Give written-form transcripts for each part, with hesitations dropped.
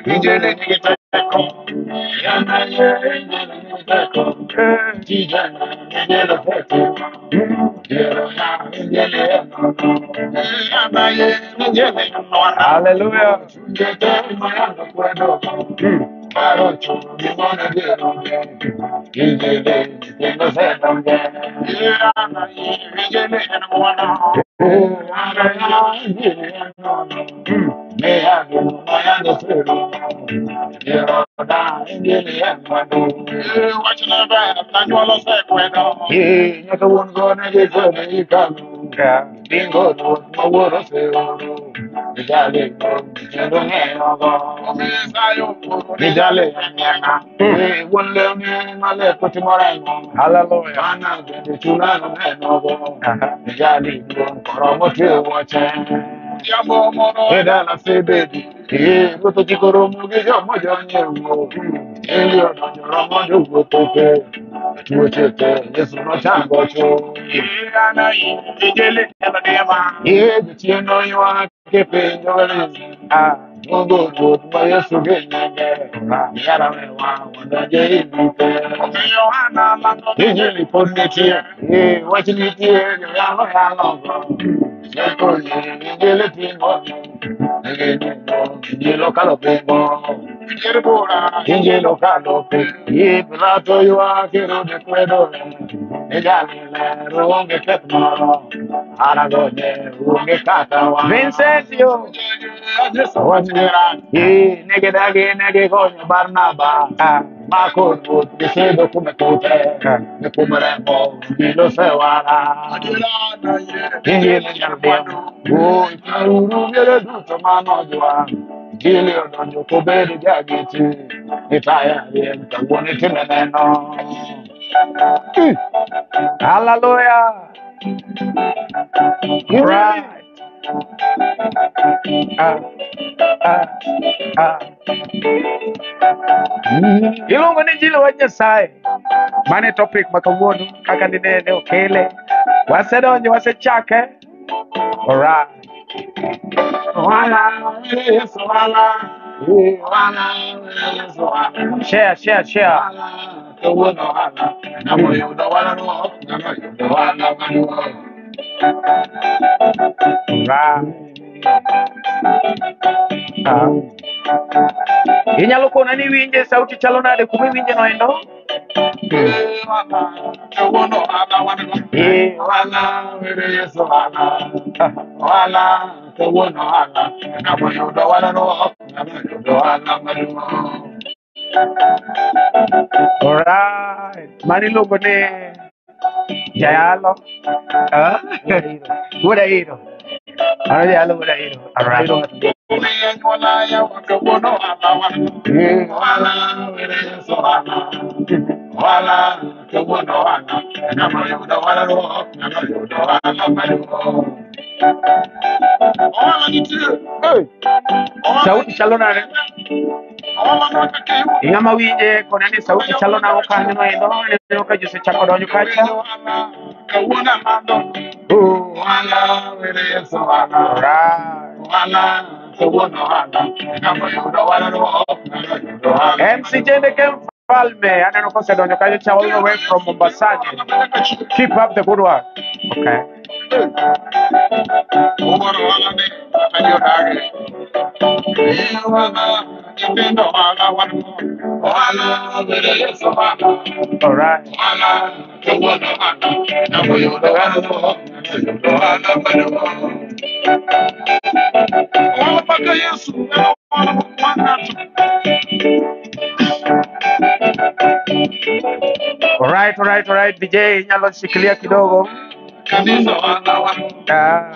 Injili nigi teko. Injili nigi teko. Tijene Injili osetimo. Injili en nono. Injili Hallelujah. Yeah. Hallelujah. Ah. Injili pod nitie, wach nitie, joyalo yalogo. Injili tingo, Injili okalo pingo, Injili okalo pingo. Pilato ywak Herode kwedo, ni Galileo onge keth moro, Aragonye onge kata wang'. Vincent yo. Negi dagi negi gonyo Barnaba, Ah. mako ruoth gisidho kume kuthe, ni kum remo Injili osewara. Injili nyaldiemo, paruru miere duto manojwang'. Injili odonjo kobedo jagiti, itaya rieny kawuono itime neno. Hallelujah. Injili. Right. Ah, ah, ah. Iluongo ni Injili wach Nyasaye. Mano e topic ma kawuono kaka ninene okele. Wasedonjo, wasechake. Alright. Ohala, Yesu ohala, ohala, Yesu ohala. Share, share, share. Ohala, kawuono ohala, ng'ama oyudo warruok, ng'ama oyudo ohala maduong'. Alright. Ah. Inyalo kona ni iwinje sauti chalo nade kuma iwinje no endo? Ohala, were Yesu ohala, ohala, kawuono ohala, ng'ama oyudo warruok, ng'ama oyudo ohala maduong'. Alright. Mano iluongo ni Jayalo. Ah? Wuod Ahero. Mano Jayalo wuod Ahero. Alright. Ohala, were Yesu ohala, ohala, kawuono ohala, ng'ama oyudo warruok, ng'ama oyudo ohala maduong'. Hey. Sauti chalo nade? Ng'ama winje kona ni sauti chalo nang'o kanyo no endo? Aneno ka ji osechako donjo kacha. Ohala, were Yesu ohala, Alright. ohala, kawuono ohala, ng'ama oyudo warruok, ng'ama oyudo ohala MC Jende maduong'. Mfalme aneno kosedonjo kacha cha all the way from Mombasani. Keep up the good work. Okay. All right. All right, all right, all right. DJ inyalo shikilia kidogo. Ah,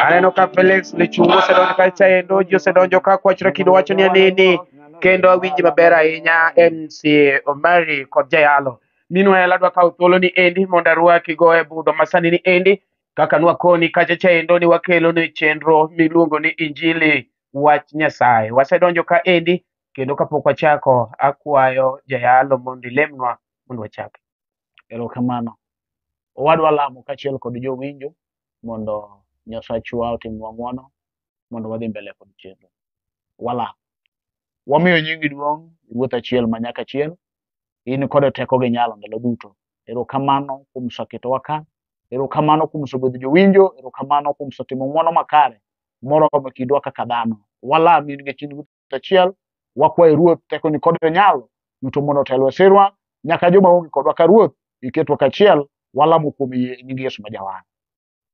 aneno ka Felix Lichungu osedonjo kacha endo ji osedonjo ka kwachre kido wacho ni nini kendo awinji maber ahinya MC Omari kod Jayalo. Meanwhile adwa kawo thuolo ni endi mondo arwaki go e budho masani ni endi kaka nwakoni kacha cha endo ni wakelo ni chenro miluongo ni Injili wach Nyasaye. Wasedonjo ka endi kendo kapok wachako akwayo Jayalo mondo ilemnwa mondo wachaki. Erokamano. Owadwa lamo kaachiel kod jowinjo mondo Nyasachwa otimnwa ng'wono mondo wadhi mbele kod chenro. Walamo. Wamiyo nyingi duong', Ruoth achiel ma nyaka chieng'. In kod teko gi nyalo ndalo duto. Erokamano kuom saketowa ka. Erokamano kuom osegwedho jowinjo. Erokamano kuom osetimo ng'wono makare moromo kindwa kaka dhano. Walami nikech in Ruoth achiel. Wakwayi Ruoth tekoni kod nyalo duto mondo otelwa e sirwa nyaka joma onge kodwa ka Ruoth iketwa kachiel. Walamo kuom yie e nying Yesu ma Jawar.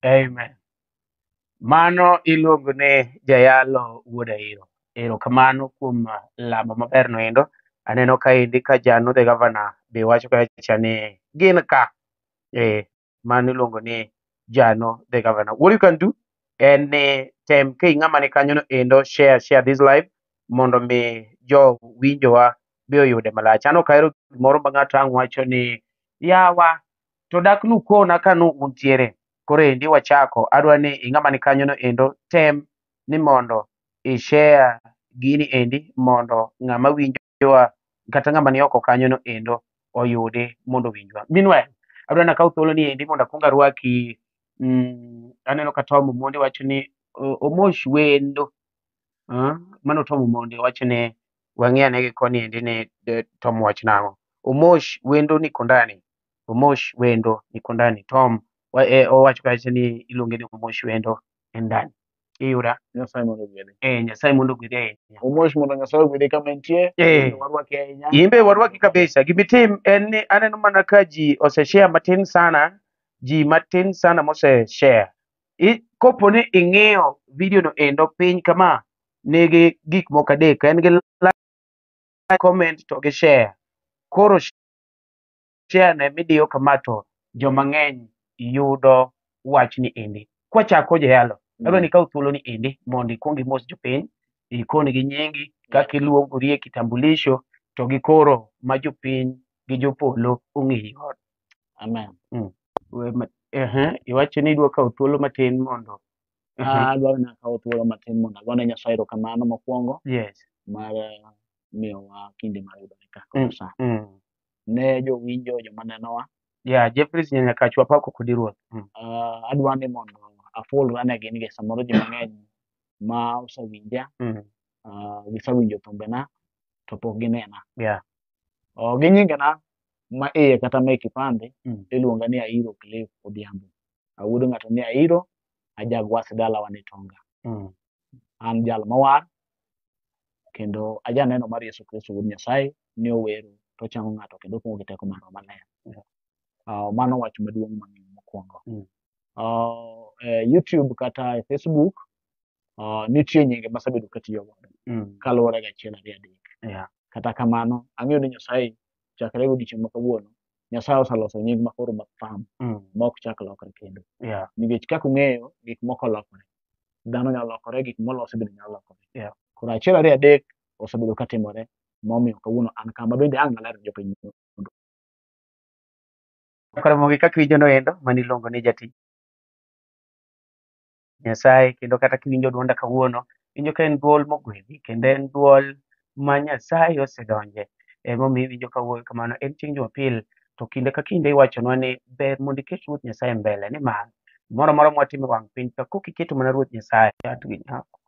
Amen. Mano iluongo ni Jayalo Wuod Ahero. Erokamano kuom lamo maber no endo. Aneno kaendi ka Jano the governor be wacho kacha ni gin ka. Mano iluongo ni Jano the governor. What you can do en ni tem ka ing'ama ni kanyo no endo share share this live mondo mi jo winjowa be oyude malach. An ok ahero gimoro ma ng'ato ang' wacho ni yawa to dak nukona ka nu untiere. Koro endi wachako, adwa ni ing'ama ni kanyo no endo tem ni mondo i share gini endi mondo ng'ama winjowa kata ng'ama ni oko kanyo no endo oyudi mondo owinjwa. Meanwhile, adwa ni akaw thuolo ni endi mondo akuong arwaki aneno ka Tom Omondi wacho ni Omosh wendo. Mano Tom Omondi wacho ni wang'i ane gi koni endi ni Tom wach nang'o. Omosh wendo niko ndani. Omosh wendo niko ndani. Tom owacho kacha ni iluonge ni Omosh wendo en ndani. Iyuda? Nyasaye mondo ogwedhi. Nyasaye mondo ogwedhi ahinya. Omosh mondo Nyasaye ogwedhi kama entie. Warwaki ahinya. Imbe warwaki kabisa. Gimitim en ni aneno mana ka ji oseshare matin sana, ji matin sana mose share. Kopo ni ing'iyo video no endo piny kama nigi gik moko adek, en gi like, comment to gi share. Koro share ne midiyo kama to joma ng'eny yudo wachni endi. Kwachako Jayalo, adwa ni ikaw thuolo ni endi mondo ikuong imos jopiny, ikon gi nyingi, kaka iluongori e kitambulisho, to gi koro ma jopiny gi jopolo ong'eyi godo. Amen. Iwacho ni idwa kawo thuolo matin mondo Adwaro ni akaw thuolo matin mondo agone Nyasaye erokamano mokwongo. Yes. Mar miyowa kinde mar yudore ka kod sa. Ne jowinjo joma nenowa. Yeah, Jeffries Nyanyakach wapako kodi Ruoth. Adwa ni mondo afulra ne gin gi samoro ji mang'eny ma osewinja, gisewinjo thumbena to pok ginena. Yeah. Gi nyingena ma iye kata ma e kipande iluonga ni Ahiro Cliff Odhiambo. Awuod ng'ato ni Ahiro, ajagwasi dalawa ni Tonga. An jal mowar kendo ajaneno mar Yesu Kristo wuod Nyasaye ni owero to ochango ng'ato kendo opong'o gi teko mar Roho Maler. Mano wach maduong' mang'eyo mokwongo. YouTube kata e Facebook nitie nyinge masebedo katiyo godo kaluwore gi achiel ariyo adek. Yeah. Kata kamano ang'eyo ni Nyasaye chakre odiochieng' ma kawuono Nyasaye oseloso nying ma koro mafam ma ok chak lokre kendo. Yeah. Nikech kaka ung'eyo gik moko lokore. Dhano nyalo lokore, gik molosi bende nyalo lokore. Yeah. Koro achiel ariyo adek osebedo katimore momiyo kawuono an kama bende ang' naler jopiny mondo. Koro mogi kaka iwinjo no endo mano iluongo ni jatich Nyasaye kendo kata kiwinjo duonda kawuono iwinjo ka en duol mogwedhi kendo en duol ma Nyasaye osedonje emomiyo iwinjo kawuoyo kamano. En chieng' Jumapil to kinde ka kinde iwachonwa ni ber mondo iket Ruoth Nyasaye mbele nimar gimoro amora mwatimo e wang' piny ka kok iketo mana Ruoth Nyasaye chat gi nyako.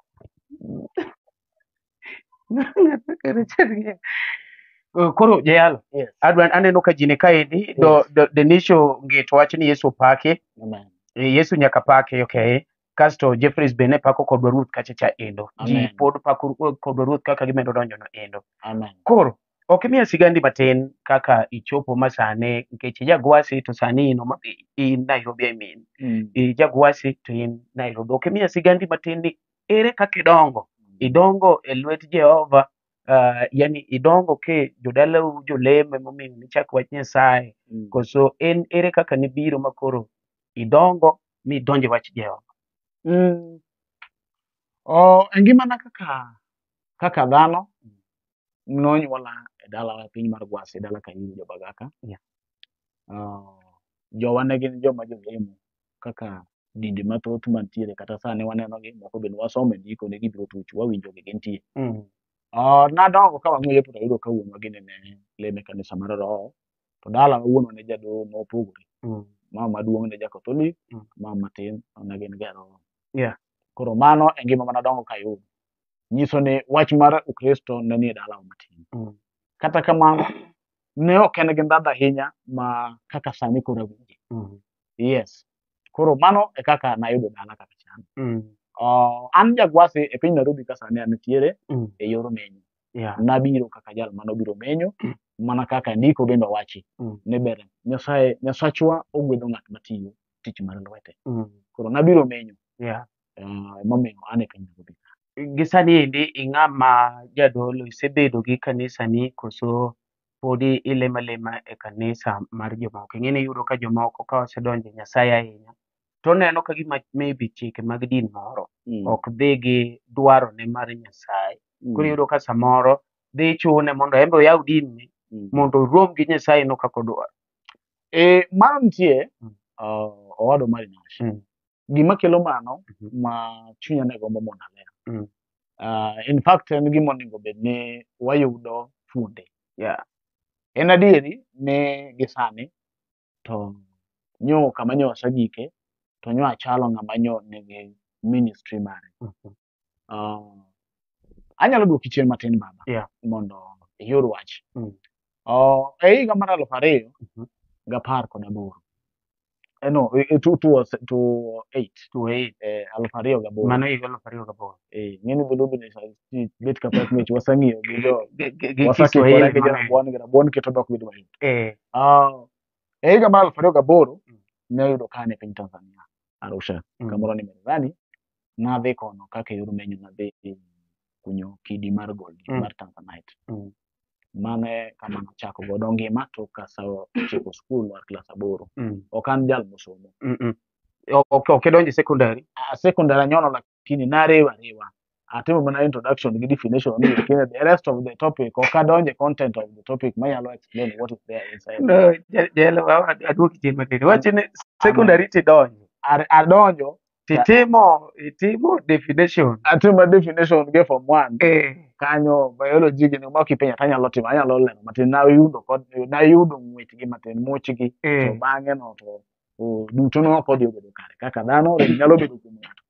Koro Jayalo, Yes. adwa aneno ka ji ni kaendi do, Yes. do, Denisho Ngito wacho ni Yesu opaki. Amen. Yesu nyaka paki, okay. Kasto Jeffries be ne pako kodwa Ruoth kacha cha endo. Ji Amen. pod pako kodwa Ruoth kaka gimedo donjo no endo. Amen. Koro ok imiya sigandi matin kaka ichopo ma sani nikech ijagwasi to sani in Homa Bay, in Nairobi I mean. Ijagwasi to in Nairobi. Ok imiya sigandi matin ni ere kaka idongo? Idongo e lwet Jehova, yani idongo ke jodalau jolemo emomiyo nichak wach Nyasaye. Koso en ere kaka nibiro ma koro idongo midonjo e wach Jehova? E ngimana kaka dhano nonyuola e dalawa e piny mar Gwasi, dala Kayiri jo-Bagaka. Yeah. Jowa ne gin joma jolemo kaka dinde mathoth mantiere kata sani waneno gi moko bende wasomo e ndiko ni gibiro tucho wawinjo gi gintie. Nadongo ka wang'eyo to ayudo ka wuonwa gini ne lemo e kanisa mar Roho to dalawa wuonwa ne jadolo nopogore. Mama maduong' ne ja Katholik, mama matin ne gin ga Roho. Yeah. Koro mano e ngima manadongo kayudo. Nyiso ni wach mar Ukristo ne nie dalawa matin. Kata kamano, ne ok en gi ndhadhu ahinya ma kaka sani koro awinje. Yes. Koro mano e kaka nayudo dala kaka chalo. An jagwasi e piny Nairobi ka sani antiere e yor menyo. Yeah. Nabiro kaka jal manobiro menyo, mana kaka ndiko bende owachi ni ber Nyasaye Nyasachwa ogwedho ng'at matiyo tich mar lwete. Koro nabiro menyo, Yeah. emomiyo an e piny Nairobi ka. Gi sani endi ing'ama jadolo isebedo gi kanisa ni koso podi ilemo alema e kanisa mar jomoko? Ing'e ni iyudo ka jomoko ka osedonjo e Nyasaye ahinya to oneno ka gima maybe chike mag din moro ok dhi gi dwarone mar Nyasaye. Koro iyudo ka samoro dhi chune mondo en be oyaw din ni mondo orom gi Nyasaye no kaka odwaro. Mano nitie owadwa mar Nash. Gima kelo mano ma chunya ne gombo mondo aler. In fact en gima onego bed ni wayudo fuonde. Yeah. En adieri ni gi sani to nyo kama nyo wasegike to nyo achalo ng'ama nyo nigi ministry mare. Anyalo duoki chien matin baba mondo iyud wach. E higa mar 2018 No, 2008. 2008. 2008. Mano higa 2008. Ng'eni dholuo bende bet ka pek nikech waseng'iyo gi jo Gi wasekikore Kiswahili gi jo mang'eny. rabuon gi rabuon keto dhok bedo mayot. E higa mar 2008 ne oyudo ka an e piny Tanzania, Arusha, kamoro ni Mererani. Nadhi kono kaka e yor menyo nadhi kunyo kidi mar gold mar Tanzanite. Mano e kama nachako godo ngima tok kasetieko skul mar klas 8. Ok an jal mosomo. Ok idonjo e secondary? Secondary anyono lakini narewo arewa. Atimo mana introduction gi definition ni lakini the rest of the topic ok adonjo e content of the topic manyalo explain what is there inside. No, jalo aduoki chien matin. Wach ni secondary tidonjo. Adonjo. Titimo, itimo definition. Atimo definition gi form 1. Kanyo biology gi ma kipenja to anyalo timo, anyalo lero matin. Nayudo kod nayudo ng'wechgi matin, muchgi. To bang'e no to duto no ok odhi obedo kare. Kaka dhano rem nyalo bedo kuom ng'ato.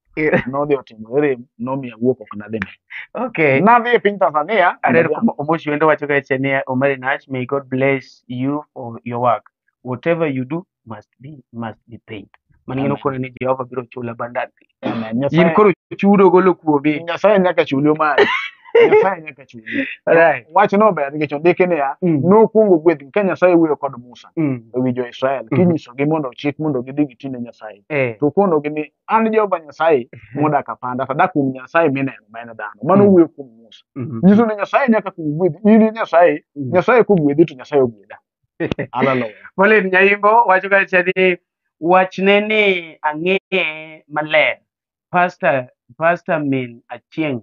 Nodhi otimore rem, nomiyo awuok ok nadhi mbele. Okay. Nadhi e piny Tanzania. Aneno ka Omoshi wendo wacho kacha ni Omari Nash, may God bless you for your work. Whatever you do must be paid. Mano ng'eno kone ni Jehova biro chulo abundantly. Amen. In koro chudo golo kuomi. Nyasaye nyaka chuli Omari. Nyasaye nyaka chuli. Right. Wach no ber nikech ondike niya, nokwongo gwedhgi ka Nyasaye wuoyo kod Musa ewi jo-Israel kinyisogi mondo ochik mondo gidhi giti ne Nyasaye. To konogi ni an Jehova Nyasaye modak apanda to adak kuom Nyasaye mineno ma en dhano. Mano wuoyo kuom Musa. Nyiso ni Nyasaye nyaka kuong gwedhi. In Nyasaye, Nyasaye kogwedhi to Nyasaye ogwedha. Hallelujah. Pauline Nyaimbo wacho kacha ni wachne ni ang'eye maler. Pastor min Achieng'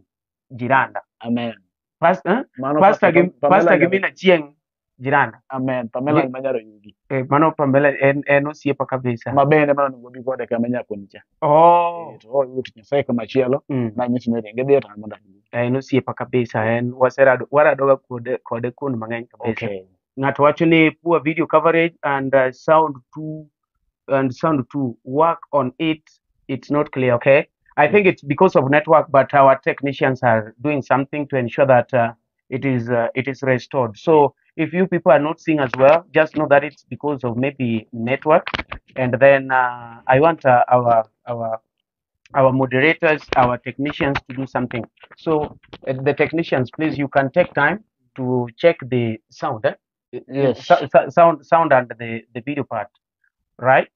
Jiranda. Amen. Pastor, Mano Pastor gi Pamela Pastor gi Nyaro- min Achieng' Jiranda. Amen. Pamela Manyaro Yugi. Mano Pamela en osiepa kabisa. Ma bende mano onego obi kode kama nyakoni cha. To oyudo tich Nyasaye kama chielo, nanyiso ni ringe dhiyo to an mondo adhi. En osiepa kabisa, en waserado waradoga kode kuond mang'eny kabisa. Okay. Ng'ato wacho ni poor video coverage and sound too work on it, it's not clear. Okay, I think it's because of network, but our technicians are doing something to ensure that it is restored. So if you people are not seeing as well, just know that it's because of maybe network. And then I want our moderators, our technicians to do something. So the technicians, please, you can take time to check the sound. Yes. Sound and the video part, right?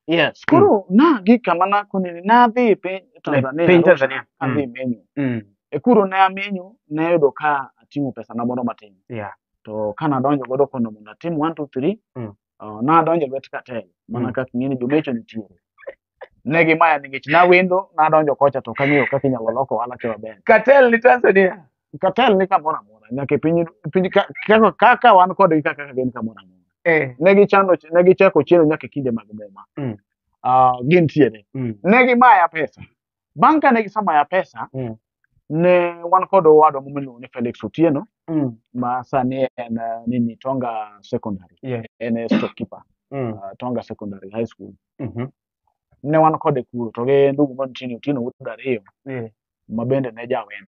Yes. Koro na gi kama na koni na dhi piny Tanzania. Piny Tanzania. Adhi menyo. E kuro ne amenyo, ne ayudo ka ating'o pesa na moro matin. Yeah. To kana adonjo godo kono mondo atim 1 2 3, nadonjo e lwet cartel mana kaka ing'e ni jomecho nitiere. Ne gimaya nikech nawendo, nadonjo kocha to ok ang'eyo kaka inyalo loko ohala cha maber. Cartel ni Tanzania. Cartel ni kamoro amora, nyaka e piny kaka wan kodgi kaka gin kamoro amora. Ne gichando, ne gichako chielo nyaka e kinde mag muma. Gintiere. Ne gimaya pesa. Bang' ka ne gisemaya pesa, ne wan kod owadwa miluongo ni Felix Otieno, ma sani en nini Tonga Secondary. En storekeeper, Tonga Secondary High School. Ne wan kode kuro to gi ndugu mantie Otieno wuod ariyo. ma bende ne jawendo.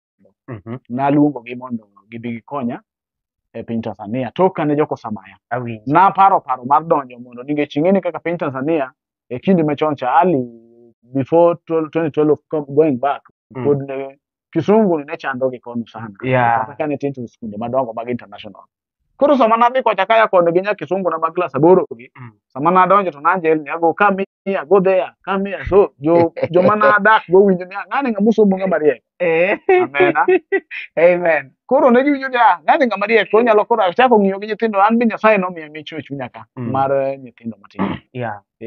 Naluongo gi mondo gibi gikonya e piny Tanzania tok kane jokosamaya. Awinji. Naparo paro mar donjo mondo nikech ing'e ni kaka piny Tanzania e kinde machon cha early before 12 2012 going back pod ne kisungu ne chando gi kono sana kata kane tin to skunde madongo mag international. Koro sama nadhi kocha kaya kono gi nya kisungu na mag klas 8 gi sama nadonjo to nanjel ni ago come here, go there, come here. So jo joma nadak go winjo ni "Ah, ng'ani ng'ama somo ng'ama riek." Amena. Amen. Koro ne giwinjo ni "Ah, ng'ani ng'ama riek to onyalo koro achako ng'iyo gi nyithindo an be Nyasaye nomiya mich e chunya ka mar nyithindo matindo.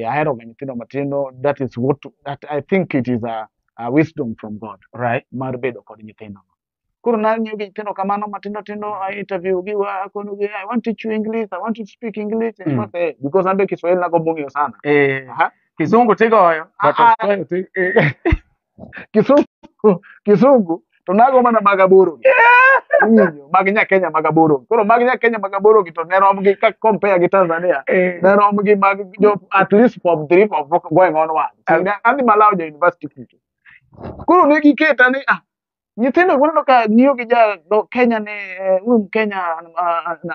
Ahero ga nyithindo matindo. That is what that I think it is a wisdom from God mar bedo kod nyithindo. Koro nang'iyo gi nyithindo kamano matindo tindo, I interview gi akono gi I want to teach you English, I want to speak English. Because an be Kiswahili nagombo ng'eyo sana. Kizungu tigoyo. But Ah, ah. Kiswahili Kisungu to nago mana mag 8 gi. Iwinjo, mag nya Kenya mag 8 gi. Koro mag nya Kenya mag 8 gi to ne rom gi ka compare gi Tanzania. Ne rom gi mag jo at least form 3 form 4 going onward. So, adhi malawo jo university kucho. Koro ne giketa ni ah nyithindo waneno ka ng'iyo gi ja do Kenya ni huyu Mkenya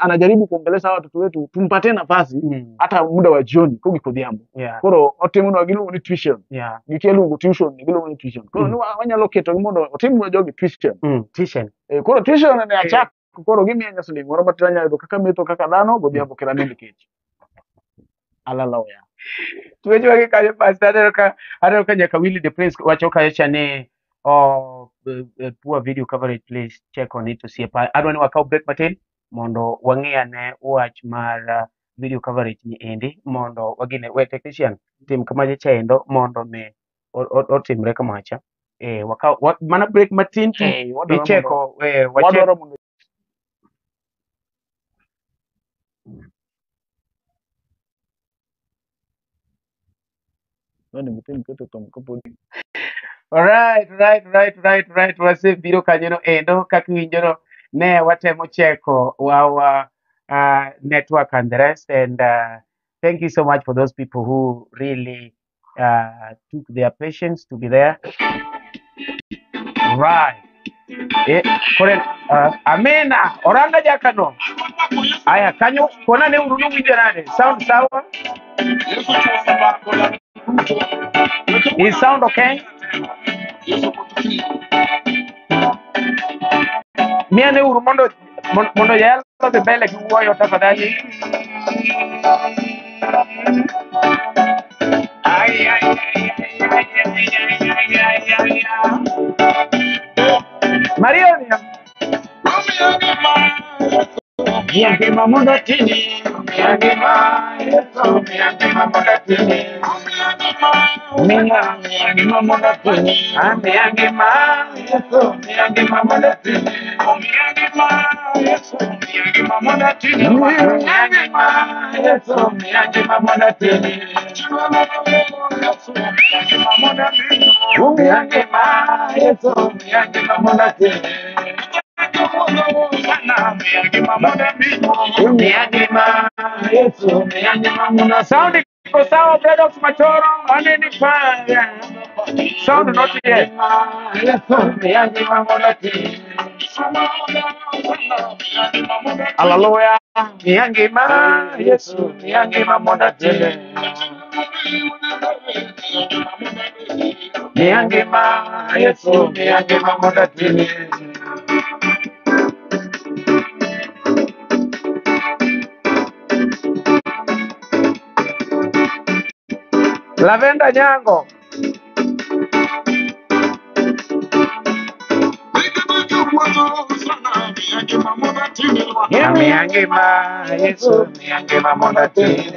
anajaribu kuongelesha hawa watoto wetu, tumpatie nafasi hata muda wa jioni kogik odhiambo. Koro otimonwa giluongo ni tuition. Gikia luongo tuition, giluongo ni tuition. Koro ni wanyalo ketogi mondo otimnwa jogi tuition. Tuition. Koro tuition ne achako koro gimiya nya siling moro matin anyalo yudo kaka metho kaka dhano godhiambo kera nind kech. Hallelujah. Tuweche wagi kanyo pastor aneno ka nyaka Willy the Prince wacho kacha cha ni oh, poor video coverage, please check on it osiepa. Adwa ni wakaw break matin mondo wang'i ane wach mar video coverage ni endi mondo wagine we technician tim kamacha chaendo mondo mi otimre kamacha. Wakaw mana break matin to Wadwaro icheko wachek wadwaro mondo onego itim keto thum kapod Right, right. Wasebiro kanyono endo kaka iwinjono ne watemo cheko our network and the rest and thank you so much for those people who really took their patience to be there. Right. Kore, amena oranga jakano. Aya kanyo kona ne uru winjo nade? Sound sawa? Is sound okay? Miane uru mondo jayalo dhi mbele gi wuoyo tafadhali. Ay, ay, ay, ay, ay, ay, ay, ay, ay, ay. Mario ni Miangima mondo tini, miangima Yesu, miangima mondo tini. Mina miangima mondo tini, miangima Yesu, miangima mondo tini. Miangima Yesu, miangima mondo tini. Miangima Yesu, miangima mondo tini. Miangima Yesu, miangima mondo tini. Sound iko sawa Bredox Machoro aneni pa sound not yet. Hallelujah. Miangima Yesu miangima mondo tini. Miangima Yesu miangima mondo tini. Lavenda Nyango. Miangima Yesu miangima mondo tini.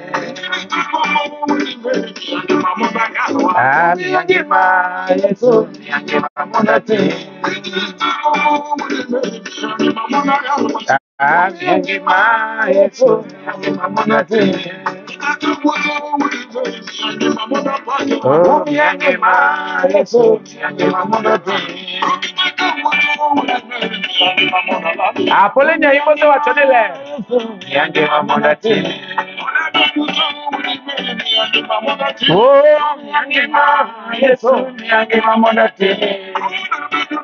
Miangima Yesu miangima mondo tini. Miangima Yesu miangima mondo tini. Oh, miangima Yesu miangima mondo tini. Apole nyaimbo osewacho ni ler. Miangima mondo tini. Oh, miangima Yesu miangima mondo tini.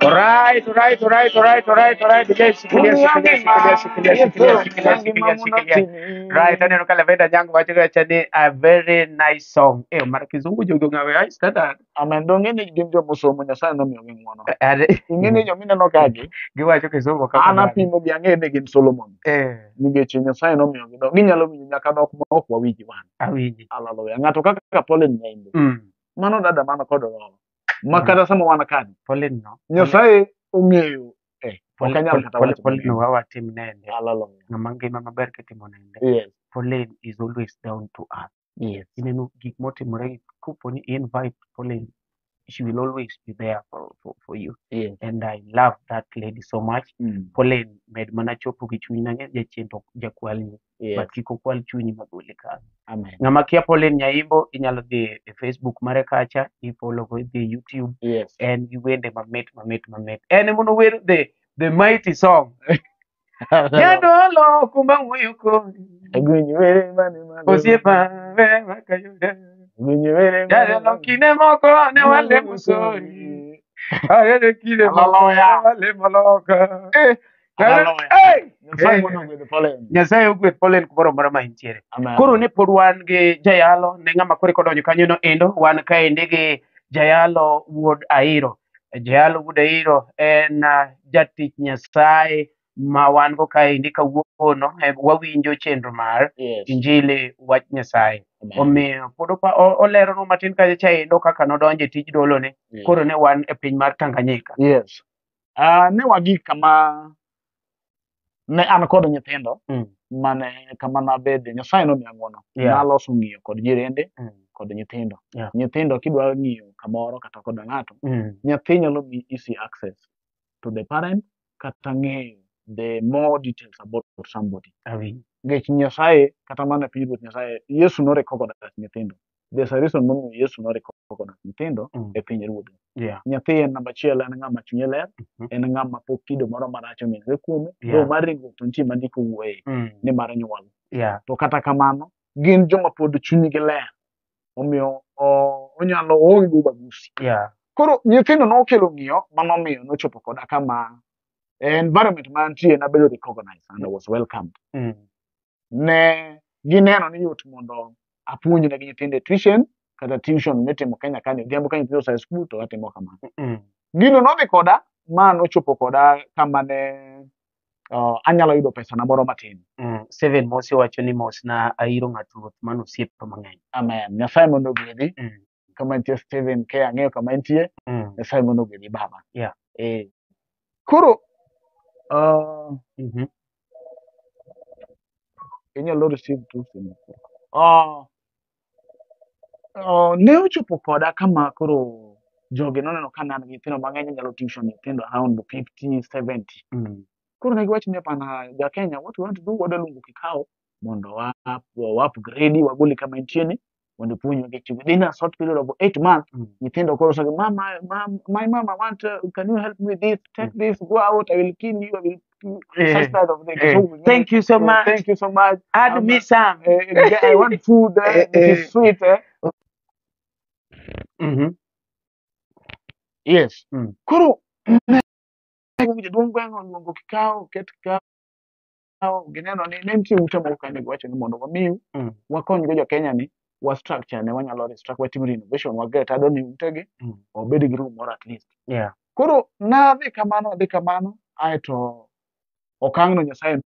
Alright, alright, alright, alright, alright, alright. DJ, shikilia, shikilia, shikilia, shikilia, shikilia, shikilia, shikilia, shikilia. Right, aneno ka Lavenda Nyango wacho gacha ni a very nice song. Eh, mar kizungu jogo ng'awe high standard. Amen. Dong ing'e ni gin jomosomo Nyasaye nomiyogi ng'wono. Are Ing'e ni jomineno kagi, giwacho kizungu kaka an dhano. apimo gi ang'e ni gin Solomon. Eh, Nikech Nyasaye nomiyogi dhok. Ginyalo winjo nyaka dhok ma ok wawinji wan. awinji. Hallelujah. Ng'ato kaka Pauline Nyaimbo. Mano dada mano kod roho. Ma kata sama wan kani, Pauline no. Nyasaye ong'eyo. Eh, ok anyal kata wacho Pauline mang'eny. wawatim nende. Hallelujah. Ng'ama ngima maber kitimo nende. Yes. Pauline is always down to earth. Yes. Ineno gik motimore gi kopo ni invite Pauline, she will always be there for you. Yes. And I love that lady so much. Pauline med mana chopo gi chuny nang'e jachien to jakwal ni. Yes. But kik okwal chunyi magole kanyo. Amen. Ng'ama kia Pauline Nyaimbo inyalo dhi e Facebook mare kacha, i-follow go idhi e YouTube, Yes. en gi wende mamit mamit mamit. En ema nower the mighty song. Jadolo kuma wuoyo kodi. Gwinj were mane malo. Osiepa we makayuda. Gwinj were mane Jadolo malo. kinde moko ne walemo sori. Arere kinde moko ne Hallelujah. walemo loka. Eh, Hallelujah. Hey! Nyasaye mondo ogwedh Pauline. Nyasaye ogwedh Pauline kumoro amora ma entiere. Amen. Koro ne pod wan gi jayalo ne ng'ama koro kodonjo kanyo no endo wan kaendi gi jayalo wuod Airo. Jayalo wuod Airo en jatich Nyasaye ma wan go kaendi kawuono wawinjo chenro mar Yes. Injili wach Nyasaye. Amen. Omiyo pod oleronwa matin kacha chaendo kaka nodonjo e tij dolo ni. Yes. Koro ne wan e piny mar Tanganyika. Yes. Ne wagik kama ne an kod nyithindo mane kama nabede Nyasaye nomiya ng'wono. Yeah. Naloso ng'iyo kod jirende kod nyithindo. Yeah. Nyithindo kidwa ng'iyo kamoro kata kod ng'ato, nyathi nyalo miyi easy access to the parent kata ng'eyo the more details about somebody. Awinjo. Nikech Nyasaye kata mana e piny Ruoth Nyasaye, Yesu norecognize nyithindo. There's a reason momiyo Yesu norecognize nyithindo e piny Ruodhe. Yeah. Nyathi en namba achiel, en ng'ama chunye ler, en ng'ama pok kido moro marach omienore kuome. Yeah. Roho mar ringruok to nitie ma ndiko wuoye ni mar nyuol. Yeah. To kata kamano, gin joma pod chunygi ler. Omiyo onyalo oonge gi ubaguzi. Yeah. Koro nyithindo nokelo ng'iyo manomiyo nochopo koda kama environment mantie nabedo recognized and I was welcomed. Ne gineno ni yot mondo apuonjnegi nyithindo e tuition kata tuition mitimo Kenya kani odhiambo ka nyithindo osa e skul to atimo kamano. Gino nodhi koda ma nochopo koda kama ne anyalo yudo pesana moro matin. Seven Mosi wacho ni mos na Airo ng'at ruoth mano osiepa mang'eny. Amen. Nyasaye mondo ogwedhi. Kama nitie Steven K ang'eyo kama entie. Nyasaye mondo ogwedhi baba. Yeah. Koro inyalo receive two simu. Ne ochopo koda kama koro jogi noneno ka an gi nyithindo mang'eny anyalo tuition nyithindo around 50, 70. Koro ne giwacho ni hapana ja Kenya, what we want to do, wadwa luongo kikao mondo wa upgrade wagoli kama entie ni mondo puonjwa nikech within a short period of 8 months nyithindo koro osego mama, my mama want can you help me with this, take this, go out, I will kill you, I will kill you. Such type of thing. So, Thank you so much. Thank you so much. Add me some. I want food. It is sweet. Yes. Koro jaduong' gweng' oluongo kikao, ket kikao, gineno ni ne nitie ute moko kanyo giwacho ni mondo wamiu, wakony go jo Kenya ni, wa structure ne wanyalo restructure, watim renovation, wager tado ni utegi, wabed gi room moro at least. Yeah. Koro nadhi kamano, adhi kamano, aeto okang'no Nyasaye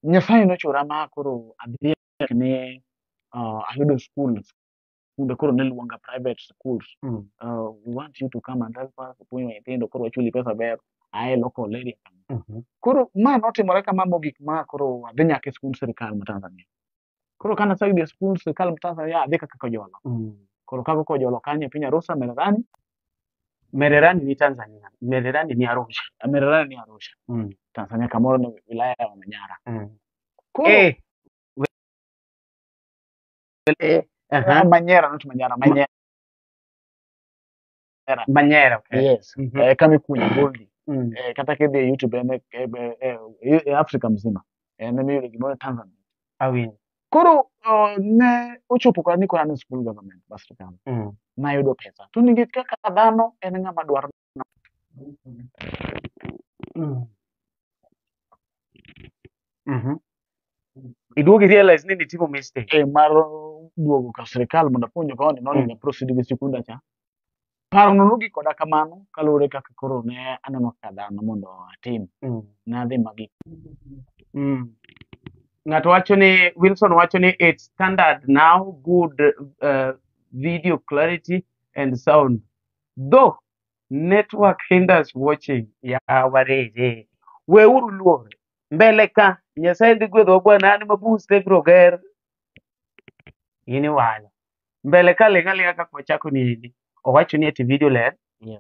Nyasaye nochora ma koro adhi ne ayudo school, skunde koro ne luonga private schools. We want you to come and help us, puonjo nyithindo, koro wachuli pesa ber, ae local area. Koro ma notimore kama mogik ma koro adhi nyaka e skund sirikal ma Tanzania. Koro kane aseyudo e skund sirikal ma Tanzania, adhi kaka Kojolo. Koro kaka Kojolo kanyo e piny Arusha, Mererani. Mererani ni Tanzania, Mererani ni Arusha. Mererani ni Arusha. Tanzania kamoro ni wilaya ya Manyara. Koro Manyara, not Manyara, Manyara. Manyara, okay. Yes. Kama ikunyo Goldie. Kata kidhi e YouTube en e Afrika mzima. En emiyudo gimoro Tanzania. Awinjo. Koro ne ochopo kora ni koro an e school government mar sirkal. Nayudo pesa. To nikech kaka dhano en ng'ama dwaro Iduogo i realize ni nitimo mistake. Mar duogo ka sirkal mondo apuonj koni nonego proceed gi sikunda cha. Paro no nogik koda kamano kaluwore kaka koro ne aneno kaka dhano mondo atim. Nadhi magik. Ng'ato wacho ni Wilson wacho ni it's standard now, good video clarity and sound. Though network hinders watching. Yawa reje. Weuru luor. Mbele ka Nyasaye dhi gwedhowa bwana an mabus te biro ger. In iwalo. Mbele ka ling' aling'a kaka wachako ni endi. Owacho ni ati video ler,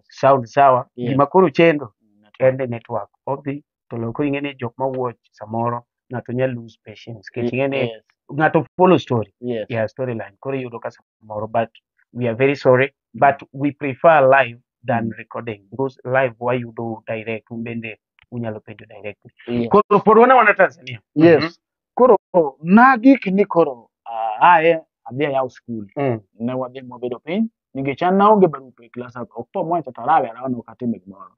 sound sawa, gima koro chendo en the network. Odhi to loko ing'e ni jok ma watch samoro ng'ato nyalo lose patience. Nikech ing'e ni ng'ato follow story. Yeah, storyline. Koro iyudo ka samoro but we are very sorry but we prefer live than recording because live wayudo direct un bende unyalo penjo direct. Koro pod wana wana Tanzania. Yes. Koro nagik ni koro ae adhi ayaw skul. Ne wadhi mwabedo piny nikech an naonge barupe e klas ok tho mwacha to arawe arawa ne ok atimo gimoro.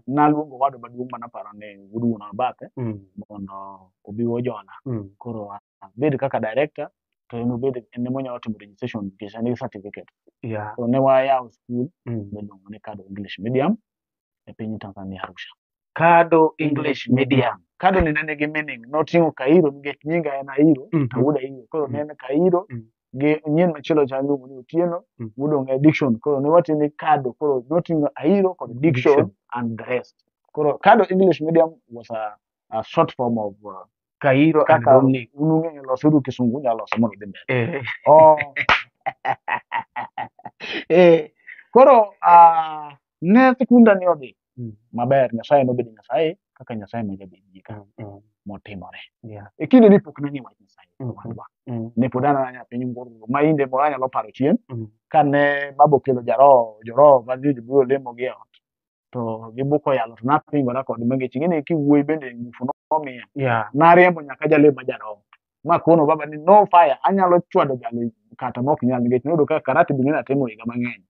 Naluongo owadwa maduong' manaparo ni wuod wuon bathe mondo obi ojola. Koro abed kaka director to en obed en ema onyalo timo registration nikech en gi certificate. Koro ne wayawo skul miluongo ni Kado English Medium e piny Tanzania Arusha. Kado English Medium. Kado ni ne nigi meaning noting'o Kairo nikech nyinga en Airo to wuod Airo. Koro ne en Kairo gi nyien machielo cha iluongo ni Otieno modong' e Diction. Koro ne wati ni Kado koro noting'o Airo kod Diction Diction. and the rest. Koro Kado English Medium was a short form of Kairo and kaka Dominic. un ung'eyo losuru kisungu unyalo loso mondo odhi mbele. Oh, koro ne sikunda ni odhi maber Nyasaye nobedo Nyasaye kaka Nyasaye ma jabed ka motimore. E kinde ni pok nang'e wach Nyasaye owadwa. Ne pod an ana piny nguru ma inde moro anyalo paro chien kane baba okelo jaroho joroho madhi jobiro lemo gi e ot to gibuko yalo to napingora kod nikech ing'e ni kiwuoyi bende ngufu nomiya. Nariembo nyaka jalemo ma jaroho. Ma kono baba ni no fire anyalo chwado jali kata mok nyal nikech noyudo ka karate bende natimo higa mang'eny.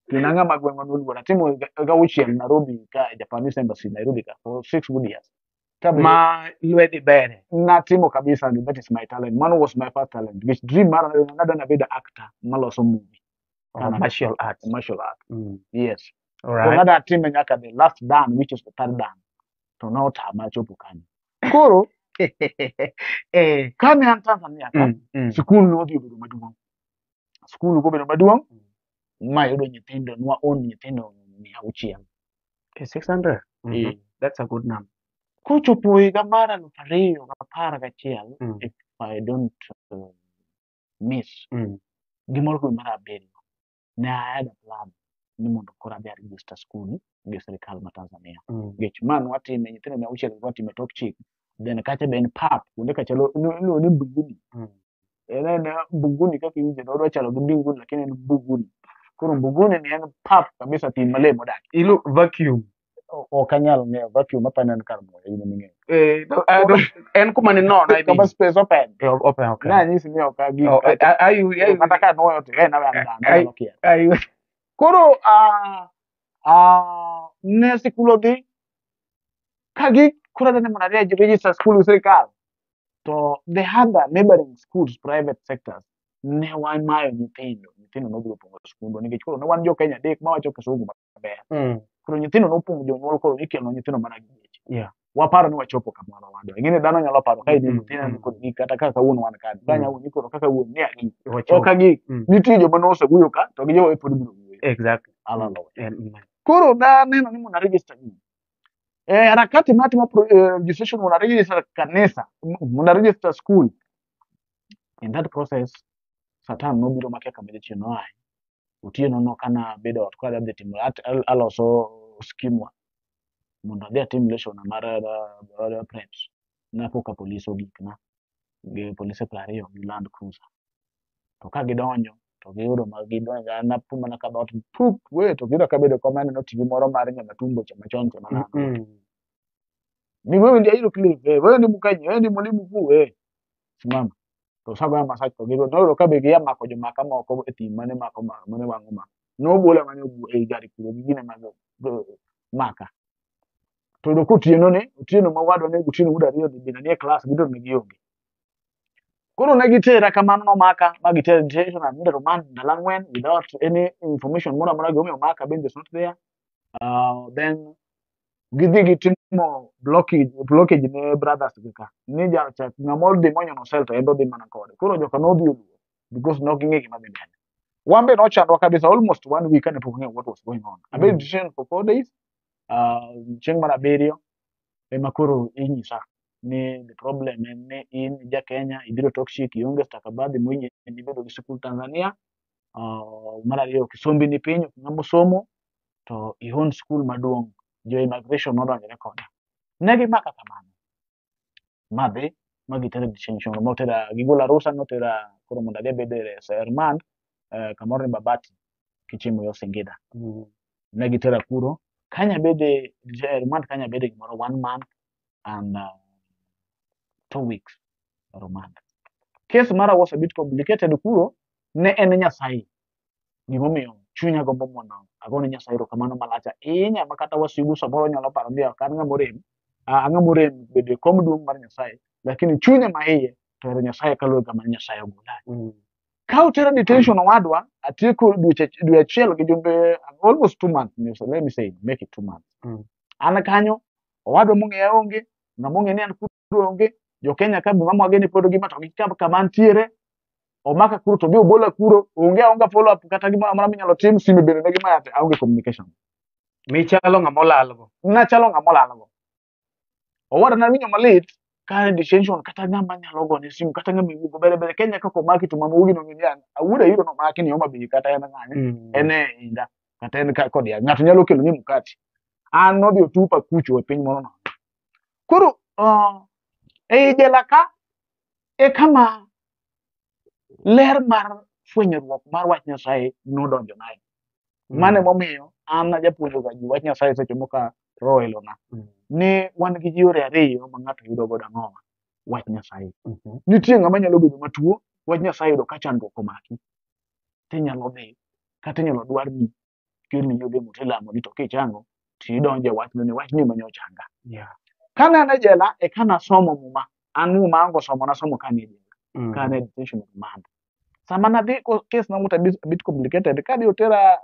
Kendo ng'ama gweng'wa noluora atimo higa auchiel Nairobi ka e Japanese Embassy Nairobi ka for 6 good years. Kabe Ma lwedi bere. Natimo kabisa ni that is my talent. Mano was my first talent. Nikech dream mara nadwa nabed actor maloso movie. Oh, martial arts. Martial art. Yes. All Koro right. nadwa time nyaka the last dan which is the third dan. To notama chopo kanyo. Koro kane an Tanzania ka, sikul nodhi obedo maduong'. Sikul kobedo maduong' mayudo nyithindo nwa own nyithindo 600. Okay, 600. That's a good number. Kochopo higa mar 2011, if I don't miss, gimoro dwe mar abiriyo, ne I had a plan ni mondo koro adhi a register school gi sirikal ma Tanzania. Nikech ma nwatime nyithindo 600 nwatime tok chik. Then kacha be en pap, kuonde ka chalo iluongo ni Mbuguni. En en Mbuguni kaka iwinje no odwa chalo gi Mbinguni lakini en Mbuguni. Koro Mbuguni ni en pap kabisa thim ma lee modakie. Ilu vacuum. Ok anyal ng'eyo vacuum apani en kar muya in ema ing'eyo. No, en kuma ni nono, I mean. Kama space open. Open, okay. Nanyisi ni ok agik. Oh, are you, Kata ka nuoyo to en awe an dhano Ai- anyalo kia. are you, Koro ne sikul odhi kagik koro adwa ni mondo adhi register school gi sirikal to the other neighboring schools private sectors ne wamayo nyithindo nyithindo nobiro pong'o skundwa nikech koro ne wan jo Kenya adek mawacho kisungu maber. Koro nyithindo nopong'o jonyuol koro ikelo nyithindo mana gi geche. Waparo ni wachopo kamoro wadwa. Ing'e ni dhano nyalo paro ka in nyithindo ni kod gik kata kaka kawuono wan ka. Kanya wuon ni koro kaka wuon ni agik. Wachopo. Ok agik. Nitie joma nosewuoyo ka to gi joma pod biro wuoyo. Alalo. Koro naneno ni mondo a register gini. Harakati matimo registration mondo a register kanisa, mondo a register school. In that process, Satan nobiro makia kama jachien noaye. Otieno no kana abedo ot koro adhi timo aloso scheme wa mondo adhi atim lesson mar preps. Napo ka polis ogikna gi polise 20 gi Land Cruiser. To ka gidonjo to giyudo ma gidonjo an napo mana ka dhoot pup we to giyudo kabedo koma aneno TV moro mar nyamatumbo cha machon cha manano. Ni wewe ndiye Airo Cliff, wewe ni Mkenya, wewe ni mwalimu mkuu, Simama. To osagoya massage to gigo noyudo ka be giya mako jomaka moko e thim mane mako mane wang'o maka. Nobola mana ei gari kuro gi gine mag maka. To yudo kotieno ni, otieno ma wadwa ne otieno wuod ariyo ni bende nie klas giduto ne gionge. Koro ne gitera kamano nomaka ma gitera detention and under remand ndalo ang'wen without any information moro amora gimomiyo omaka bende is not there. Then gidhi gitimo blockage ne brothers gi ka ni ja cha ng'ama odhi monyono cell to en odhi mana kode. Koro joka nodhi oluor because ne ok ging'e gima dhi mbele. Wan be nochandwa kabisa almost one week kane pok wang'eyo what was going on. Abedo detention for 4 days. Chieng' mar abiriyo ema koro inyisa ni the problem en ni in ja Kenya ibiro tok chik ionge stakabadhi moyieni bedo gi sikul Tanzania. Mar ariyo kisombi ni piny ok ng'ama osomo to i own school maduong' jo immigration nodonjore koda. Ne gimaka kamano madhi ma gitera detention motera gigola rusa notera koro mondo adhi abed e remand kamoro ni Babati kichimo yo Singida. Ne gitera kuro kanyo abede e remand kanyo abede gimoro one month and 2 weeks e remand. Case mara was a bit complicated kuro ne en Nyasaye gimomiyo chunya gombo mondo agone Nyasaye erokamano malach ahinya ma kata wasigu samoro nyalo paro ni ok an ng'ama orem, an ng'ama orem bedo e kom duong' mar Nyasaye lakini chunya ma iye to ohero Nyasaye kaluwore kama Nyasaye ogola. Ka otera detention owadwa atieko dwe achiel gi jumbe almost 2 months, let me say make it 2 months. An kanyo owadwa mong'eya onge, ng'ama ong'e ni an kuro onge, jo Kenya ka be mamwage ni pod gima to gi kama antiere omaka kuro to bi obola kuro onge aonga follow up kata gimoro amora minyalo tim sime bende ne gimaya to aonge communication. Michalo ng'ama olalgo. Nachalo ng'ama olalgo. Owadwa nawinjo malit ka detention kata ng'ama nyalo gone simu kata ng'ama iwuogo bere bere Kenya kaka omaki to mama wuogi nong'e ni an awuoda iro nomaki ni Homa Bay kata en ng'ane en e inda kata en kod ya ng'ato nyalo kelo ni mkati an nodhi otupa kucho e piny moro nono. Koro ei jela ka e kama ler mar fwenyruok mar wach Nyasaye nodonjonae. Mano emomiyo an ajapuonjo ga ji wach Nyasaye seche moko ka roho elona ni wan gi yore ariyo ma ng'ato yudo godo ang'owa wach Nyasaye. Nitie ng'ama nyalo bedo matuo wach Nyasaye yudo ka chandruok omaki tinyalo dhi kata inyalo dwarni kelni olemo tilamoni to kichango tidonjo e wachno ni wachni ema nyocha ochanga. Kane an e jela eka nasomo muma an muma ango somo nasomo ka anie jela ka an e detention remand. Sama nadhi case na a bit complicated kadhi otera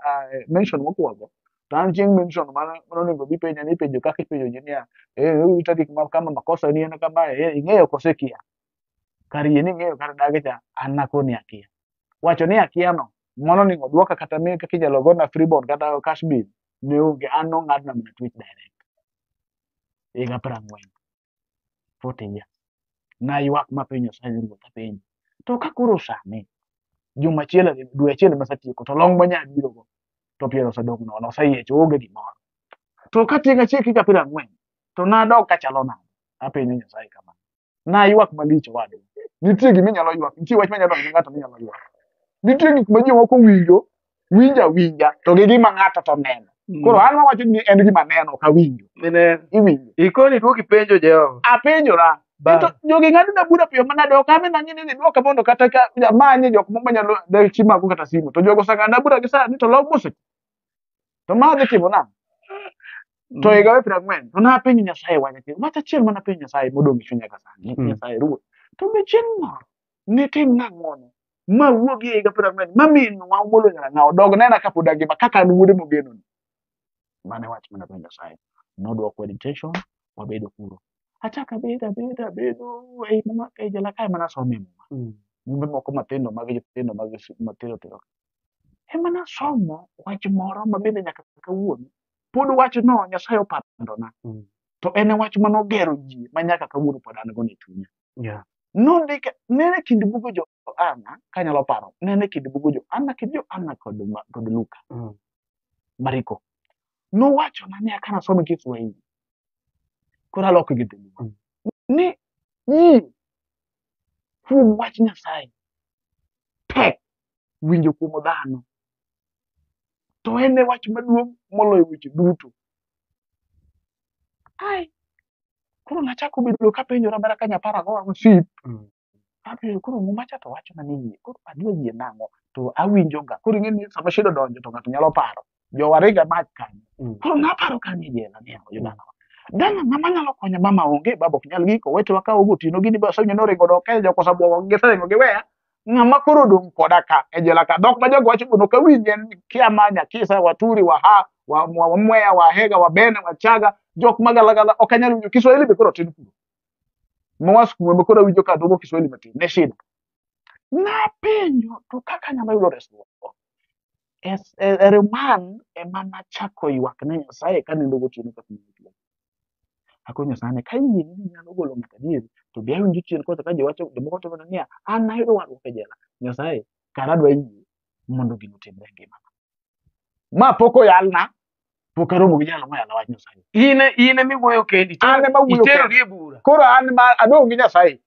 mention mokwongo to an chieng' mention mane onego bi penja ni ipenjo kaka ipenjo ji niya eh tarik ma kama makosa ni en kama ing'eyo koso ikia kar yie ni ing'eyo kata dagi cha an nakoni akia wacho ni akia no mano onego duoka kata mi kaka inyalo gona free bond kata cash bail ne onge an nong'adna mana twech direct higa 40 40 years naywak mapenjo Nyasaye ni Ruoth apenji to ka koro sani juma achiel dwe achiel masetieko to long manya biro go to piero osedong' nono oseyiecho onge gimoro to ka tieng' achiek higa 40 to nadog kachalo nade apenjo Nyasaye kamano naywak malich owadwa nitie gima inyalo ywak nitie wach manyalo donjo ne ng'ato minyalo ywak nitie gik ma ji moko winjo winjo awinja to gi gima ng'ato to neno koro an mawacho ni en gima neno ok awinjo Mine iwinjo ikoni duoki penjo Jehova. apenjora Ba- to jogi ng'adona bura piyo manade ok amin ang'e ni dwoka mondo kata ka manye jok moko manyalo de chimako kata simu to jogo oseng'adona bura gi sani to long mose to ma adhi timo nang'o to higa we 40 to napenjo Nyasaye wach achiel wach achiel mana penjo Nyasaye modong' e chunya ka sani Nyasaye ruoth to be chieng' moro nitim nang'ono ma wuogi e higa 40 ma minwa Omolo Nyarang'aw dog nena kapod angima kaka an wuode mogeno ni mane wach mana penjo Nyasaye nodwoko e detention wabedo kuro achako abedo abedo abedo ei muma ei jela kae mana somo e muma mumbe moko matindo mag nyithindo mag matindo tindo ema nasomo wach moro ma bende nyaka kawuono pod wachno Nyasaye opandona to en e wach manogero ji ma nyaka kawuono pod an go e chunya nondike nene kind bugo Johana kanyalo paro nene kind bugo Johana kind Johana kod Luka Mariko nowachona ni aka nasome Kiswahili koro aloko gi dholuo ni yie kuom wach Nyasaye tek winjo kuom dhano to en e wach maduong' moloyo weche duto ai koro nachako bedo kapenjora mana ka nyapara gowa osip Apenjo koro muma cha to wachona ni yie. Koro adwa yie nang'o? To awinjo ga. Koro ing'e ni sama shida odonjo to ng'ato nyalo paro. Jowa ringa mach kanyo. Koro naparo kanyo e jela ni yawa jodalawa. Dala ng'ama nyalo konya mama onge, baba ok nyal giko, owetewa ka ogotieno gini ba asewinjo ni oringo odok Kenya, jok osebuogo giseringo giweya. Ng'ama koro odong' koda ka e jela ka dhok ma jogo wacho gono ok awinj en Kiama, Nyakisa, Waturi, Waha, Wamwea, Wahega, Wabena, Wachaga, jok magalagala ok anyal winjo Kiswahili be koro tin kuro. Mowas kuome ma koro awinjo ka dhogo Kiswahili matin ne shida. Napenjo to kaka anyalo yudo resruok. E remand ema nachako ywak ne Nyasaye kanindo gotieno kapok otuo. Akwayo Nyasaye ni ka iyie ni inyalo golo ng'ato adier to be awinjo chien kocha ka ji wacho jomoko wacho niya an nayudo warruok e jela. Nyasaye kara adwa yie mondo gino otimre e ngimana. Ma pok oyalna, pok aromo gi jalo moyalo wach Nyasaye. In ema iwuoyo kendi. An ema awuoyo Iterori kenda. e bura. Koro an ma adong' gi Nyasaye.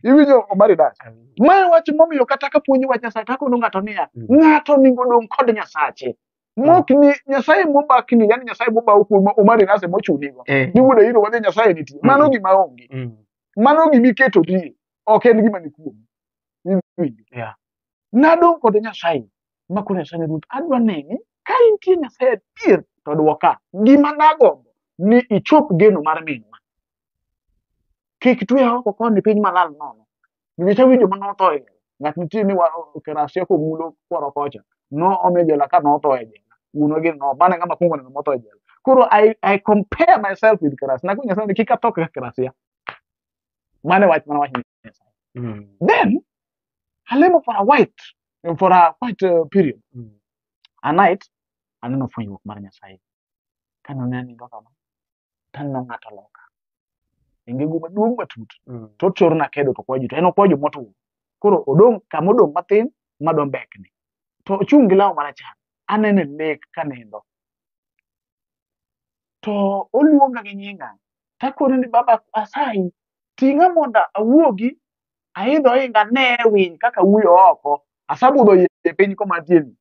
Iwinjo Omari Dash? Mae wach momiyo kata ka puonjo wach Nyasaye takono ng'ato niya, ng'ato onego odong' kod Nyasache. Mok ni Nyasaye mobakni, yani Nyasaye mobawo kuom Omari Dash mochunigo. Ni wuoda iro wadhi Nyasaye nitie. Mano gima onge. Mano gima iketo die. Ok en gima ni kuomi. Iwinjo? Yeah. Nadong' kod Nyasaye. Ma koro Nyasaye ni Ruoth, adwa neni ka intie Nyasaye adier to dwoka. Gima nagombo ni ichop geno mar minwa. Kik tweya oko koni piny malal nono. Nikech awinjo ma notho e jela. Ng'at nitie ni Kerasia komulo kwaro kocha. No omi e jela ka notho e jela. Wuonwa gini no, mano e ng'ama kuongo neno motho e jela. Koro I compare myself with Kerasia. Nakwayo Nyasaye ni kik atho kaka Kerasia. Mano e wach mana wach Nyasaye. Then alemo for a quite period. A night aneno fwenyruok mar Nyasaye. Kane anindo kama, taneno ng'ato loka. E ngego maduong' matut. To ochorona kedo to okwayo ji to en okwayo motwo. Koro odong' kama odong' matin madwa mbekni. To ochung' gi law marachar. Anene e lek kanindo. To oluonga gi nyinga. Takone ni baba asayi ting'a mondo awuogi aidh ohinga aneye winy kaka wuoyo oko. Asebudho iye piny koma antie ni.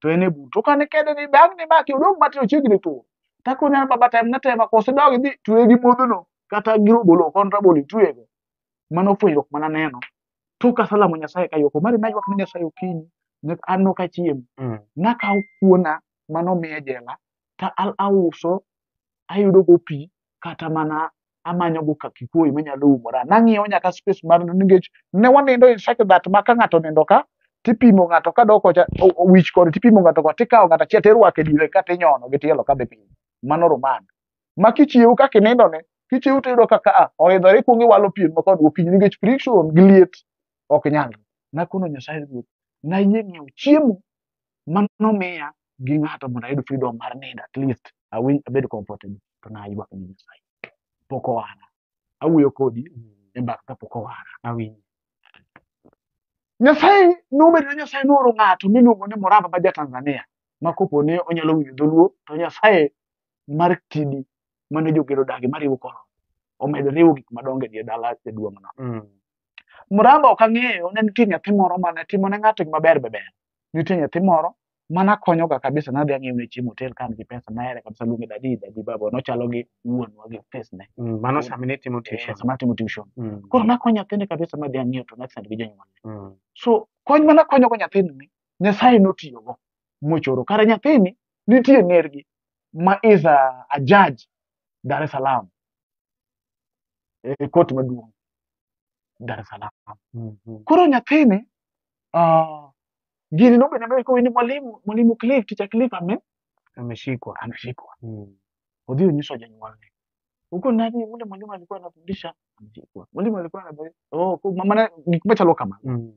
To en e bur. To kane kede ni be ang' nimaki odong' matin ochiegni tur. Takone ni baba temna tema koso idog idhi tweye gi modhono kata gi rabolo ok en rabolo itweyego. Mano fwenyruok mana neno. Tok aselamo Nyasaye kaywak. Omari naywak ne Nyasaye okinyi. An ok achiem. Nakawo kuona manomiya e jela to auso ayudo go pi kata mana amanyo go kikuoyo manyalo umora. Nang'iewo nyaka space mar nikech ne wanindo in such that ma ka ng'ato onindo ka tipimo ng'ato kadok kocha wich koni tipimo ng'ato koni tikawo ng'ato achiel tirwako e diere ka tinyono gi tielo kadhi piny. Mano remand. Ma kichiew kaka inindo ni, kichiew tiyudo ka kaa oridhore ikuongo iwalo pien ma kod gokinyi nikech friction gi liet ok nyalre. Nakono Nyasaye Ruoth, nayie ng'iewo chiemo manomiya gi ng'ato mondo ayud freedom mar nindo at least awinj abed comfortable to naywak ne Nyasaye. Pok owara. Awuoyo kodi e mbaka kapok owara. Awinjo. Nyasaye nobedo ni Nyasaye nooro ng'ato miluongo ni Moramba ma ja Tanzania ma kopo ni onyalo winjo dholuo to Nyasaye mar kidi mane jogero dagi mariwo koro omedo riwo gik madongo e dier dala jaduong'no. Muramba ok ang'eyo ne nitie nyathi moro mane timo ne ng'ato gima ber be ber. Nitie nyathi moro mana konyoga kabisa nadhi ang'iewo ne chiemo hotel ka an gi pesa nahere kabisa aluonge dadi dadi baba nochalo gi wuonwa gi face ne. Mano sama ne itimo tuition. Sama atimo tuition. Koro nakonyo nyathini kabisa madhi ang'iewo to an gi jonyuolne. So kony mana konyogo nyathini ni Nyasaye notiyogo mochoro. Kare nyathini nitie nergi ma is a judge Dar es Salaam. E court maduong' Dar es Salaam. Koro nyathini gini nobedo maber kowinjo ni mwalimu mwalimu Cliff teacher Cliff Ameshikwa. ameshikwa. Odhi onyiso jonyuolne. Huko nani ule mwalimu alikuwa anafundisha ameshikwa. Mwalimu alikuwa anafundisha oh mana gik machalo kamano.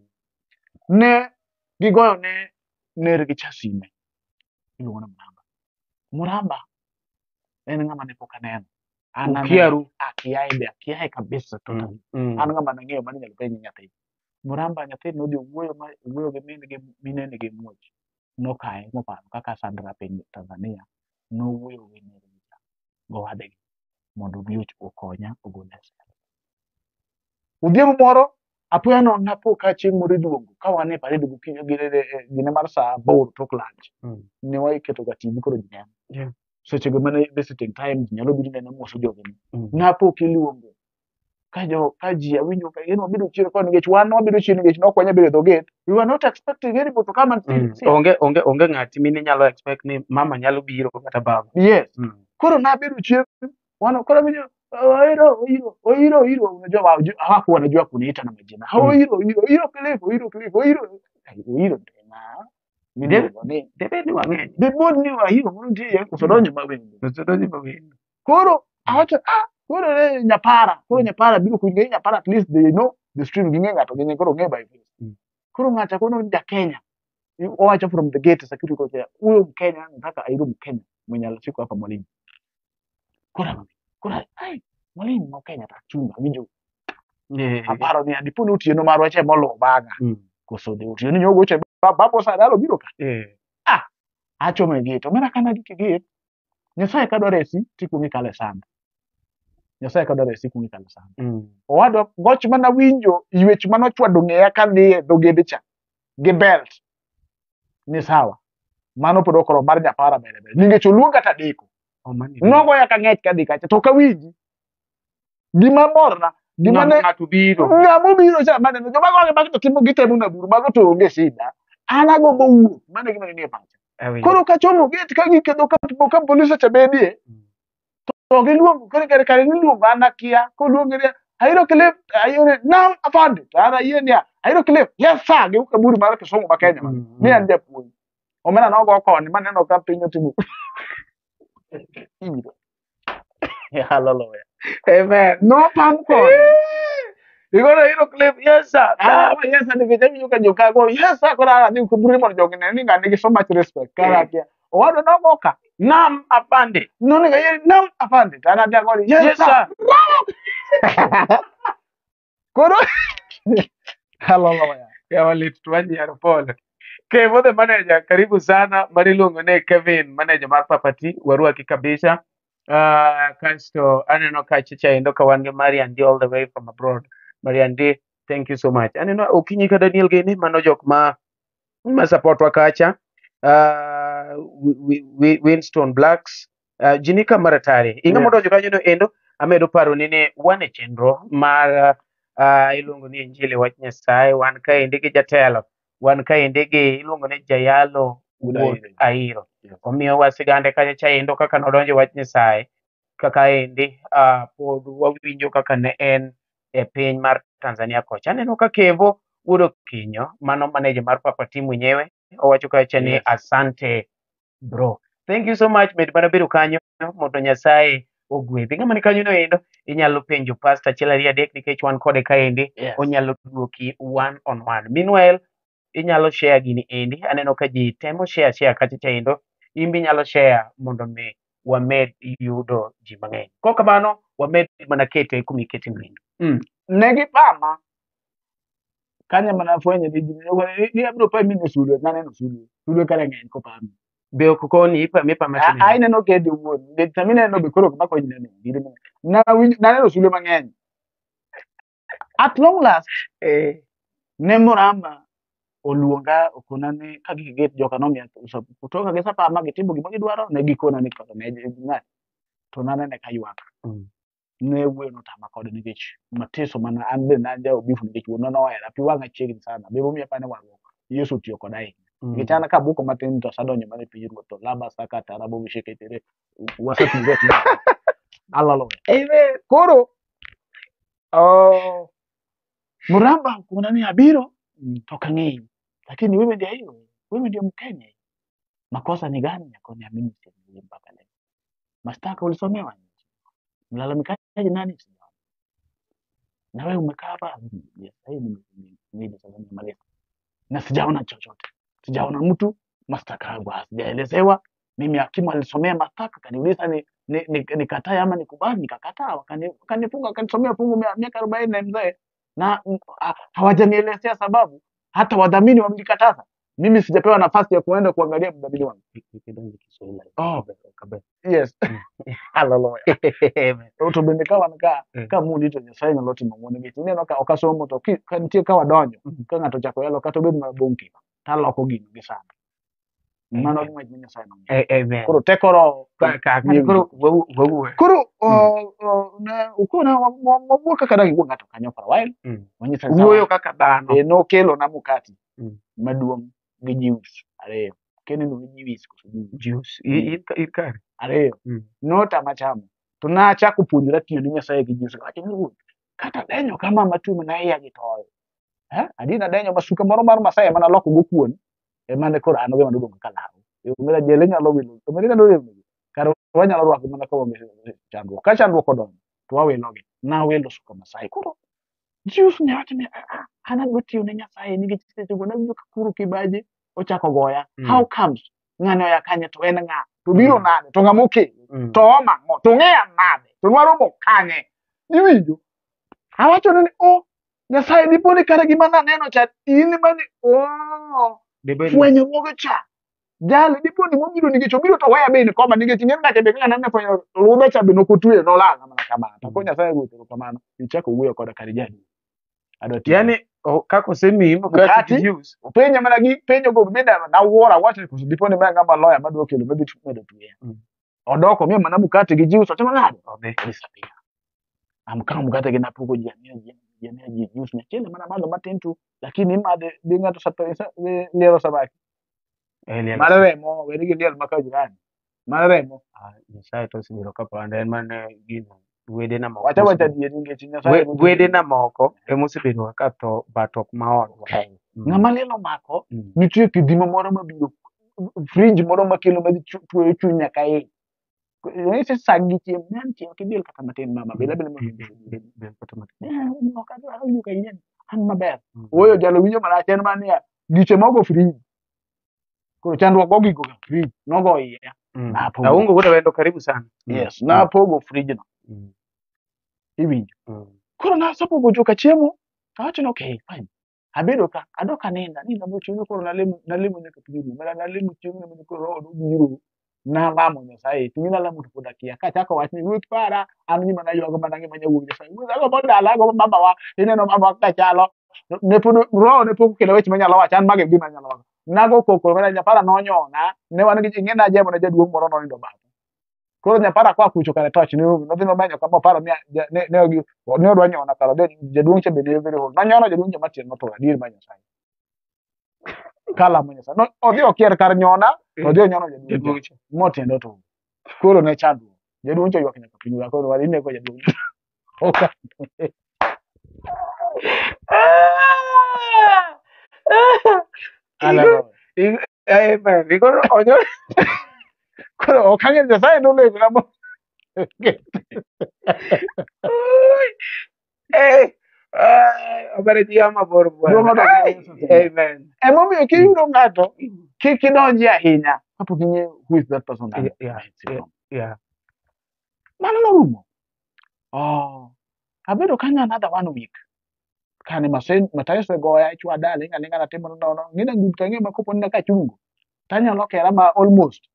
Ne gigoyo ne nergi cha sime. Iluongo ni Muramba. Muramba en ng'ama ne pok aneno. An Ukiaru. akiaye be akiaye kabisa totally. An ng'ama nang'eyo mane inyalo penj nyathi. Muramba nyathi nodhi owuoyo ma owuoyo gi min gi minene gi muoch. Nokaye moparo kaka sandra piny Tanzania. Nowuoyo gi nergi cha gowadgi mondo obi okonya ogola e sel. Odhiambo moro apoya nono napo ka chieng' moro iduogo ka wan e parade gokinyi gine mar saa aboro tok lunch. Ne waketo ga TV koro ji neno. Sechego mane visiting time ji nyalo biro neno moso jogini. Napo kiluongo Ka ji awinjo ka gin wabedo chien koni nikech wan wabedo chien nikech ne ok wanyal bedo e dho gate. We were not expecting anybody to come and see. Onge ng'ati mine nyalo expect ni mama nyalo biro kata baba. Yes. Koro nabedo chien wan koro awinjo Oiro, Oiro, Oiro, Oiro, unajua hawakuwa wanajua kuniita na majina. Oiro, Oiro, Oiro Cliff, Oiro Cliff, Oiro. Oiro tena. Miluongo ni. Debed ni wang'eny. Debed ni Oiro moro nitie koso donjo mawendo. Koso donjo mawendo. Koro awacho koro ne Nyapara, koro Nyapara biro kuing'e Nyapara, at least they know the stream, ging'e ng'ato ging'e koro ng'e by face. Koro ng'acha kono ja Kenya. Owacho from the gate security kocha, huyo Mkenya nataka Airo Mkenya mwenye alishikwa hapa mwalimu. Koro koro ai mwalimu ma Kenya tachunga winjo. Aparo ni adipo ni otieno marwa cha moluwo bang'a. Koso de otieno nyogo cha babo sadalo biro ka. Achomo e gate. Omera kana gik e gate. Nyasaye kadwa resi tikuongo ikalo e sand. Nyasaye kadwa resi ikuongo ikalo e sand. Owadwa goch mana winjo ywech manochwado ng'eya kadhi e dho gede cha gi belt ni sawa. Mano pod ok oromo mar Nyapara bere bere. Nikech oluonga tadeko. Nogoya ka ng'ech kadhi kacha to ok awinji. Gima morna gima ne ng'ato biro. Ng'ama obiro cha maneno joma goge magi to timo gitemo na buru mago to onge shida. An agombo wuok mano e gima ne nie pacha. Koro kachomo gate ka gikedho ka polise cha bedie to giluongo koro kare niluongo an akia koluongi ni Airo Cliff Airo nam afande to an ayie niya Airo Cliff yes sir gi kaburi mar kisungu ma Kenya ni an japuonj. Omera nogo koni maneno ka piny otimo iro. Hallelujah. Amen. Nopam koni. Igoro Airo Cliff yes sir. Yes sir nikech awinjo ka joka go yes sir koro adhi kaburi mondo jogi ne ni ng'ani nigi so much respect kara akia. Owadwa nogo ka. Nam afande. Nonego ayie nam afande to an adhi ago ni yes sir. Koro hallelujah. Yawa lit twanyiero pole. Kevo the manager, karibu sana. Mariluongo ne Kevin, manager mar Papati, warwaki kabisa. Kasto aneno ka chicha endo ka wan gi Marian D all the way from abroad. Marian D, thank you so much. Aneno okinyi ka Daniel gini, mano jok ma support wa kacha. Winston Blacks, Jinika Maratari. Inga modonjo kanyo no endo, amedo paro ni ne wan e chenro mar iluongo ni Injili Wach Nyasaye, wan kaendi gi jatelo, wan kaendi gi iluongo ni Jayalo Wuod Airo. Omiyo wasigande kacha chaendo kaka nodonjo Wach Nyasaye, kaka endi pod wawinjo kaka ne en e piny mar Tanzania kocha. Aneno ka Kevo Wuod Okinyo, mano manager mar Papati mwenyewe, owacho kacha ni asante bro. Thank you so much med mana bedo kanyo mondo Nyasaye ogwedhi. Ng'ama ni kanyo no endo inyalo penjo pastor achiel ariyo adek nikech wan kode kaendi, onyalo duoki one on one. Meanwhile, inyalo share gini endi. Aneno ka ji temo share kacha chaendo. In be inyalo share mondo mi wamed yudo ji mang'eny. Kok kamano, wamed mana kete kumikete noendo. Ne gipama kanya mana fwenyo ni ji ni abiro pami ni sulwe naneno sulwe sulwe kare ng'eny kopami. Be ok koni ipame ipama tinende? Aineno kende wuon nikech sama ineno be koro ok mako neno naneno sulwe mang'eny. At long last ne Muramba oluonga okona ni ka gik gate joka nomiya kutoka gi sapama gitimo gima gidwaro ne gikona ni koro ne ng'at to nanene ka ywak. Ne wuoyo notama kode nikech mateso mana an be ne an ja obifu nikech wuonwa nohera pi wang'a chiegni sana be momiyo apani warruok Yesu otiyo koda ahinya. Nikech an kabuko matin to asadonjo mana e piny ruoth to laba saka tarabo gisheketere wasetugo Hallelujah. Amen. Koro Muramba okona ni abiro to ok ang'eyi lakini wewe ndiye hiyo wewe ndio Mkenya. Makosa ni gani? Akoni mimi sijui mpaka leo. Mashtaka ulisomewa? Mlalamikaji nani? Sijaona. Na wewe umekaa hapa? Yes, hii ni sasa nimemaliza. Na sijaona chochote. Sijaona mtu, mashtaka yangu sijaelezewa. Mimi hakimu alisomea mashtaka akaniuliza nikatae ama nikubali, nikakataa. Wakanifunga, wakanisomea fungu miaka 40 na mzee. Na hawajanielezea sababu. Hata wadhamini wamenikataza. Mimi sijapewa nafasi ya kuenda kuangalia mdhamini wangu. Oh, yes. Hallelujah. To bende ka wan ka ka mundi to Nyasaye nyalo timo ng'wono nikech ineno ka ok asomo to ka nitie ka wadonjo ka ng'ato ochako yalo kata obed mana bonki taloko gino gi sano. Mano Amen. gima Nyasaye nomiyo. Amen. Koro teko roho Ka miyo koro winjruok. wawuoyo. Koro ukona wawuo kaka dang iwuo ng'ato kanyo for a while. Wanyisa ni Wuoyo sawa. kaka dhano. Nokelo na mukati maduong' gi juice ariyo. Keni no gi juice koso juice Juice. In kare. Ariyo. Notama chamo. To nachako puonjora tiyo ne Nyasaye gi juice. Awacho ni ruoth, kata denyo kama matuo mana iya gi toyo. Adi nadenyo masuka moro mar Masai ema naloko go kuon. Ema ne koro an go ema nodong' ka law. Omera jele nyalo wilo. Omera nyalo wilo. Kar wanyalo rwako mana ka waonge chandruok. Ka chandruok odonjo, to wawilogi. Nawilo suka Masai. Koro juice ne wacho ni "Ah, ah, an adwa tiyo ne Nyasaye nikech sechego nawinjo ka koro kibaji ochako goya. How comes? Ng'ani oya kanye to en ng'a? To biro nade? To ng'ama okele? To oma ang'o? To ng'eya nade? To nwaromo kanye? Iwinjo? Awacho ni o Nyasaye dipo ni kare gima naneno cha in mani o Dibed fwenyruogo cha jali dipo ni mobiro nikech obiro to weya be in koma nikech ing'e ng'acha be kaka naneno fwenyo ludhe cha be nokotweyo nolal mana kamano to ko Nyasaye ruoth erokamano ichako wuoyo koda kare jadi adwa tiyo Yani kaka osemiyi mkati Mkati. gi juice. Openja mana gi penjo go bende nawuoro awacho ni koso dipo ni ma ng'ama loya madwa kelo madhi medo tweya odoko miya mana mkate gi juice otimo nade Odhi. disappear amkawo mkate gi napuko ji amiyo ji ji amiyo ji juice ni achiel mana madho matin tu lakini imadhe bi ng'ato lielo samaki Liel. Mar remo weri gi liel maka jirani mar remo. Nyasaye to osebiro ka panda en mana gino wedena moko. Wacha wacha adieri nikech Nyasaye Wedena moko ema osebedo ka tho but ok maodwa. Okay. Ng'ama liel omako nitie kidhimo moro mabiro fridge moro makelo madhi tuoyo chuny nyaka iye ise sag gi chiemo ne an chiemo kibil kata matin mama bila bila mondo Bil kata matin. Ok adwar awinjo ka yien an maber ooyo jalo winjo marach en mana niya giche mogo fridge koro chandruok go gigo ga fridge nogo iya Napogo. Aungo wuod Awendo karibu sana. Yes napogo fridge no iwinjo koro nasepogo joka chiemo awacho ni okay fine abedo ka adok aninda ninda mochuno koro nalemo nalemo nyaka piny orumo mana nalemo chiemo ne koro roho nobiro nalamo Nyasaye timi nalamo to pod akia kachako wach ni ruoth para an gima naywago mana ngima nyawuok Nyasaye ruoth agombo dala agombo mamawa ineno mamawa kaka chalo ne pod roho ne pok okelo weche manyalo wacho an mago e gima anyalo wacho nago koko mana nyapara nonyona ne wan gi ing'e najemo ne jaduong' moro nonindo bathe koro nyapara koa kucho kare toch ne onge nodhi nomenyo kama oparo ni ne odwa nyona kara de jaduong' cha be ne very old nonyono jaduong' cha matin notho adier mar Nyasaye kalamo Nyasaye no, odhi okier kar nyona to odhi onyono jaduong' Jaduong' cha cha. motiende otur koro ne chandruok jaduong' cha oywak nyaka piny koro wari inego jaduong' ok Hallelujah. Amen. Koro onyo Koro ok ang'eyo Nyasaye nonego mo Obere ji ama bor bwana. Duong' odok ne Yesu kendo. Amen. Emomiyo kiyudo ng'ato kik idonji ahinya kapok ing'eyo who is that person and where is he from. Mano norumo. Oh, abedo kanyo another one week. Kane masen Mathayo osegoya ichwada aling' aling'a natimo nono ng'ina ngut kang'eyo ma kopo ni kachungo tanyalo kera ma almost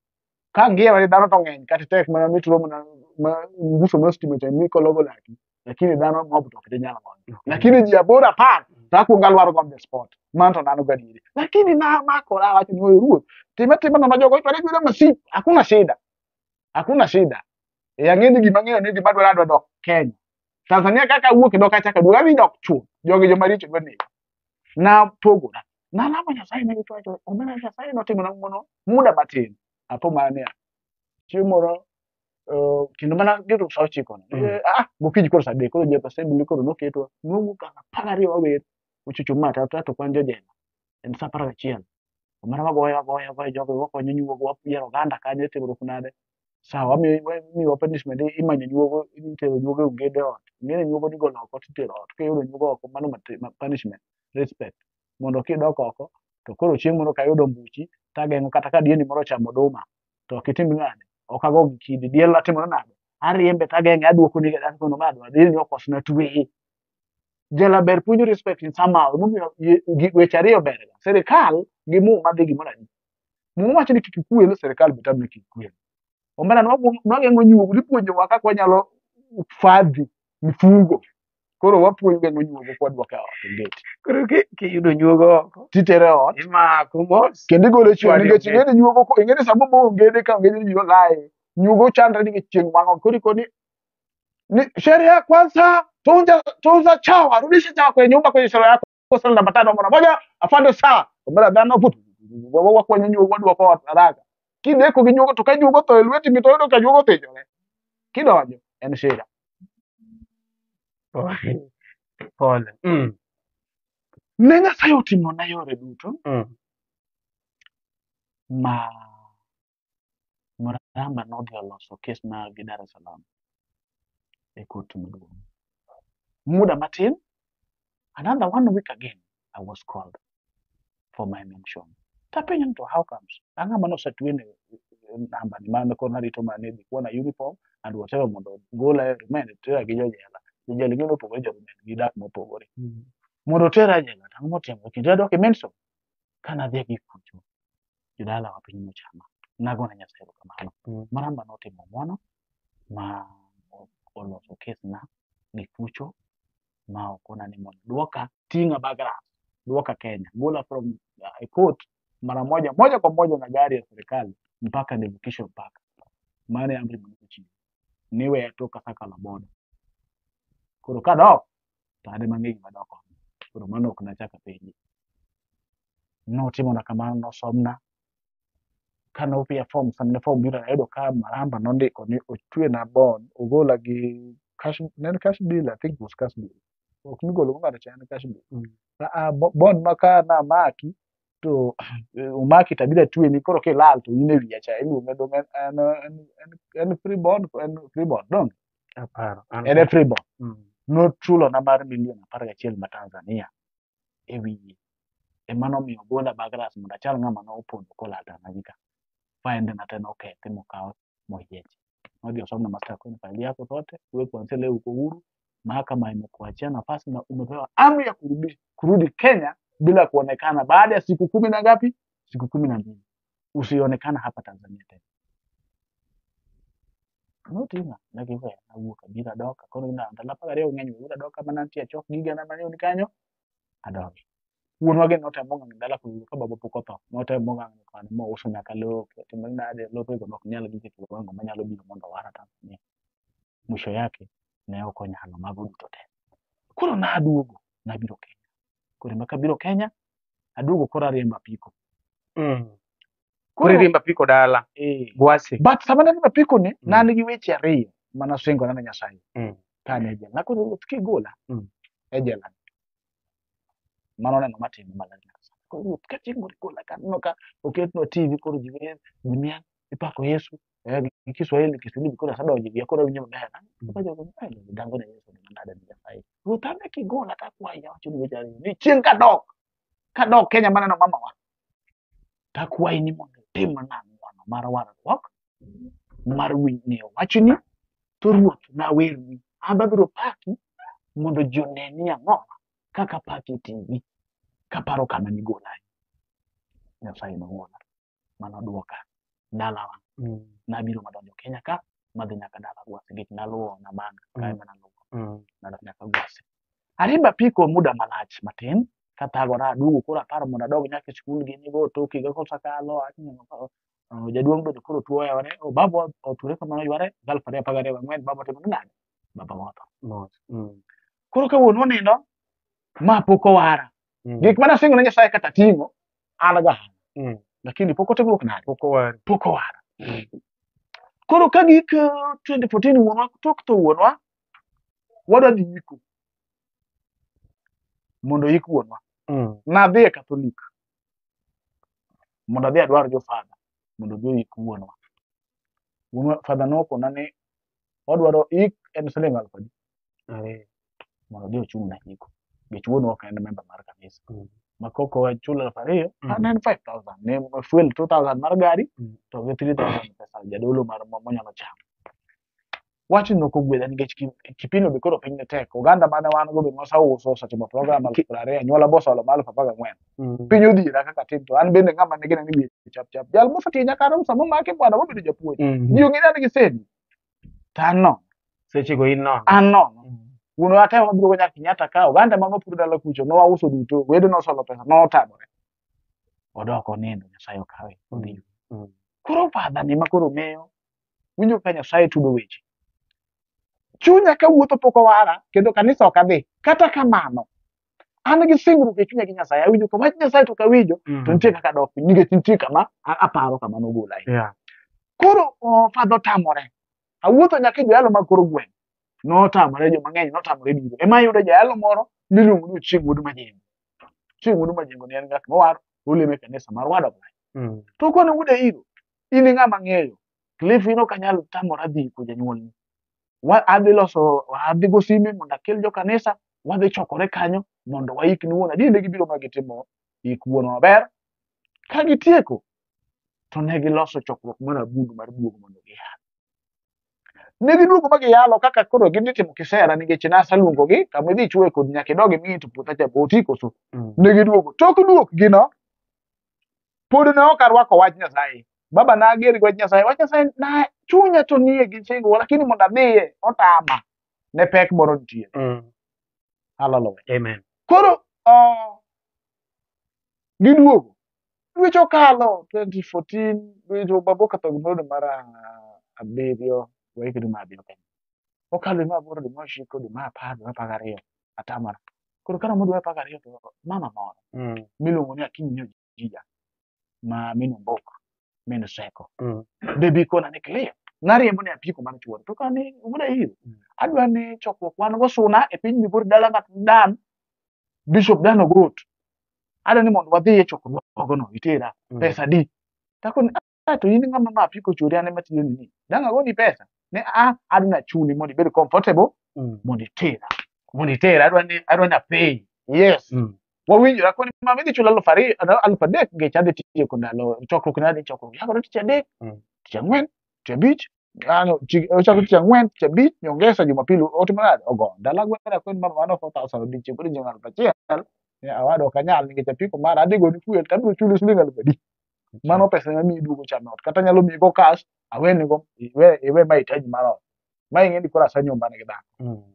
ka ang'iyo ni dhano to ng'eny kata tek mana mituro mana ma nguso mar stima cha mikologo laki lakini dhano mob to ok dinyal goyo lakini ji aboro apar to akwongo alwaro go on the spot mano to nano gadieri lakini namakora awacho ni oyo ruoth time atima nono jogo ichwade achwada masip hakuna shida hakuna shida e ang'e ni gima ang'eyo ni gima dwaro adwa dok Kenya Tanzania kaka awuok dok achako aduogo adhi dok chuth jogi joma richo dwa nego napogora nalamo Nyasaye ne gichwacho omera Nyasaye notimona ng'wono muda matin apo mana niya chieng' moro kendo mana giro sa ochiko no gokinyi koro sa adek koro jep assembly koro noketwa nwawuok kar apar gariyo wawer ochocho ma to kwan jojela en sa apar gachiel omera wagoyo wagoyo wagoyo jogo wakonyo nyuogo wayiero oganda kanyo itimruok nade sawa wamiyowa punishment imanyo nyuogo itero nyuogo e ongede ot ing'eni nyuogo nigolo oko titero ot kiyudo nyuogo oko mano punishment respect mondo kidok oko to koro chieng' moro kayudo mbuchi tageng'o kata ka dieni moro ochamo oduma to ok itim nade ok ago gi kidi diel atimore nade ariembe tageng'e aduoko ni akono ma adwa diel ni okosna tweye jela ber puonjo respect in somehow emomiyo weche ariyo ber ga sirikal gi muma dhi gimoro adi muma wacho ni kik ikwel sirikal be tamni kik ikwel omera nwageng'o nyuogo nipuonjowa kaka wanyalo fadhi mifugo Koro wapuonj geng'o nyuogo kwadwoke e ot ongeti. Koro kiyudo nyuogo oko, Titere e ot imako mos. kendo igole chieng' Chwade nikech ongeti. ing'eni nyuogo ing'eni sama omo ongede ka ongede ni laye nyuogo chandre nikech chieng' wang'o koro ikoni ni sheria kwanza tunza tunza chawa rudisha chawa kwenye nyumba kwenye sheria yako sala namba 5 mara moja afande saa omera dhano put wakwanyo nyuogo wadwoko ot haraka kideko gi nyuogo to ka nyuogo otho e lweti to yudo ka nyuogo othinyore kidonjo en shida. Pole. Pole. Ne Nyasaye otimona yore duto ma Mramba nodhi oloso kes margi Dar es Salaam e kot maduong'. Muda matin, another 1 week again, I was called for my mention. Tapenjo ni to how comes? Ang'o mane osetwene namba ni mane koro narito mane dhi kuona uniform and whatever mondo gola e remand tera gi jojela. Jojela gin opogore jo remand gidak mopogore. Mondo otera e jela to ang'o motimo? Kendo adok e mention. Kana adhi gi kucho, jodala wa piny nochama. Nagone Nyasaye erokamano. Mramba notimo ng'uono ma oloso kes na gi kucho ma okona ni mondo duoka ting'a Bagras, duoka Kenya, gola from court mara moja moja kwa moja na gari ya serikali mpaka nivukishwe mpaka. Mano e amri mane ochiwo. Niweya tok asekalo boda. Koro kadok to an ema ang'e gima dok oko. Koro mano ok nachak apenji. Notimona kamano, nosomna. Kane omiya form, sama ne form biro ayudo ka Maramba nondiko ni otwena bond, ogola gi cash, ne en cash bill, I think it was cash bill. Ok migolo go ng'ato cha en cash bill. Bond ma ka namaki to omaki to abiro atweni koro kilal to in e wiya cha iluonge dong en free bond, en free bond dong. Aparo. En e free bond. Nochulona mar milion 11 ma Tanzania e wiye. Ema nomiyo ogola Bagras mondo achal ng'ama nopondo kolal Tanganyika. Faende na te nokethi mokaw moyiechi. Nodhi osomna mashtaka kwenye faili yako zote, wewe kuanzia leo uko huru, mahakama imekuachia nafasi na umepewa amri ya kurudi Kenya bila kuonekana baada ya siku 10 na ngapi? Siku 12. Usionekana hapa Tanzania tena. Notinga nagiweya nawuok abiro adok akoro na ndalo 12 ng'eny wuod adok kama nantie achok gigena mane ni kanyo adogi. Wuonwa gi notemo ng'anyo dala koyudo ka baba pok otho notemo ng'anyo kode mouso nyaka lope timo nade lopego ok nyal gik e kiwango manyalo biro mondo owara Tanzania. Mwisho yake ne ok onyalo mago duto te. Koro naduogo nabiro Kenya. Koro ema kabiro Kenya aduogo koro ariembo apiko. Koro iriembo apiko dala. Gwasi. But sama ne ariembo apiko ni ne an gi weche ariyo mana singora ne Nyasaye. Kane e jela. Nakoro ruoth kigola e jela. Mano neno matimo maler nyaka sani. Koro ruoth ka chieng' moro igola ka aneno ka oketnwa TV koro ji wer, ji miel, ipako Yesu, gi Kiswahili, Kiswahili koro asedonjo e wiya koro awinjo maber. Ka jogo dango ne Yesu ni manade ni Nyasaye. Ruoth an kigola to akwayi awacho ni weche ariyo ni chieng' kadok Kenya maneno mamawa to akwayi ni mondo itimna ng'wono mar warruok mar ng'eyo wachni to ruoth nawerni an be abiro paki mondo ji one ni ang'o kaka paki e TV kaparo kama nigolae. Nyasaye nong'wona manoduoka dalawa. Nabiro madonjo Kenya ka madhi nyaka dala Gwasi nikech naluwo Namanga kae manaluwo nadok nyaka Gwasi. Ariembo apiko muda malach matin kathagora aduogo koro aparo mondo adog nyaka e skul gini go tok higa kosekalo jaduong' bende koro tuo oyawore baba oture kamano yware 2024 baba otimo nade baba otho. Koro ka wuonwa onindo ma pok owara. Gik mane asingo ne Nyasaye kata ting'o an ga. Lakini pok otimruok nade? Pok owara. Pok owara. Koro ka gik 2014 wuonwa tok tho wuonwa wadwa dhi yiko mondo oyik wuonwa. Nadhi e Catholic mondo adhi adwar jo father mondo odhi oyik wuonwa. Wuonwa father nokona ni odwaro ik en siling 1000 adi mondo odhi ochung' na yiko. Nikech wuonwa ok en member mar kanisa. Ma koko wachulo 2000 an en 5000 ne fuel 2000 mar gari to gi 3000 pesa jadolo mar monyalo chamo. Wachni ok ogwedha nikech kipindi be koro piny ne tek. Oganda mane wan go be noseuso osetimo program 20,000, anyuola bosolo ma 14,000. Piny odhiera kaka tim to an bende ng'ama nigi ni wiye chap chap. Jal mosetiyo nyaka rom sama omake bwana mobedo japuonj. Ji ong'e ni an gi sendi. To an nono. Sechego in nono. An nono. Wuonwa atemo mabiro go nyaka Kenyatta ka oganda ma nopuro dala kucho nowauso duto, wede nosolo pesa notamore. Odok onindo Nyasaye okawe odhi. Koro fadha ni ma koro miyo winjo ka Nyasaye tudo weche. Chunya kawuotho pok owara kendo kanisa ok adhi. Kata kamano, an gi singruok e chunya gi Nyasaye. Awinjo ka wach Nyasaye to kawinjo to nitie kaka dok piny nikech nitie kama aparo kama nogola. Yeah. Koro fadha otamore. Awuotho nyaka e joyalo mag kor gweng'. Notamore joma ng'eny notamore biro. Ema ayudo jayalo moro miluongo ni Ochieng' Wuod Majengo. Ochieng' Wuod Majengo ne en ng'at mowar olemo e kanisa mar Word of Life. To kone wuod Ahiro, in e ng'ama ng'eyo. Cliff in ok anyal tamora dhi iko janyuolni. Adhi loso, adhi go sime mondo akel jo kanisa, wadhi chokore kanyo mondo waik ni wuon. Adier ne gibiro ma gitimo ik wuon maber. Ka gitieko, to ne giloso chokruok mar abundu mar duogo mondo giyal. Ne giduogo ma giyalo kaka koro gidhi timo kisera nikech naseluongogi kama idhi chwoye kodhi nyaka idog ing'i to puotha cha be oti koso. Ne giduogo. Tok duok gino, pod ne ok arwako wach Nyasaye. Baba nager gi wach Nyasaye. Wach Nyasaye na chunya to nie gi singruok lakini mondo adhiye otama. Ne pek moro nitie. Hallelujah. Amen. Koro giduogo. Dweche okalo 2014 dweche baba okatho gimoro dwe mar abiriyo waike dwe mar abiriyo Kenya. Okalo dwe mar aboro, dwe mar ochiko, dwe mar apar, dwe mar apar gariyo atamora. Koro karomo dwe mar apar gariyo to mama moro miluongo ni Akinyi Ojija ma min Ombok min Seko. Be kona ni clear. Nariembo ne apiko mar chuore to kane wuoda iro adwa ni chokruok wan go suna e piny Migori dala ng'at Dan Bishop Dan Ogot. Adwa ni mondo wadhi e chokruogono itera pesa di. Takoni ah to in ng'ama ma apiko chori an ema tiyo ni. Dang' agoni pesa. Ne a adwa nachuli mondo ibed comfortable mondo itera. Mondo itera, adwa ni apay. Yes. Wawinjora koni mama idhi chulo 2000 3,000 nikech adhi tieko ndalo chokruok ne adhi chokruok. Chakore tich adek, tich ang'wen, tich abich, ochako tich ang'wen, tich abich, nyongesa Jumapili otimo nade? Ogo. Ndalo ang'wen akoni mama mano 4000 odiochieng' koro odiochieng' 1000. Ne awado ok anyal nikech apiko mara adhi goni fuel to abiro chuli siling 10,000 adi. Mano pesa ma miyi duogo chame ot. Kata anyalo miyi go cash aweni go iwe mahitaji mar ot. Ma ing'e ni koro asenyumba nigi dhako.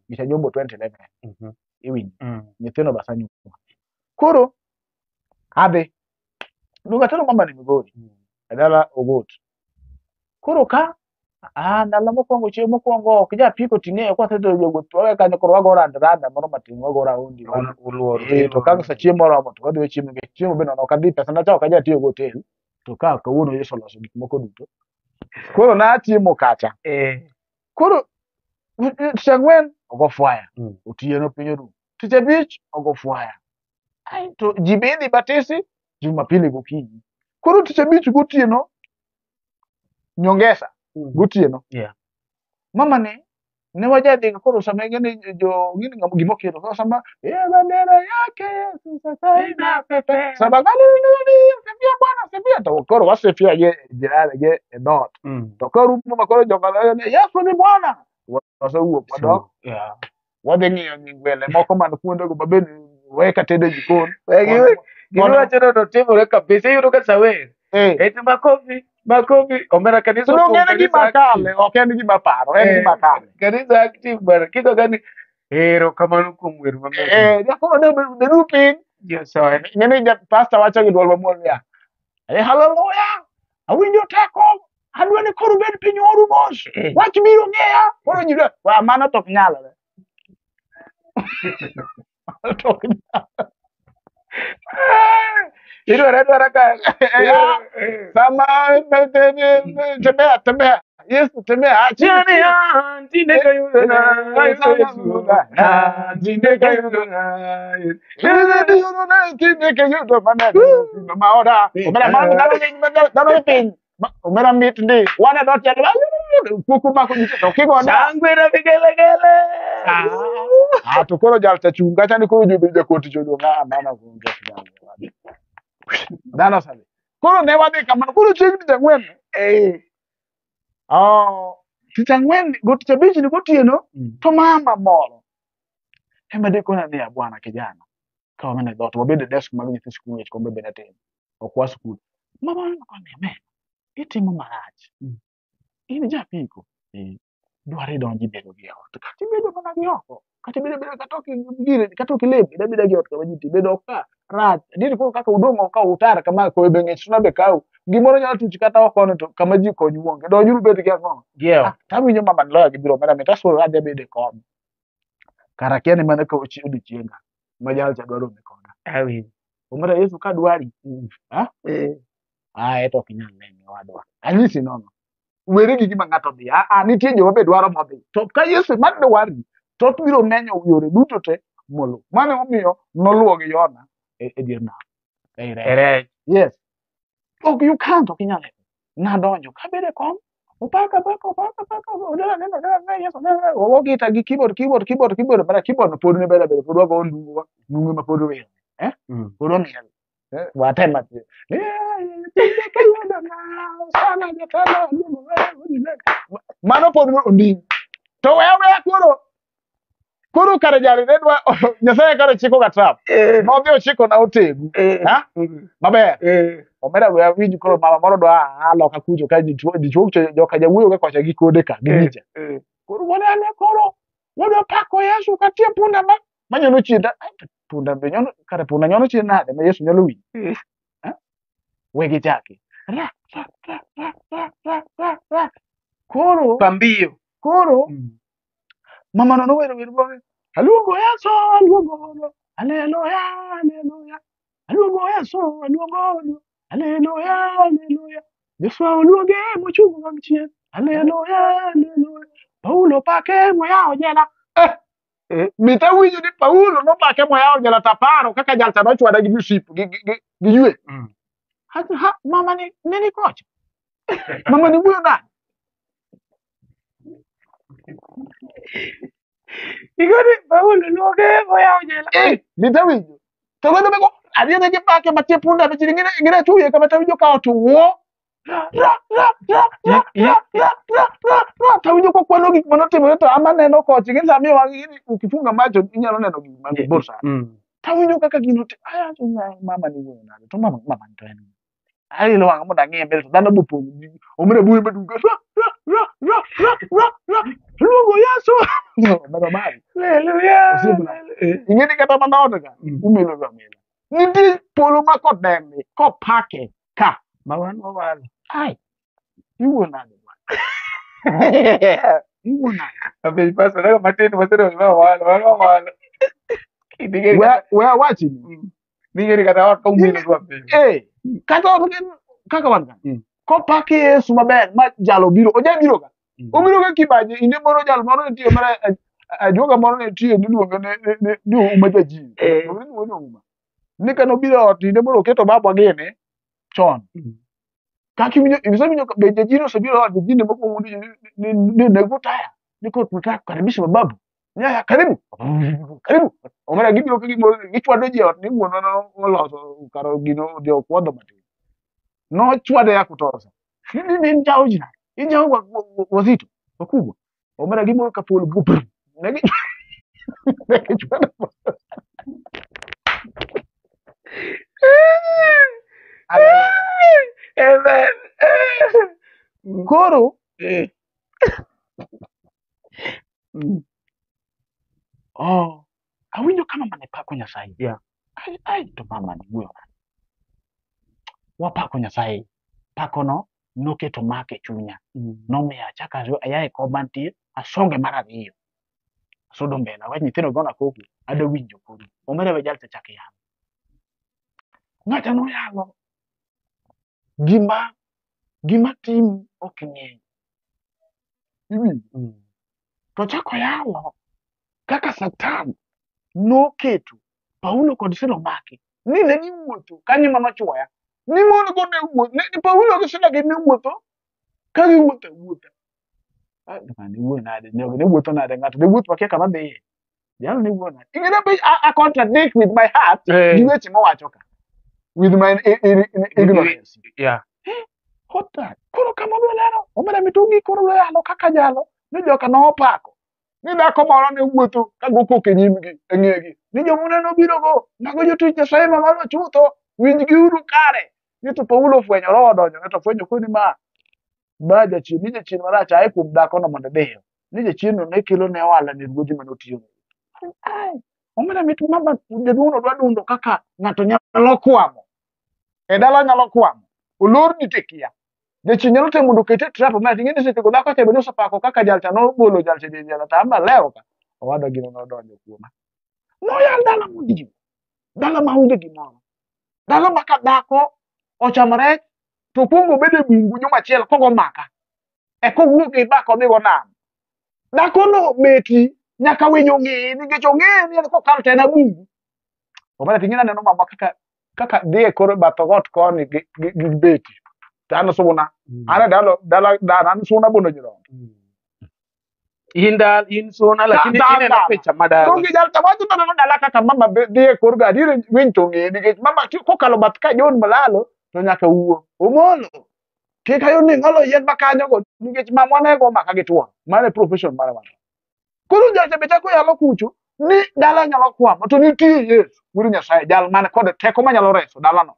Nikech ajombo 2011. Iwinjo. Nyithindo be asenyuolo. Koro adhi. Duogo atero mama ni Migori. E dala Ogot. Koro ka ndalo mokwongo chieng' mokwongo ok ja apiko ting'eyo kwasetero jowuoth to wawe kanyo koro wago rand randa moro matin wago raundi. To ka sa chiemo oromo to wadhi wachiemo nikech chiemo be nono ok adhi pesa na cha ok aja tiyo go hotel. To ka kawuono Yesu oloso gik moko duto. Koro nachiemo kacha. Koro tich ang'wen ogo fwaya. Otieno piny orumo. Tich abich ogo fwaya. Ai to ji be idhi batisi Jumapili gokinyi. Koro tich abich gotieno nyongesa gotieno. Mama ne wajadhi koro sama ing'e jo ng'ini ng'ama gima okelo koro sama e bendera yake Yesu sasa inapepea. Sama sifia Bwana sifia to koro wasifia gi jirani gi e dhoot. To korumo ma koro joka ni Yesu ni Bwana. Wasewuok wadok. Wadhi ng'iyo nyingwele moko man kuondego ma bende weka tedo e jikon. Giwacho ni otimore kabisa iyudo ka sawer. Eti makofi, makofi, omera kanisa. To donge en gima kale, ok en gima paro, en gima kale. Kanisa active bwana. Kiko gani? Erokamano kuom wer mamit. Jakoro ne bedu piny. Nyasaye. Ng'eni ja pastor wacho gi dwol mamuol niya. Haleluya! Awinjo teko. Adwa ni koro ubed piny oru mos. Wach biro ng'eya. Koro ji wa mano to ok nyalre. Mano to ok nyalre. Idwaro adwara ka Sama tembea tembea. Yesu tembea. Chini ya tinde kayudo na Yesu. Tinde kayudo na Omera mit ndi. Wan e dhoot cha kuku mako ji to kigo na. Shangwe na vigelegele. Ah, to koro jal cha chung' kacha ni koro jobedo jakot chodo ng'a mano onge dhano. Dhano osedhi. Koro ne wadhi kamano. Koro chieng' tich ang'wen. Tich ang'wen go tich abich ni gotieno to mama moro ema dekona niya bwana kijana ka wamene dhoot wabed e desk mag nyithi skul nikech kombe bende tin ok wa skul. Mama nokone me itimo marach. In japiko. Dwaro idonj ibedo gi ot. Kata ibedo mana gi oko. Kata ibed abeda kata ok gire kata ok ilem bed abeda gi ot kama ji nitie bedo oko ka rach. Adier koro kaka udong' oko ka utar kama koyo be ng'ich suna be kawu. Gimoro nyalo tuch kata oko no to kama ji konyu onge. Donjuru ubed gi ang'o? Gi e Ah, ot. tawinjo mama loya gi biro omera mit asuora adhi abedo e kom. Kara akia ni mano ka odiochienga ma jal cha dwa rome koda. Awinjo. Omera Yesu ka dwari, ha? Ae to ok inyal nene owadwa. Anyisi nono. Weri gi gima ng'ato dhi. Ah, ah, nitie joma be dwaro modhi. To ka Yesu ema dwari, to biro menyo yore duto te moluw. Mano emomiyo noluwo gi Yona e dier nam. Ei rech. E rech. Yes. Ok you can't, ok inyal. Nadonjo, kabedo e kom, opaka paka opaka paka odala neno odala neno Yesu odala ogo gita gi keyboard keyboard keyboard keyboard mana keyboard no pod ne ber aber pod wago ndungu ndungu ma pod wer eh pod omiel eh watem ati mano pod onding to we aweya koro koro kare jali ne dwa Nyasaye kare chiko ga trap nodhi ochiko na otegu ha maber omera we awinj koro mama moro dwa aa loka kucho ka ji chuo joka jawuoyo ga kocha gi kode ka gi gicha koro wane koro wadwa pako Yesu katie punda ma manyono chien ai, to punda be nyono kare punda nyono chien nade ma Yesu nyalo winjo Eh? We gichaki ra ra ra ra ra ra ra ra koro Pambio. koro mama no nowero wer moro aluongo Yesu aluongo haleluya haleluya aluongo Yesu aluongo haleluya haleluya Joshua oluonge mochung' wang' chieng' haleluya haleluya Paulo pake moyawo jela eh mit awinjo ni Paulo nopake moyawo jela taparo kaka jal cha nochwada gi msip gi ywe ha mama ni ne ni kocha mama ni wuoyo nade Igoni Paulo luonge moyawo jela. Eh, mit awinjo. To godo mego adhiene gi pake matie punda to chiri ngine chuye kama tawinjo ka otuo. Ra ra ra ra ra ra ra ra ra ra tawinjo kokwano gik manotimore to ama neno kocha ing'e sama wang' ukifunga macho inyalo neno gik mabor sana. Tawinjo kaka gino aya to mama ni wuoyo nade to mama mama ni to en ayilo wang'a mondo ang'iye mbele to dhano bopong' omera buoyo madung' ra ra ra ra ra ra ra luongo Yesu omera mari Haleluya. Osiepna. Ing'e ni kata mana ot ka umelo ga amela nitie polo ma kodembe kopake ka Ma wan wawalo. ai iwuo nade bwana iwuo nade Apenj pastor dakika matin waseromo ma wawalo wan wawalo. Ningeni we kata we awachni ningeni kata ot ka umelo dwa piny. eh kata ot gin kaka wan ka kopaki Yesu maber ma jalo biro oja biro ka obiro ka kibaji inde moro jal moro nitie mara ajuoga moro nitie niluonge ni Uma Jajini iluonge ni Uma ni ka nobiro e ot inde moro oketo babwa gini chon kaka iwinjo isewinjo be jajini osebiro e ot jajini mokwongo ni nego taya ni koro tunataka kukaribisha mababu nyaya karibu karibu omera gibiro ka gimoro gichwado ji e ot ni wuonwa noloso kar gino odhi okuodho matin nochwade ya kutosha ni njao jina injao wazito wakubwa omera gimoro ka polo go brr ne gichwado Amen. koro oh awinjo ka mama ne pako Nyasaye ai ai to mama ni wuoyo nade wapako Nyasaye pakono noketo mak e chunya nomiyo achako aya e kom mantie asonge mar ariyo asudo mbele awach nyithindo gona koko adwa winjo koro omera we jal cha chak yalo ng'acha noyalo gima gima timi ok ing'eyo iwinjo to chako yalo kaka Satan noketo Paulo kod Sila omaki ni ne giwuotho kanyo ema nochuoya ni mon go ne wuotho ni Paulo gi Sila gi ne wuotho ka giwuotho awuotha Ah, jamani, wuoyo nade jogi ne wuotho nade ng'ato ne wuotho makia kama dhiye jalo ne wuoyo nade ing'e ni I contradict with my heart gi weche mowacho ka with my ignorance Hota. Koro kama odwa lero, omera mitungi koro dwa yalo kaka jalo, ni joka nopako. Ni dhako moro ne wuotho ka go koko e nyimgi, e ng'egi. Ni joma nobiro go, mago jotich Nyasaye mamalo chutho, winjgiuru kare. Ni to Paulo ofwenyo, roho odonjo ne to ofwenyo koni ma ba jachien, ni jachien marach ae kuom dhakono mondo idhiyo. Ni jachiendno ne kelo ne ohala ne ruodhi mane otiyo. Ai, omera mit mama jaduong' no dwa dundo kaka ng'ato nyalo kwamo. E dala nyalo kwamo. Olor ni tekia. Jachien nyalo temo mondo okete trap ma ting'e ni seche go dhako cha bende osepako kaka jalcha nogolo jalcha e jela to amba lewo ka. Owadwa gino nodonjo kuoma. Noyal dala modhier. Dala maonge gimoro. Dala ma ka dhako ochamo rech to okuongo obedo e bungu juma achiel kogo maka. Eka owuok gi bak odhigo nam. Dhakono beti nyaka winyo ng'eye nikech ong'eyo ni en kokalo to en abungu. Omera ting'e aneno mama kaka kaka dhi e kor bath got koni gi, gi, gi beti. To an suna. An e dalo dala dana an suna bondo nyirondo. In dal in suna lakini Da- ineno dala. picha ma dala. Donge jal tawacho to aneno dala kaka mama dhi e kor gari ir winy to ong'eye nikech mama kokalo bath ka John Malalo to nyaka wuo. Omolo. Kik ayud ni ng'olo yien ma kanyo go nikech mamwa ne go maka gi tuon. Mano e profession mare wan. Koro jalcha be chako yalo kucho ni dala nyalo kwamo to nitie Yesu wuod Nyasaye jal man kod teko manyalo reso dalano.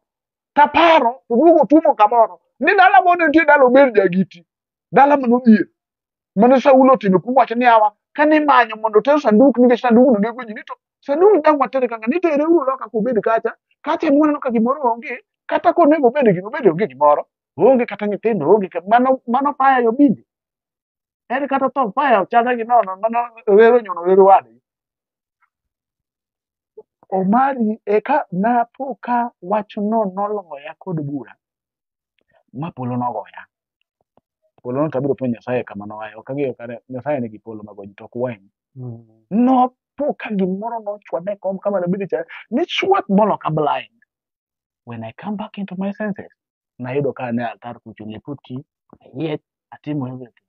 Taparo to duogo tumo kamoro ni dala moro nitie dala obed jagiti. Dala manodhier. Mane Saulo otimo kuwacho ni awa kane imanyo mondo oter sanduk nikech sandugno nego ji ni to sanduk dang' watere kanga ni tere uru loka kobed kacha kacha ema waneno ka gimoro onge kata konego obed gima obed onge gimoro onge kata nyithindo onge mano mano fire yo bindi en kata tho fire chana gi nono mano wero nyono wero wadgi Omari eka napo ka wachno noloya kod bura ma polo nogoya. Polo no to abiro penjo Nyasaye kama noaye. Ok ang'eyo kare Nyasaye nigi polo mago ji to ok weny. Nopo ka gimoro nochwada e kom kama nabede cha ni chwat moloka blind. When I come back into my senses, nayudo ka an e altar kucho lepa oti, ayiech, atimo everything.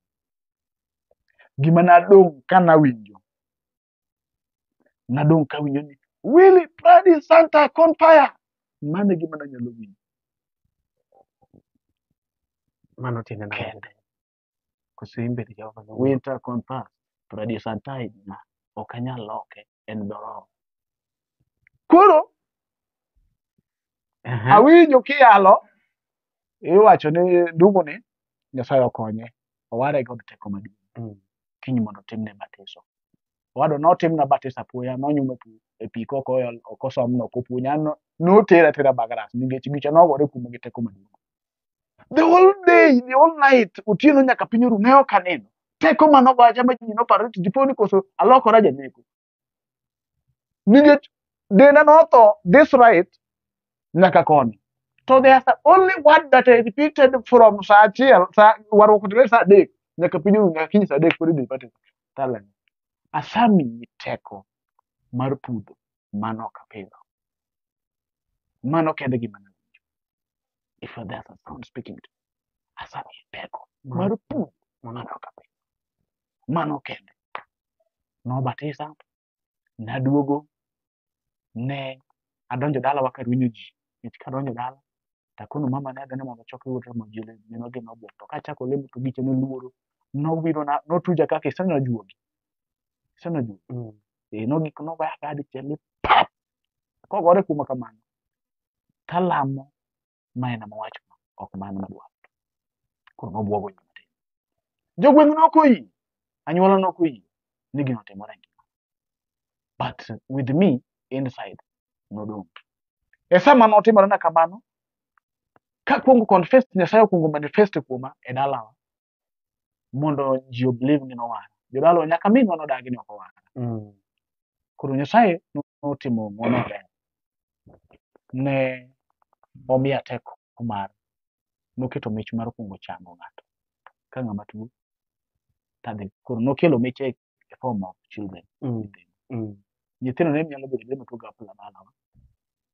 Gima nadong' ka nawinjo, nadong' kawinjo ni Willy Pradi Santa con fire. Mano e gima nanyalo winjo Mano tiende nang'o? kende. Koso in bende Jehova nowuoyo? Winter con pass, Pradi Santa na ok anyal loke, en dho roho. Koro Aha. awinjo kiyalo iwacho ni ndugu ni Nyasaye okonye oware kod teko maduong' kiny mondo otimne batiso. Owadwa notimna batiso apoya nonyume e pi kok oyal ok osomna ok opuonja an notera atera Bagras nikech gicha nogore kuoma gi teko maduong'. The whole day, the whole night, otieno nyaka piny oru ne ok anindo. Teko manogoya ma ji noparo ni dipo ni koso alokora janeko. Nikech denda notho this right nyaka koni. To there's only word that I repeated from saa achiel, saa warruok otimore saa adek nyaka piny oru nyaka kiny saa adek pod idhi batiso. Talent. Asamiyi teko mar pudho mano ok apidho. Mano kende gima nawinjo. If there's a sound speaking to me, asamiyi teko mar pudho mano ok apidho. Mano kende. Nobatisa, naduogo, ne adonjo dalawa karwenyo ji. Nikech kadonjo dala, takono mama ne adhi mondo ochok yawuot Ramogi olem, minwa gi nobwok. To kachako lemo to gicha noluoro, nobiro na, notuja kaka iseneno juogi. Iseneno juogi. Eh, nogik nogoya ka dichiel ni pap! Kogore kuoma kamano, talamo ma en ema owacho ok mano madwaro. Koro nobwogo ji matin. Jogweng' nok oyie, anyuola nok oyie ni gino otimore e ngima. But with me inside, nodong'. E sama notimore na kamano, kakwongo confess, Nyasaye okwongo manifest kuoma e dalawa mondo ji o believe ni nowara. Jodalawa nyaka minwa nodagi ni ok owara. Koro Nyasaye notimo ng'wono maber. Ne omiya teko mar noketo mich mar kwongo chango ng'ato ka ng'ama tuo tadhi. Koro nokelo mich e form of children. Nyithindo. Nyithindo ne nyalo bedo abeda matuo gi apula dalawa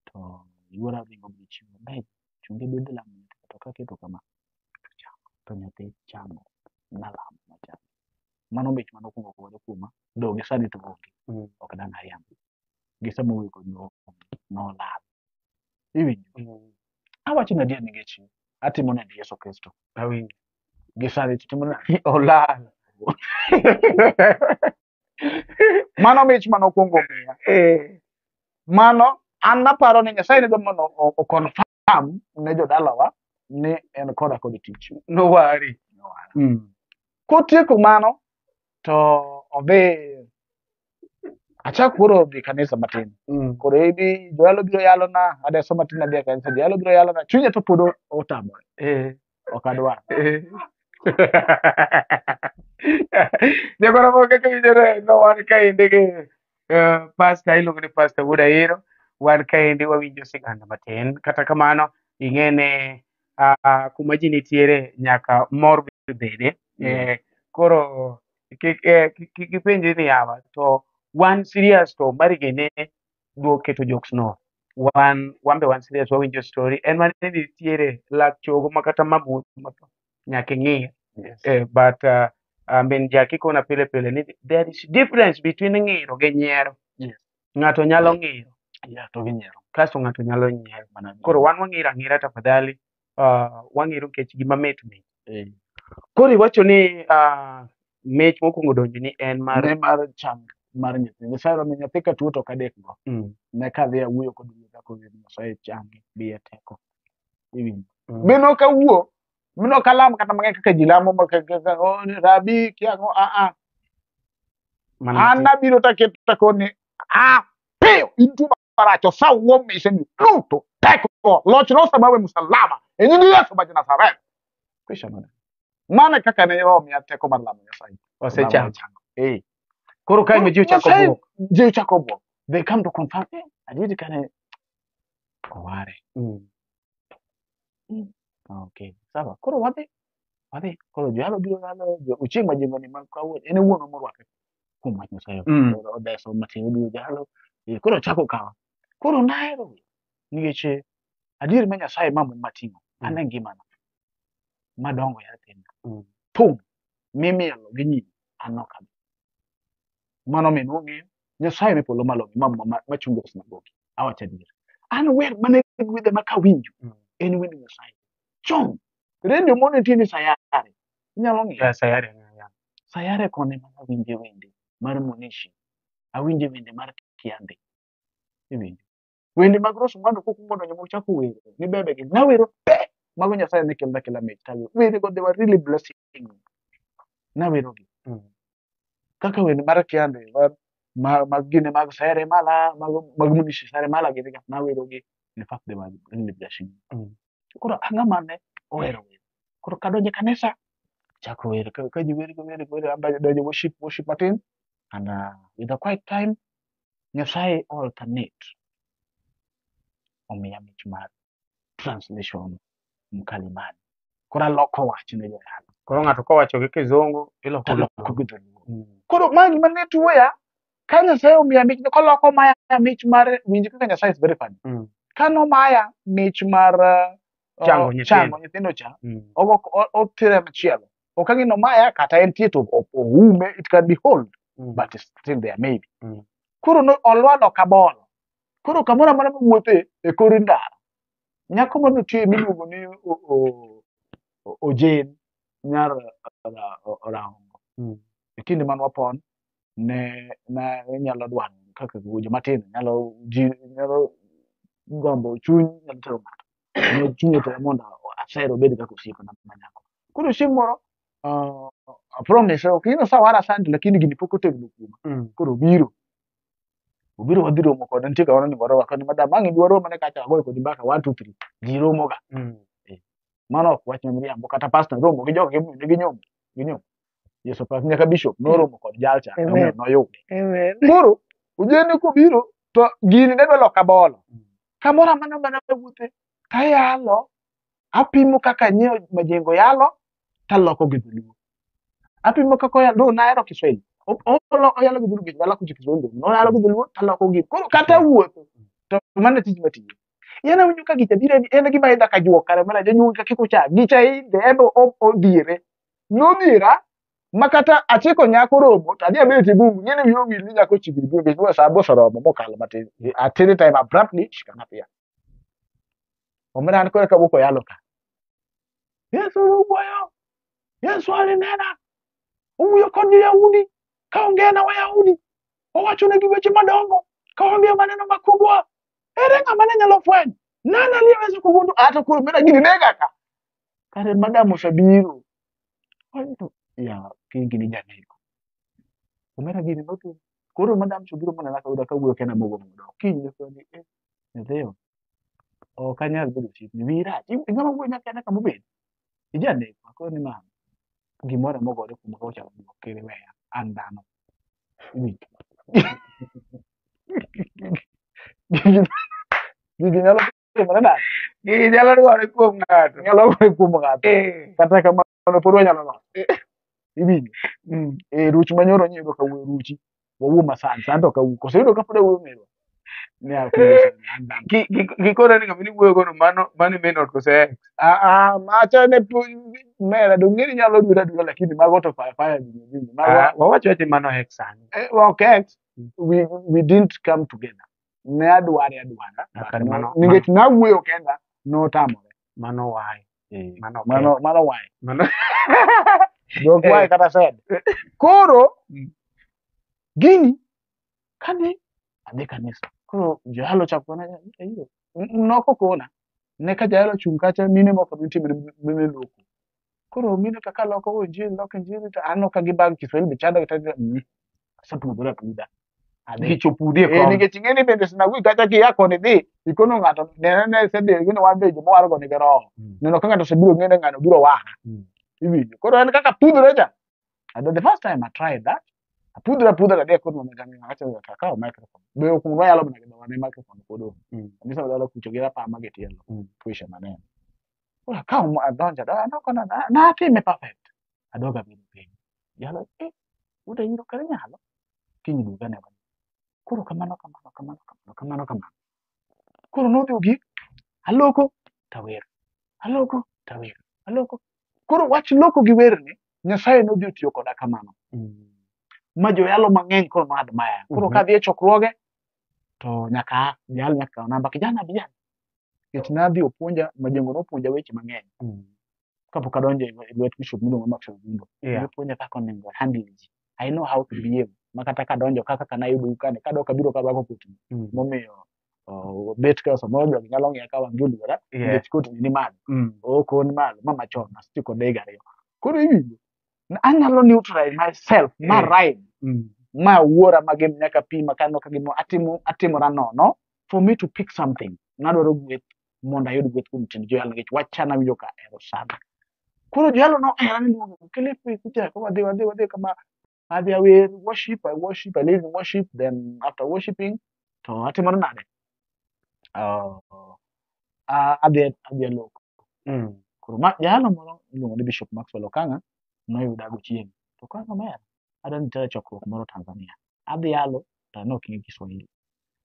to yuora ringo gi chiwo be chunge bende lamo nyathi to kaketo kama to chango to nyathi chango nalamo machango. Mano mich manokwongo gore kuoma though gi sani to onge ok dang' ariambi. Gi sama owuoyo kodi no nolal. Iwinjo? Awacho ni adier nikech atimo nende Yesu Kristo. Awinjo. Gi sani to timo nade? Olal. Mano mich manokwongo miya. Mano an naparo ni Nyasaye ne dwa mondo o confirm ne jodalawa ni en koda kod tich. Nowari. Nowara. Kotieko mano to odhi Achako koro dhi kanisa matin. Koro ebi joyalo biro yalo na, adeso matin adhi e kanisa, joyalo biro yalo na, chunya to pod otamore. Ok adwar. Jagoro moko kaka winjore no wan kaendi gi pastor iluongo ni Pastor Wuod Ahero. Wan kaendi wawinjo sigana matin. Kata kamano ing'e ni kuma ji nitiere nyaka mor be bede. Koro kik ipenjri ni yawa to wan serious to mari gini duok keto jokes no. Wan be wan serious wawinjo story. En mana ni nitiere lak chogo ma kata mamuol nyaka ing'i. Yes. But min Jackie kona pile pile ni there is difference between ng'iro gi nyiero. Yes. Ng'ato nyalo ng'iro Yeah, to ginyiero. kasto ng'ato nyalo nyiero. Mana Koro wan wang'iro ang'ira tafadhali. Wang'iro nikech gima mit mit. Koro iwacho ni mich mokwongo donjoni en mar Ne mar chang mar nyathi. Nyasaye omiyo nyathi ka tuo to ok adek go. Ne kadhi awuoyo kod ruodha kowuoyo ni Nyasaye change, miye teko. Iwinjo. Be nok awuo, be nok alam kata mang'eny kaka ji lamo ma oh, ni rabi kia ang'o a a. Mana An matin. nabiro taketo takoni a piyo in tuo marach osawuo miseni duto teko loch nosemawe msalaba e nying Yesu ma ja-Nazareth. Kwisha mana. Mano e kaka ne Roho omiya teko mar lamo Nyasaye. Osechango. Eh. Koro kae ma ji ochako Nyasaye- bwok. Ji ochako bwok. They come to confirm, eh, adieri kane oware. Okay, sawa. Koro wadhi. Wadhi. Koro joyalo biro yalo, Ochieng' Majingo ni ma kawuono, en e wuonwa morwake kuom wach Nyasaye. Koro odeso matin obiro jalo. Koro ochako kawa. Koro nahero nikech adier ma Nyasaye ma muma ting'o, an e ngimana. Madongo ya piny. Thum mimielo gi nyiri an ok adhi. Mano min ong'eyo Nyasaye me polo malo ma machungo e sinagogi. Awacho adier. An wer mane gwedha ma kawinjo en wend Nyasaye. Chon redio moro nitie ni Sayare. Inyalo ng'iyo. Yeah, Sayare. Yeah. Sayare koni mana awinje wende mar Munishi. Awinje wende mar Kiambe. Iwinjo. Wende mag Rose Muhando kokwongo donjo mochako wero ni bebe gi nawero te mago Nyasaye ne kelona kela mich tawero. Wende go they were really blessing me. Nawero gi. Kaka wende mar Kiambe mag gine mag Sayare Mala mag Munishi Sayare Mala gini ga nawero gi. In fact they were really blessing me. Koro ang'ama mane ohero wer. Koro kadonjo e kanisa chako wer ka ji wer wer wer amba donjo worship matin and with a quiet time Nyasaye alternate omiya mich mar translation mkalimani. Koro aloko wach ne joyalo. Koro ng'ato kowacho gi kizungu iloko gi Taloko gi dholuo. Koro ma gima ne tuoya ka Nyasaye omiya mich koloko maya mich mar winj kaka Nyasaye is very funny. Ka nomaya mich mar Chango nyithindo. chango nyithindo cha otere machielo. Ok ang'e nomaya kata entie to oume it can be hold but it's still there maybe. Koro no olwalo kabolo. Koro kamoro amora mawuothe e kor ndara. Nyako moro nitie miluongo ni Ojen nyar Oraongo. E kinde mane wapon ne inyalo dwaro kaka joma tindo nyalo ji nyalo gombo chuny nyalo tero ng'ato. Ne chuny otera mondo aser obed kaka osiepna ma nyako. Koro chieng' moro apromise ok in osawara asante lakini gini pok otegno kuoma. Koro obiro. Obiro wadhi romo kode nitie kama onego warom ni madam ang' ibi warom ane kacha wagoyo kodi mbaka 1 2 3 ji romo ga. Mano ok wach ma miriambo kata pastor romo gi jogo gi ginyombo ginyombo. Yesu pak nyaka bishop noromo kod jalcha Amen. noyude. Amen. Koro ojende kobiro to gini ne dwa loko abolo. Kamoro amora mana wuothe tayalo apimo kaka nyiewo majengo yalo taloko gi dholuo. Apimo kaka oyalo no nahero Kiswahili. Oyalo gi dholuo nikech aloko Kiswahili. Noyalo gi dholuo taloko gi koro kata wuotho to mano e tich matiyo. Yan awinjo ka gicha biro en gima idha ka juok kare mana janyuol ka kik ucha gicha idhe en be odhiere. Nodhiera ma kata achiko nyako romo to adhi abet e bungu ng'eni wiya owil ni nyako chiegni biro nikech sa osoromo mokalo matin. At any time abruptly she can appear. Omera an koro kawuok oyalo ka. Yesu owuoyo. Yesu alinena. Owuoyo kod jo-Yahudi. Ka onge na Wayahudi. Owachonegi weche madongo. Ka waambia maneno makubwa. Ere ng'ama ne nyalo fwenyo? Nani aliyeweza kugundua? Hata koro omera gini nega ka. Kare madam osebiro. Ya gini janeko. Omera gini notu. Koro madam cha obiro monena kayuda kawuoyo kenda mogo modo. Kiny ne fwenyo ni eh, nyithiyo ok anyal bedo osiepni, wiyi rach. Ing'ama wuoyo nyaka kenda kama obed. Ijaneko, akoni ni mama, gimoro mogore kuoma ka ochako duok kik iweya, an dhano. Iwinjo? Gigi gigi nyalo timore nade? Gigi nyalo dware kuom ng'ato. Nyalo gore kuom ng'ato. Kata kamano pod wanyalo loso. Iwinjo? Eh, ruch manyoro nyiyudo ka wuoyo ruchi. Wawuo masani, sani to ok awuo. Koso iyudo ka pod awuoyo merwa? Ne ok awuoyo sani, an dhano. Gikone ni ng'ama niwuoyo gono mano mano min ot kose ex. Ah, ah, macha ne mera dong' ng'eni nyalo dura dura lakini mago to fire fire dini dini. Mago Ah, wawach wache mano ex sani. eh, okay, ex, we didn't come together. Ne adware adwara. Ah, kare mano- Nikech nawuoyo kenda, notamore. Mano why. Mano ok Mano mano why. Mano Dok why Eh. kata said. Koro gini kane adhi kanisa. Koro jayalo chako kona "Ayiro." Noko kona. Ne ka jayalo chung' kacha mine moko nitie mine loko. Koro mine kaka loko go injili loko injili to aneno ka gibag Kiswahili be chando gi asepudhora pudha. Adhi. Gichopudhi e Eh, kom. nikech ing'e ni bende sinagogi kacha kia koni dhi ikono ng'ato nene ne isedhi gini wan be joma wargo nigi roho. Neno ka ng'ato osebiro ng'e ni ng'ano biro wara. Iwinjo. Koro en kaka pudhore cha. And the first time I tried that, apudhora apudhora adhi akod mama kami awacho ni akawo microphone. Be ok wayalo mana gi dhowa ne microphone pod onge. Kanisa wadalo kucho gi rapama gi tielo. Tuisha maneno. Koro akawo adonjo adonjo anoko na natime perfect. Adogo abedo piny. Jalo eh wuod Ayiro kare nyalo. Kiny duoga ne wani. Koro kamano kamano kamano kamano kamano kamano. Koro nodhi ogik aloko tawer. Aloko tawer. Aloko. Koro wach loko gi werni Nyasaye nodhi otiyo koda kamano. Ma joyalo mang'eny koro no admire. Koro kadhi e chokruoge to nyaka jayalo nyaka kaw namba kijana bi an. Nikech nadhi opuonja Majengo nopuonja weche mang'eny. Kapok adonjo e lwet bishop miluongo ni Maxwell Odundo. Nopuonja kaka onego handle ji. I know how to behave. Ma kata kadonjo kaka kanayudo kane kadok abiro karwako kotni. Momiyo bet ka samoro jogi nyalo ng'iya ka wang' gi oluora nikech kotni ni malo. Ok ni malo ma machon asetiyo kode higa ariyo. Koro iwinjo anyalo neutralize myself ma rhyme ma wuora ma gim nyaka pima kaneno ka gimo atimo atimora nono for me to pick something. Nadwaro gweth mondo ayud gweth kuom tiend joyalo nikech wachana awinjo ka ahero sana. Koro joyalo nohera ni luongo kele kucha ko wadhi wadhi wadhi kama adhi awer worship I worship I lead in worship then after worshiping to atimora nade? Adhi adhi aloko. Koro ma jayalo moro iluongo ni Bishop Maxwell Okang'a noyuda gochieng'. To Okang'a omera adwa ni itera e chokruok moro Tanzania. Adhi yalo to an ok ing'e Kiswahili.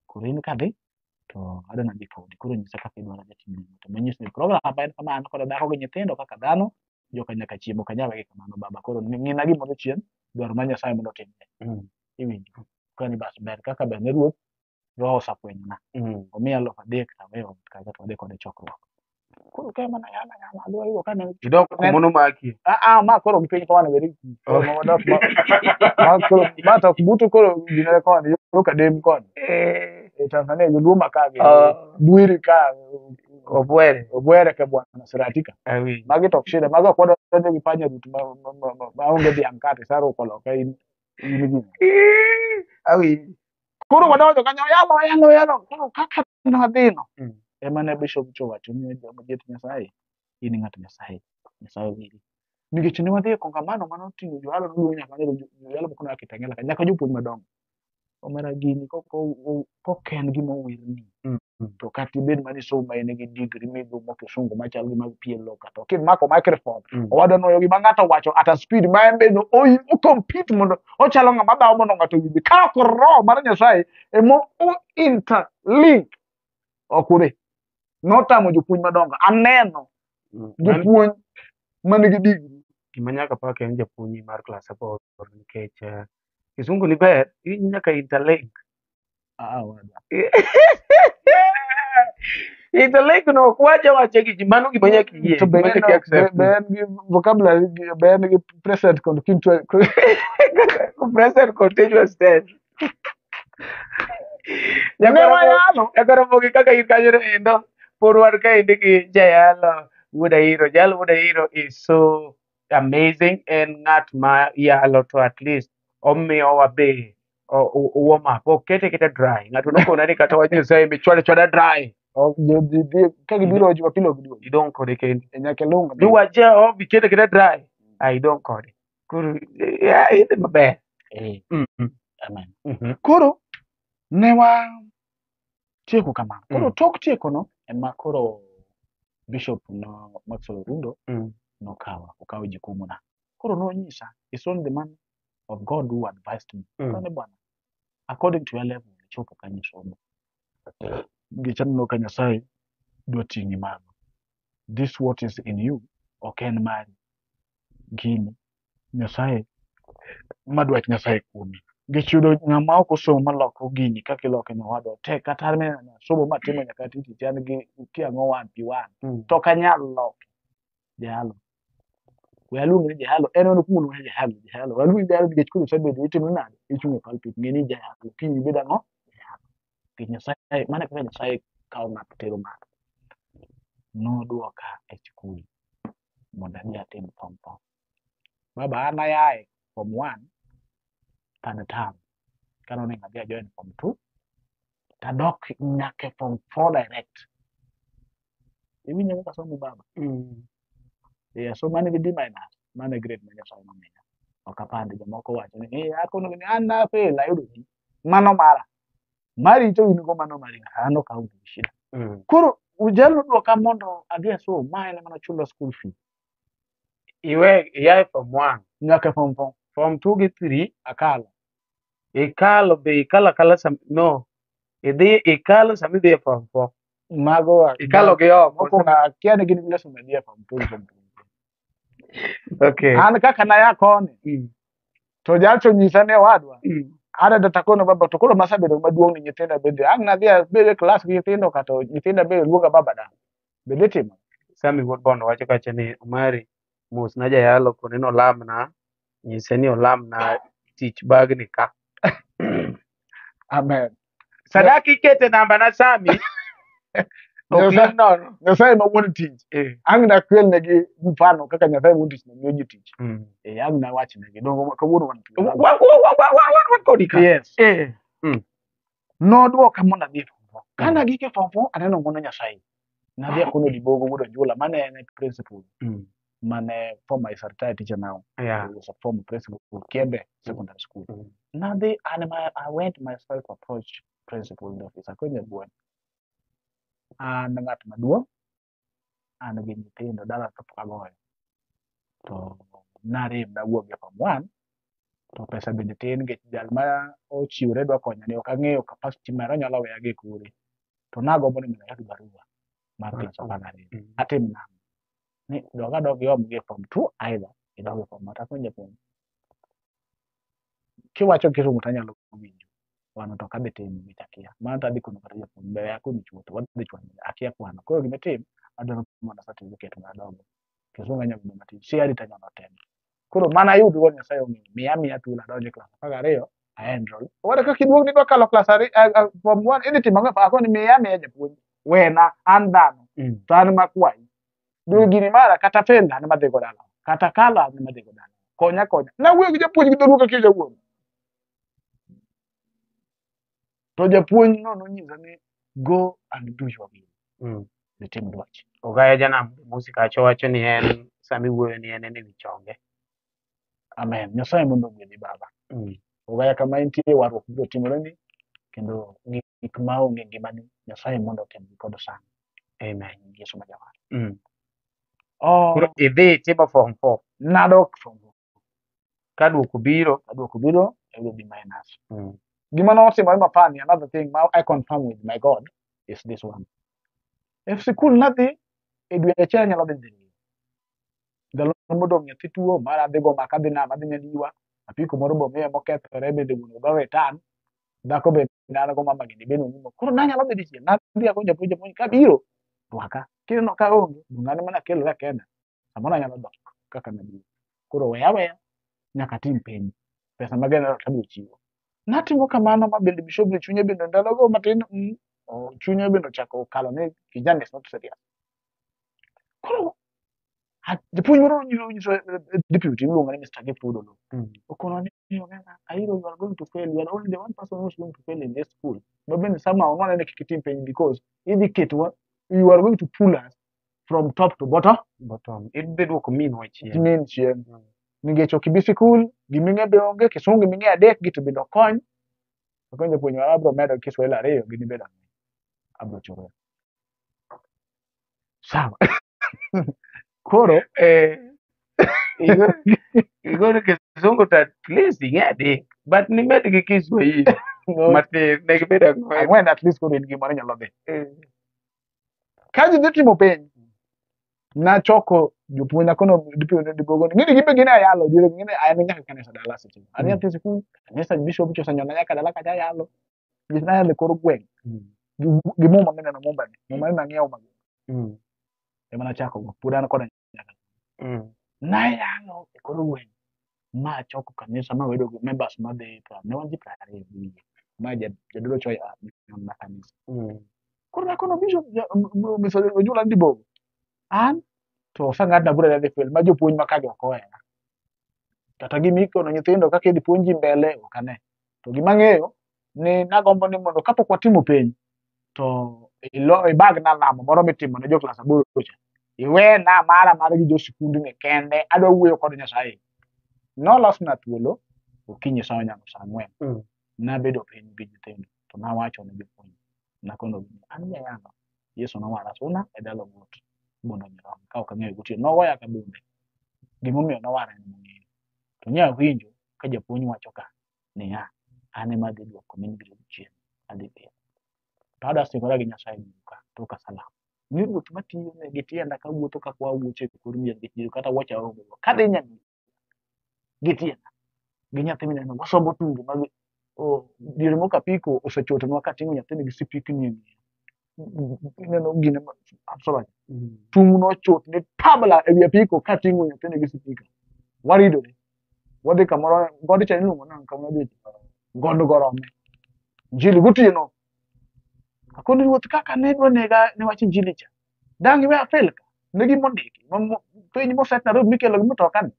Koro in kadhi to adwa ni adhi kodi. Koro nyisa kaka idwaro adhi atim gino. To manyisi ni program en kama an kod dhako gi nyithindo kaka dhano joka nyaka chiemo ok anyal wegi kamano baba. Koro ng'ina gimoro chien dwaro mar Nyasaye mondo otimre. Iwinjo. Kani bas ber kaka ber ne ruoth roho osafwenyona. Omiya alufu adek to aweyo ot kacha to wadhi kode chokruok. Koro ka mana yala yala adhi wayudo ka ne Idok kuma nomaki. Ah ah ma koro piny koni weri Oh. ma wadok ma ma koro ma to ok butu koro ginere koni yo kadem koni e Tanzania joluo ma ka gi Bwiri ka Obwere. Obwere ka bwana Siratika Awinjo. magi to ok shida mago ok wadonjo gi panya rut ma ma onge dhiang' kata isaruko loka in in gino Awinjo. Koro wadonjo kanyo yalo yalo yalo koro kaka nadhino ema ne bishop cho wacho ni joma Nyasaye in ng'at Nyasaye Nyasaye owiri nikech ne wadhi e kongamano mane oting'o joyalo noluong nyaka joyalo moko noa Kitengela ka nyaka jopuonj madongo omera gini kok en gima owirni to kata ibed mana isomo ma in gi degree midhumo kisungu machal gi mag PLO kata kimako microphone owadwa nuoyo gima ng'ato owacho at a speed ma en be o compete mondo ochalo ng'ama dhawo mondo ng'ato owinji ka ok roho mar Nyasaye ema o interlink ok udhi notamo jopuonj madongo aneno jopuonj manigi degree Gima nyaka pak en japuonj mar klas aboro nikech kisungu ni ber in nyaka interlink. Ah, wadwa. Interlink no ok wacha wacha gi ji mano gima nyaka iyie. To be Gima en nyaka i-accept. be en gi vocabulary be en gi present continuous Present continuous tense. Ne wayalo. Nyakoromogi kaka in kanyo endo pod wan kaendi gi jayalo Wuod Ahiro. Jayalo Wuod Ahiro is so amazing en ng'at ma yalo to at least omiyowa be Warm up. Ok kete kete dry. Ng'ato nokona ni kata wach Nyasaye be chwade chwada dry. Ok ji dhi ka gibiro Jumapil ok giduogi. Idong' kode kendi. E nyaka ilung' Ni wach Jehova ikete kete dry. Ah, idong' kode. Koro idhi maber. Amen. Koro ne wa tieko kamano. Koro tok tieko no ema koro Bishop no Maxwell Orundo nokawa, okawo jukumu na. Koro nonyisa, is only the man of God who advised me. Kane bwana, according to your level, ichopo kanyo somo. Nikech aneno ka Nyasaye dwa ting'i malo. This what is in you ok en mari. Gini Nyasaye ma dwach Nyasaye kuomi. Nikech yudo ng'ama ok osomo maloko gini kaka iloke ni owadwa tek kata an mineno somo matimo nyaka tich an gi kia ang'o one pi one to ok anyal loke. Jalo. We aluonge ni jalo en en kuom ni jalo jalo. We aluonge ni jalo nikech koro isebedo itimo nade ichung' e pulpit ng'e ni jalo kiny ibed ang'o jalo. Nikech Nyasaye mano e kaka Nyasaye kawo ng'ato tero malo. Nodwoka e skul mondo adhi atim form four. Baba an ayae form one third term kane onego adhi ajoin form two tadok nyaka e form four direct. Iwinjo kaka asomo baba? Asomo an gi D minus, mano e grade ma Nyasaye nomiya. Ok apandi jomoko wacho ni eh akono ni an nafail ayudo D. Mano mara. Mari to in go mano mari an ok aonge gi shida. Koro jalno dwoka mondo adhi asom, ma en ema nochula school fee Iwe iae form one, nyaka form four form two gi three akalo. Ikalo be ikalo akala sam no. Idhi ikalo sama idhi e form four. Mago Ikalo gi oko. Mokwongo akia ni gin gi lesson adi e form two gi form three. Okay. An kaka naya koni to jalcho nyisa ni owadwa an to takono baba to koro masebedo maduong' ni nyithinda bende ang' nadhi abed e klas gi nyithindo kata nyithinda bende luonga baba da bende itimo Sami wuod Bondo wacho kacha ni Omari mos na jayalo kone ni olamna nyise ni olamna tich bagni ka. Amen. Sadaka ikete namba na Sami. Ok Nyasaye nono. Nyasaye ma wuon tich ang' nakelnegi mfano kaka Nyasaye wuon tich ne miyo ji tich ang' nawachnegi dongo kawuono wan thuolo. Wan kodi ka. Yes. Nodwoka mondo adhi e form four. Kane agik e form four aneno ng'wono Nyasaye. Nadhi akono Libogo wuod Ojula mane en e principal mane former is a retired teacher now. He was a former principal of Kiembe Secondary School. Nadhi an ma I went myself approach principal in the office. Akonyo jabuon. An ng'at maduong', an gi nyithindo dala to pok agoyo. To narem nawuok e form one to pesa bende tin nikech jal ma ochiwore dwa konya ni ok ang'eyo capacity mare onyalo weya gi kure. To nagombo ni mondo ayud barua mar klas apar gariyo. Atim nang'o? Ni dog adog iom gi e form two either idog e form one. Tapenjo japuonj. Kiwacho kisungu to anyalo winjo. Kwano to ok adhi timo nikech akia. Mano to adhi kono kata japuonj be weya koni chuotho wadhi chwanyo akia kwano. Koro gima itim adwaro mondo certificate mondo adogo. Kisungu anyalo bedo matin. CRE to anyalo temo. Koro mana ayud go Nyasaye ong'eyo. Miya miya thuolo adonj e klas apar gariyo a enroll. Owada kaka iduog ni idwa kalo klas ariyo form one idhi timo ang'o? Akoni miya miya japuonj. Wena an dhano to an makwayi. Dwe gini mara kata fail an madhi go dala. Kata kalo an madhi go dala. Konya konya. Nawuoyo gi japuonj gi dholuo kaka jawuoyo. To japuonj no nonyisa ni go and do your will. Itim dwachi. Ogaya janam musi kacha wacho ni en sami wuoyo ni en e wi chonge. Amen. Nyasaye mondo ogwedhi baba. Ogaya kama intie warruok biro timoreni kendo gik maonge ngimani Nyasaye mondo otimgi kod sani. Amen. Yesu ma jawar. Oh, Koro idhi itimo form four. Nadok form four. Ka duoko biro. Aduoko biro ayudo D minus. Gima notimore mapani another thing ma I confirm with my God is this one. E sikul nadhi e dwe achiel anyalo dhi diriyo. Ndalo modong' nyathi tuo mara adhi go maka adhi nam adhi nyadiwa apiko moro bomiye mokethore bende wuon dwa return dhako bende an go mama gini bende onyimo koro nanyalo dhi dichiel nadhi ago japuonj japuonj kabiro rwaka kineno ka onge donge an mana kelora kenda samoro anyalo dok kaka nabiro koro weya aweya nyaka atim penj pesa magenero tabiro chiwo natimo kamano ma bende bishop ni chunye bende ndalogo matin chunye bende ochako okalo ni kijana is not serious koro japuonj moro nyiso deputy iluongo ni Mr. Gift Wuod Oloo okono ni Oganda, Ahero, you are going to fail. You are only the one person who is going to fail in this school. Ma bende somehow nwanene kik itim penj because idhi ketwa, you are going to pull us from top to bottom. Bottom. Idhi duoko minwa chien. Min chien. Nikech ok ibi sikul, giming'e be onge, kisungu ming'e adek gi to bende ok kony. Akonyo japuonj mara abro medo Kiswahili ariyo gini bedo ang'wen. Abro choro. Sawa. Koro Igolo kisungu to at least ing'e adek. But nimed gi Kiswahili matin ne gibedo ang'wen. Ang'wen at least koro in gimoro nyalo dhi. Ka ji dhi timo penj, nachoko jopuonj nakono dipogo ni ng'ini gimbe gine ayalo diere ng'ini an nyaka kanisa dala seche. An nyathi sikul, kanisa bishop osanyona nyaka dala kacha ayalo. Nikech nayalo e kor gweng'. Gi muma mineno mumba ni. Muma ni nang'iewo mago. Ema nachako go. Pod an koda nyaka. Nayalo e kor gweng' ma achoko kanisa ma wabedo gi members madhi ne wan ji 20 gi wiye. Ma jadolo Choi na kanisa. Koro nakono bishop Mr. Ojula Ndibogo. An to oseng'adna bura ni adhi fail ma jopuonj ma kagi ok ohera. Kata gima ikono nyithindo kaka idhi puonj ji mbele ok ane. To gima ang'eyo ni nagombo ni mondo kapok watimo penj to ibagna lamo moro mitimo ne jo klas aboro cha. Iwena mara mar gi jo sikundni kende adwa wuoyo kod Nyasaye. Nolosna thuolo okinyi sa onyango sa ang'wen. Nabedo piny gi nyithindo to nawacho ne jopuonj nakono gi ni an jayalo Yesu nowara suna e dala Ogot Bondo Nyarombo ka ok ang'eyo gotieno nogoya ka bunde gimomiyo nowara en mong'eyo to nya winjo ka japuonj wacho ka niya an ema adhi duoko min grade chien adhi piny to adwa singora gi Nyasaye ka tok asalamo ni ruoth matiyo ne gi tienda kawuotho kakwa wuoche e kor mier gi chiro kata wuoche aonge go kadhi nyamira gi tienda gi nyathi mineno wasombo tunge mag diere moko apiko osechotonwa kating'o nyathini gi sipikni e ng'eye ineno gine absolute tung' nochot ni tabla ewi apiko kating'o nyathini gi sipika waridore wadhi kamoro god cha iluongo nang'o kama wadhi god gorome injili gotieno akoni ruoth kaka ne dwa nega niwach injili cha dang' iwe afel ka ne gimondiki piny moset Nairobi mikelo gi mtoka ni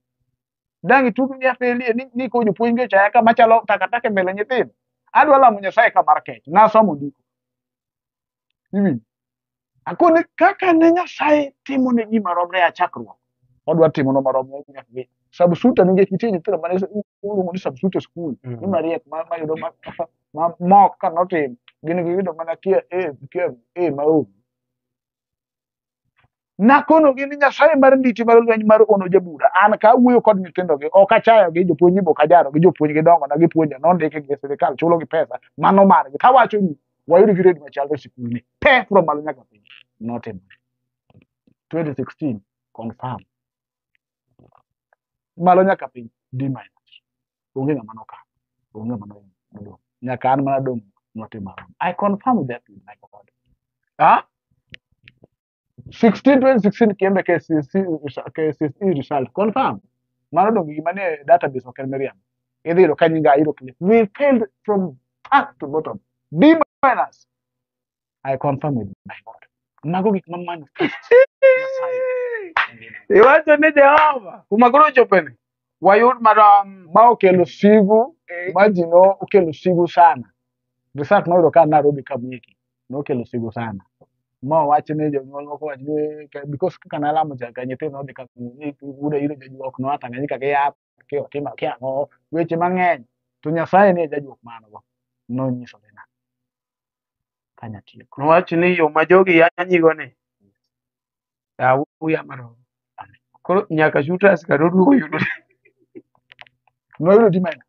dang' itug ni afelie ni ko jopuonj gi ochaya ka machalo takataka e mbele nyithindo adwa lamo Nyasaye ka mar kech nasomo ndiko iwinjo akoni kaka ne Nyasaye timo ne ji maromre a chakruok odwa timonwa maromre nyaka gi subsuta nikech nitie nyithindo mane iluongo ni subsuta school ni mariek ma mayudo ma mok ka notim gin giyudo mana kia A kia A maonge nakonogi ni Nyasaye mar nditi mar lweny mar ono jabura an ka awuoyo kod nyithindogi ok achayogi jopuonj be ok ajarogi jopuonj gidongo na gipuonja nondiki gi sirikal chulo gi pesa mano margi tawacho ni wayud grade machalre e sikul ni te from malo nyaka piny notimore 2016 confirm malo nyaka piny D minus onge ng'ama nokalo onge ng'ama nodong' nyaka an mana dong' notimo I confirm that with my God. Ah? 16 2016 Kiembe KCSE KCSE result confirm mano dong gima nie database ok en miriambo idhi yudo ka nyinga Ahero Cliff we failed from top to bottom D minus I confirm with my God mago gik ma manifest Nyasaye e ngimana. Iwacho ni Jehova kuma koro ochopeni wayud marom ma okelo sigu ma ji no okelo sigu sana result noyudo ka Nairobi ka mwiki nokelo sigu sana ma owach ni jonyuol moko wach ni because kaka nalamo cha ka nyithindo nodhi ka ni wuoda iro jajuok noa Tanganyika gi yath ki otimo ki ang'o weche mang'eny to Nyasaye ni e jajuok mano go nonyiso na kanya tieko Nowach ni yo ma jogi yanyigo ni awuya marom. Koro nyaka shooters kata oduogo yudo. Noyudo D minus.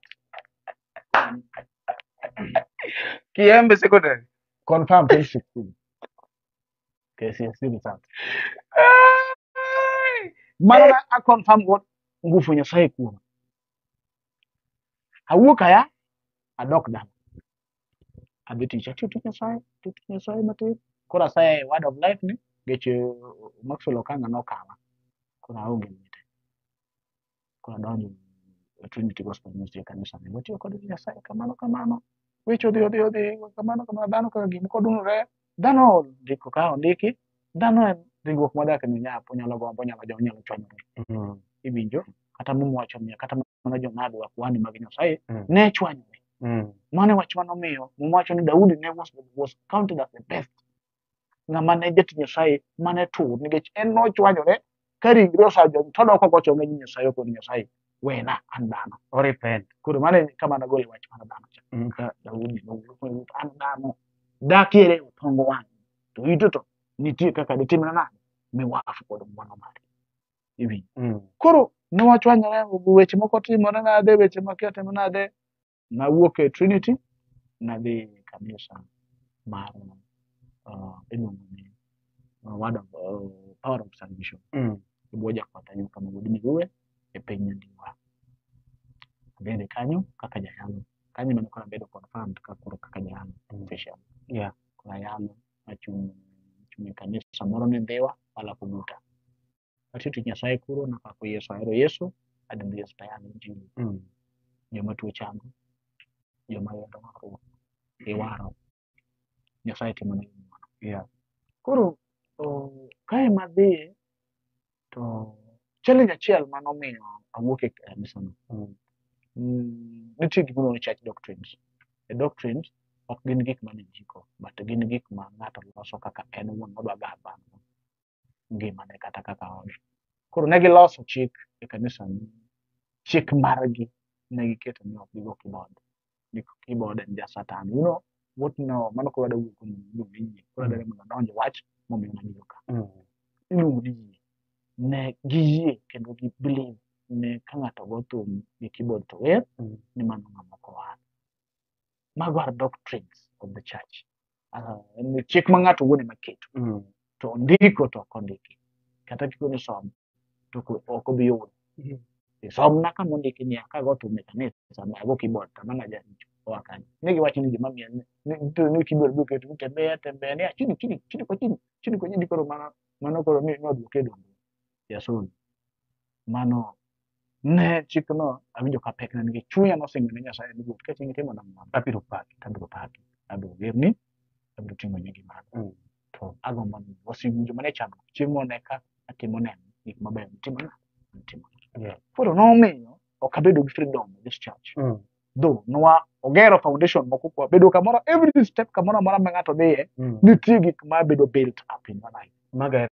Kiembe Secondary. Confirm 2016 KCSE result. Mano na a confirm what nguvu Nyasaye kuoma. Awuok aya adok dala. Adhi tich atiyo tich Nyasaye, atiyo tich Nyasaye matin. Koro asaya e word of life ni geche Maxwell Okanga nokawa. Koro aonge lwete. Koro adonjo e Trinity Gospel Ministry e kanisa ni. Watiyo kod Nyasaye kamano kamano. Weche odhi odhi odhi kamano kamano dhano kaka gimoko dunore. Dhano ondiko ka ondiki. Dhano en ringruok modak ni nyap, onyalo gombo, onyalo jony, onyalo chwanyore. Iwinjo? Kata muma wacho niya, kata mana jonabi wa kuhani mag Nyasaye ne chwanyore. Mano e wach manomiyo Muma wacho ni Daudi ne was counted as the best ng'ama ne jatich Nyasaye mane tur nikech en nochwanyore ka ringre osejony to odok ogocho ne Nyasaye okoni Nyasaye wena an dhano. O repent. Koro mano e kama nagole wach mar dhano cha. Ka Daudi nowuok an dhano dakiere otongo wang' to ito to nitie kaka ditimna nade miwafu kod ng'wono mari. Iwinjo? Koro ne wachwanyore weche moko timore nade weche makia timo nade nawuok e Trinity nadhi e kanisa mar iluongo ni Word of Power of Salvation e bwo jakwath Ayuka ma wuod Miruwe e piny Nyandiwa. Abende kanyo kaka jayalo. Kanyo ema koro abedo confirmed ka koro kaka jayalo official. Koro ayalo achung' e kanisa moro ni Ndhiwa Pala Kobuta. Atiyo tich Nyasaye kuro napako Yesu ahero Yesu adendo Yesu tayalo injili. Joma tuo chango, joma yudo warruok iwaro. Nyasaye timo negi ng'wono. Koro kae madhiye to challenge achiel manomiyo awuok e kanisano nitie gik miluongo ni church doctrines. E doctrines ok gin gik mane ndiko but gin gik ma ng'ato loso kaka en owuon odwa govern ngimane kata kaka ode. Koro ne giloso chik e kanisa ni chik margi ne giketo ni ok gigo keyboard. Ni keyboard en ja satan. You know what no mano koro adwa wuoyo kuom iluongo ni yie. Koro adwaro mondo adonj e wach momiyo nabiro ka. Iluongo ni yie. Ne giyie kendo gi believe ni ka ng'ato go thum gi keyboard to wer ni mano ng'ama ok owar. Mago are doctrines of the church. En chik ma ng'ato owuon ema keto. To ondiko to ok ondiki. Kata kikoni som to ok obi yudo. Somna kama ondiki niya kago thum e kanisa ma ago keyboard to mano jaricho oa kanyo. Ne giwacho ni joma miel ni keyboard biro keto ni tembea tembea ni chini chini chini kwa chini chini kwa chini koro mano mano koro ni nodwoke e dongruok. Jason. Mano ne chikno awinjo ka pekna nikech chunya nosingo ne Nyasaye ni Ruoth ka chieng' itimo na ng'wono Abiro paki. to abiro paki, abiro werni, abiro ting'o nyingi malo. To agombo ni wasigu joma ne chandruok chieng' moro ne ka atimo neno gik mabeyo mitimona mitimona. Koro nomiyo ok abedo gi freedom in this church. Though nwa ogero foundation moko kwa bedo kamoro every step kamoro amora ma ng'ato dhiye nitie gik ma bedo built up in your life. Magerore.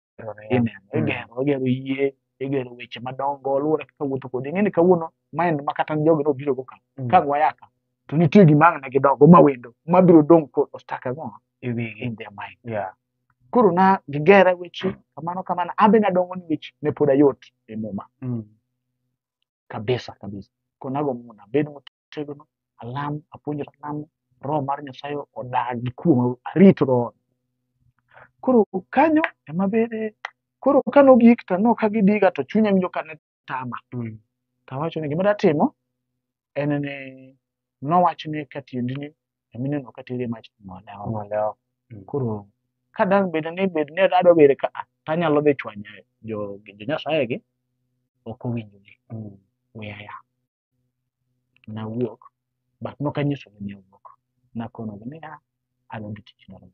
Ineno, igero, igero yie, igero weche madongo, luwore kaka wuotho kodi. Ing'e ni kawuono mind ma kata jogi nobiro go ka, ka gwaya ka, to nitie gima ang' ne gidongo mawendo, mabiro dong' ko stuck ang'o E wigi. in their mind. Koro na gigera weche kamano kamano, an be nadongo nikech ne pod ayot e muma kabisa kabisa. Koro nagombo mondo abed motegno, alam, apuonjra lamo, roho mar Nyasaye odagi kuoma, arit roho. Koro kanyo ema bede, koro kanogik to no ka gidiga to chunya winjo ka ne tama. Tawacho ni gima datimo en ni nowach ni ka tiendini emineno ka teri e mach ng'ole oko. Ng'ole oko. Koro ka dang' bed ni bed ni adwa bedo ka tanyalo dhi chwanyo jo Nyasaye gi ok owinjore. Weya. Nawuok but nokanyisogi ni awuok. Nakonogi niya adwa dhi tich Nairobi.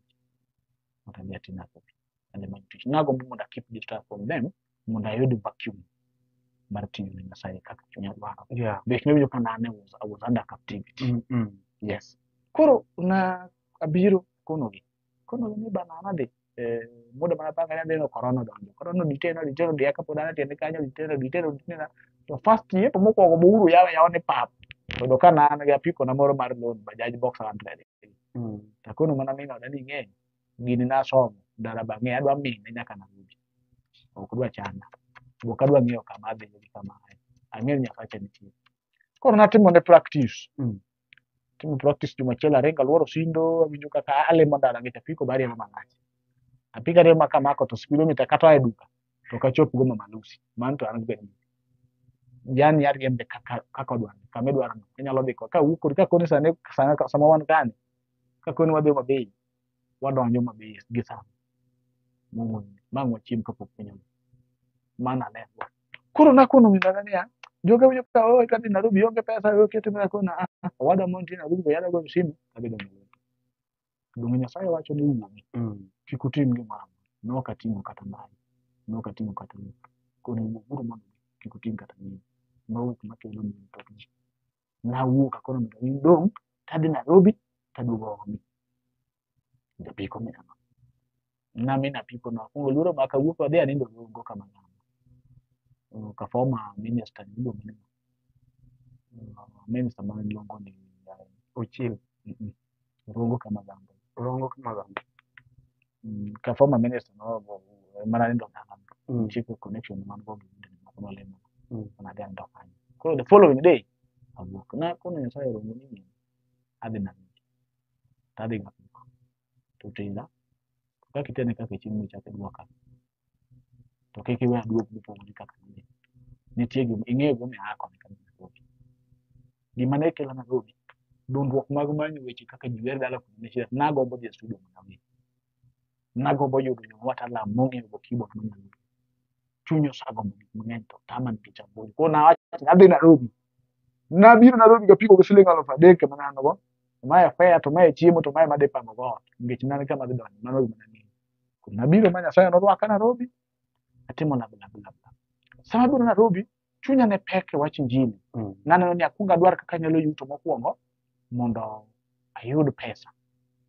Mondo adhi ati Nairobi. Adhi manyo tich. Nagombo mondo a keep distance from them mondo ayud vacuum mar tiyo ne Nyasaye kaka chunya dwaro. Nikech nawinjo ka an I was under captivity. Yes. Koro na abiro konogi. Konogi ni bana an adhi. Muda mana panga ni adhi no corona odonjo. Corona detain detain odiya kapod an e tiende kanyo detain detain detain. To first yepo mokwongo bouru yawa yawa ni pap. To ka ne an gi apiko na moro mar loan Bajaj Boxer 100. Takono mana min oda ni ing'e gini nasomo ndara bang'e adwa mine nyaka Nairobi. Ok odwa chanda. Ok adwa ng'eyo kama adhiye gi kama aye. Ang'eyo ni Nyasacha nitie. Koro natimo ne practice. Timo practice juma achiel aringo aluoro Sindo awinjo kaka alimo ndara nikech apiko be ariembo malach. Apiko ariembo kamako to speedometer kata oa e duka to ok achop go Mama Lucy. Mano to an be yani ariembe kaka kaka odwaro kama idwaro no inyalo dhi ka wuok kodi ka koni sani sama wan kani ka koni wadhi Homa Bay wadonjo Homa Bay gi sa mowuondre ma ang' wachiem kapok piny oru. Mano alerwa. Koro nakono min oda niya joga winjo ka oh kadhi Nairobi ionge pesa oh keto nakono ah owadwa moro nitie Nairobi be adwa goyo simu adhi donjo Nairobi. Donge Nyasaye wacho ni wuogi kik utim gimoro amora. Nok ating'o kata ndawa, nok ating'o kata luth. Koro wuoguru mondo kik uting' kata gini. Mago gik makelo miyo tok ji. Nawuok akono mondo in dong' tadhi Nairobi taduogo omi. Japiko mineno. Namin apiko no akwongo luoro maka awuok adhi anindo Rongo kama ng'ama. Ka former minister iluongo ni minister ma iluongo ni Ochil. Rongo kama gambo. Rongo kama gambo. Ka former minister no mana nindo dala. Nitie connection man go gi moko nolemo. Mana adhi anindo kanyo. Koro the following day awuok. Nakono Nyasaye oromo ni min adhi Nairobi. Tadhi gapiko. To tera. Kaka itene kaka chieng' michako iduoka. To kik iwe aduog mopogore kaka nadhi. Nitie gima ing'eyo gimomiyo aa koni kadhi Nairobi. Gima ne kela Nairobi, dondruok mag manyo weche kaka ji wer dala kuno ne shida. Nagombo dhi e studio mondo awer. Nagombo yudo jo wataalam mong'eyo go keyboard manyalo. Chuny osagombo gik mang'eny to tama nikech apuonjo. Koro nawacho ni adhi Nairobi. Nabiro Nairobi gapiko gi siling 3,000 ema ne an go. Mae fare to mae chiemo to mae madhi pango go ot. Nikech ne an kama adhi donjo mano gima nang'eyo. Koro nabiro ma Nyasaye norwaka Nairobi. Atimo lab lab lab. Sama abiro Nairobi, chunya ne pek e wach injili. Naneno ni akwong adwar kaka anyalo yuto mokwongo mondo ayud pesa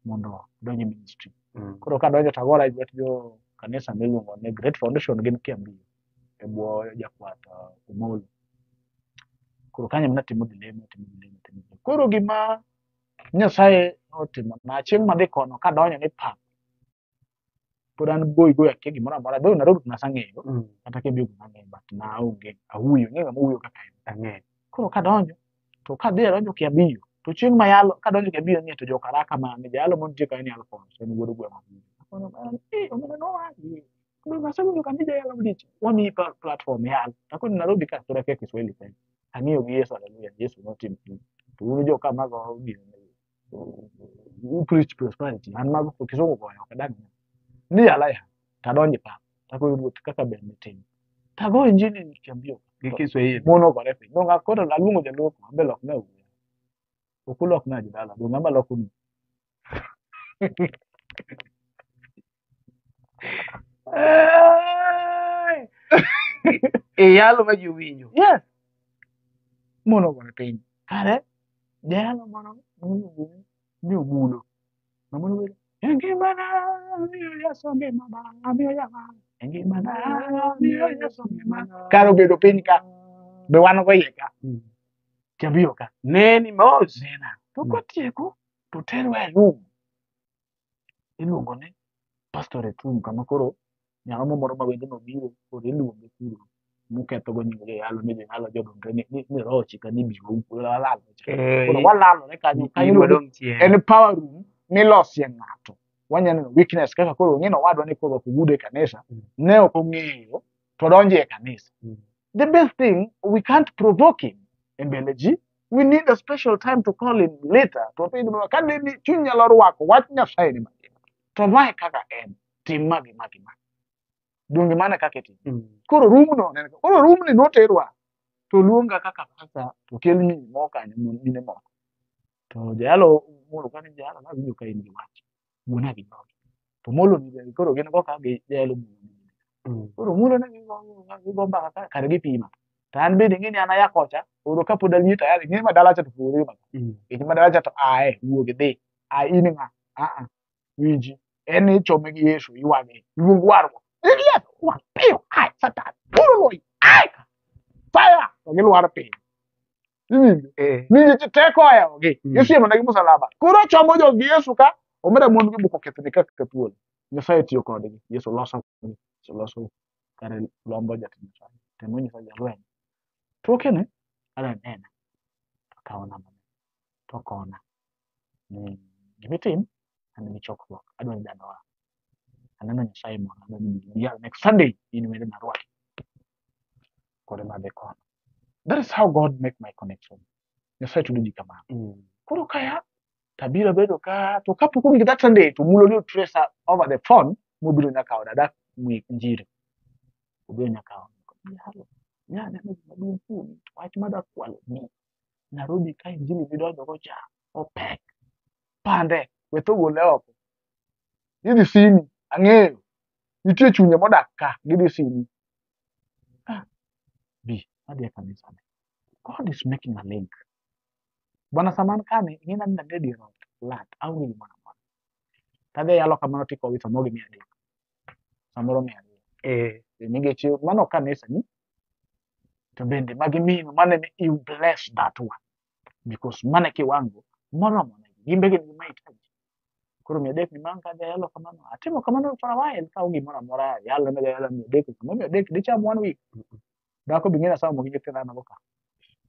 mondo adonj e ministry. Koro kadonjo to agora e lwet jo kanisa miluongo ni Great Foundation gin Kiambu e bwo jakwath Omolo. Koro kanyo ema natimo dhi lemo, atimo dhi lemo, atimo dhi lemo. Koro gima Nyasaye otimona chieng' madhi kono kadonjo ni pap pod an goyi goyi akia gimoro amora. Though Nairobi to nasang'eyo kata Kiambu be nang'eyo but naonge awuoyo ing'e ng'ama wuoyo kaka en. Ang'eyo. Koro kadonjo to kadhi adonjo Kiambu to chieng' mayalo kadonjo Kiambu ni to jokaraka mane jayalo mantie kanyo ni Alphonse en wuod gweng' Akono eh omera nowagi Donge asewinjo ka nija yalo malich wamiyi platform yal takoni Nairobi ka pod akia Kiswahili pek ang'iyo gi Yesu haleluya Yesu notim to un joka mago gino u preach prosperity an mago kisungu goyo ok adag ni yala ya tadonjo e pap takoyo ruoth kaka ber mitim tago injili Kiambu Gi Kiswahili. mon ogore piny dong koro aluongo jaloko ambe lokna wuoyo ok ulokna jodala dong amba lokonu Iyalo ma ji owinjo. Yes. Mon ogore piny. Kare jayalo moro miluongo ni Ogudo. Ng'ama nobedo e ngimana miyo Yesu ngimana miyo yawa e ngimana miyo Yesu ngimana. Kare obedo piny ka be wan go iye ka Kiambu ka Neni mos. nena to kotieko to terwa e room iluongo ni pastorate room kama koro nyaromo moro ma wende nobiro koro iluonge kuro muketho go nying joyalo ni joyalo jodonre ni roho chika ni bi walalore koro walalore kanyo kanyo In iluongo ni wadong' chien. en power room milosie ng'ato wanyalo neno weakness kaka koro ong'e ni owadwa ni korwako ogudu e kanisa ne ok ong'eyo to donjo e kanisa the best thing we can't provoke him e mbele ji we need a special time to call him later to wapenj ni ka ne ni chuny nyalo rwako wach Nyasaye ni mangima to mae kaka en tim ma gi ma gi ma donge mano e kaka itimo koro room no koro room ni noterwa to luonga kaka pastor to kel mine moko kanyo mine moko to jayalo molo kani jayalo nawinjo ka in gi wach wuona gi jogi to molo ni bende koro gin go ka gi jayalo molo ni koro mulo ne gigo mbaka ka kare gipima to an bende ing'e ni an aya kocha oro kapod aliet tayari ing'e ma dala cha to pogore ma nikech ma dala cha to ae wuog idhi a in ng'a a a winji en ni ichome gi Yesu ywage luong warruok Elias wa piyo ai satan puro ai fire to gilwar piny iwinjo nikech teko ohewogi isiemo negi musalaba koro chomo jogi Yesu ka omera mon gi buko kethni kaka thuol Nyasaye tiyo kodgi Yesu loso Yesu loso kare lombo jatich Nyasaye temo nyiso jalweny tokene ara nena to kawo namba to kona ni gimitim an gi chokruok adwa ni dalawa aneno Nyasaye moro adwa ni bi next Sunday in wende narwaki kore madhi kono that is how God make my connection Nyasaye tudo ji kamano koro kaya tabiro bedo ka to kapok ogik that Sunday to mulo ni trace over the phone mobiro nyaka oda dak Njiri obiro nyaka oda yalo nya neno gima duong' kuomi to wach madwa kwalo ni Nairobi ka injili midonjo go cha opek pande we tho gole oko gidhi simi ang'eyo nitie chunje modak ka gidhi simi ah bi adhi e kanisa ne God is making a link. Bwana saman kani ing'e ni anindo e dier ot lat aonge gimoro amora. Tadhi yalo kamano tikowi samoro gi 300. Samoro 200. Nikech mano kanisa ni to bende magi mino mano ema you bless that one because mano e kiwango moromo negi gin be gin gi mahitaji. Koro 300 ni bang' kadhi ayalo kamano atimo kamano for a while ka onge gimoro amora ayalo ne ayalo 300 samoro 300 dicham one week. Dhako be ing'e ni aseomo gi nyithindo an go ka.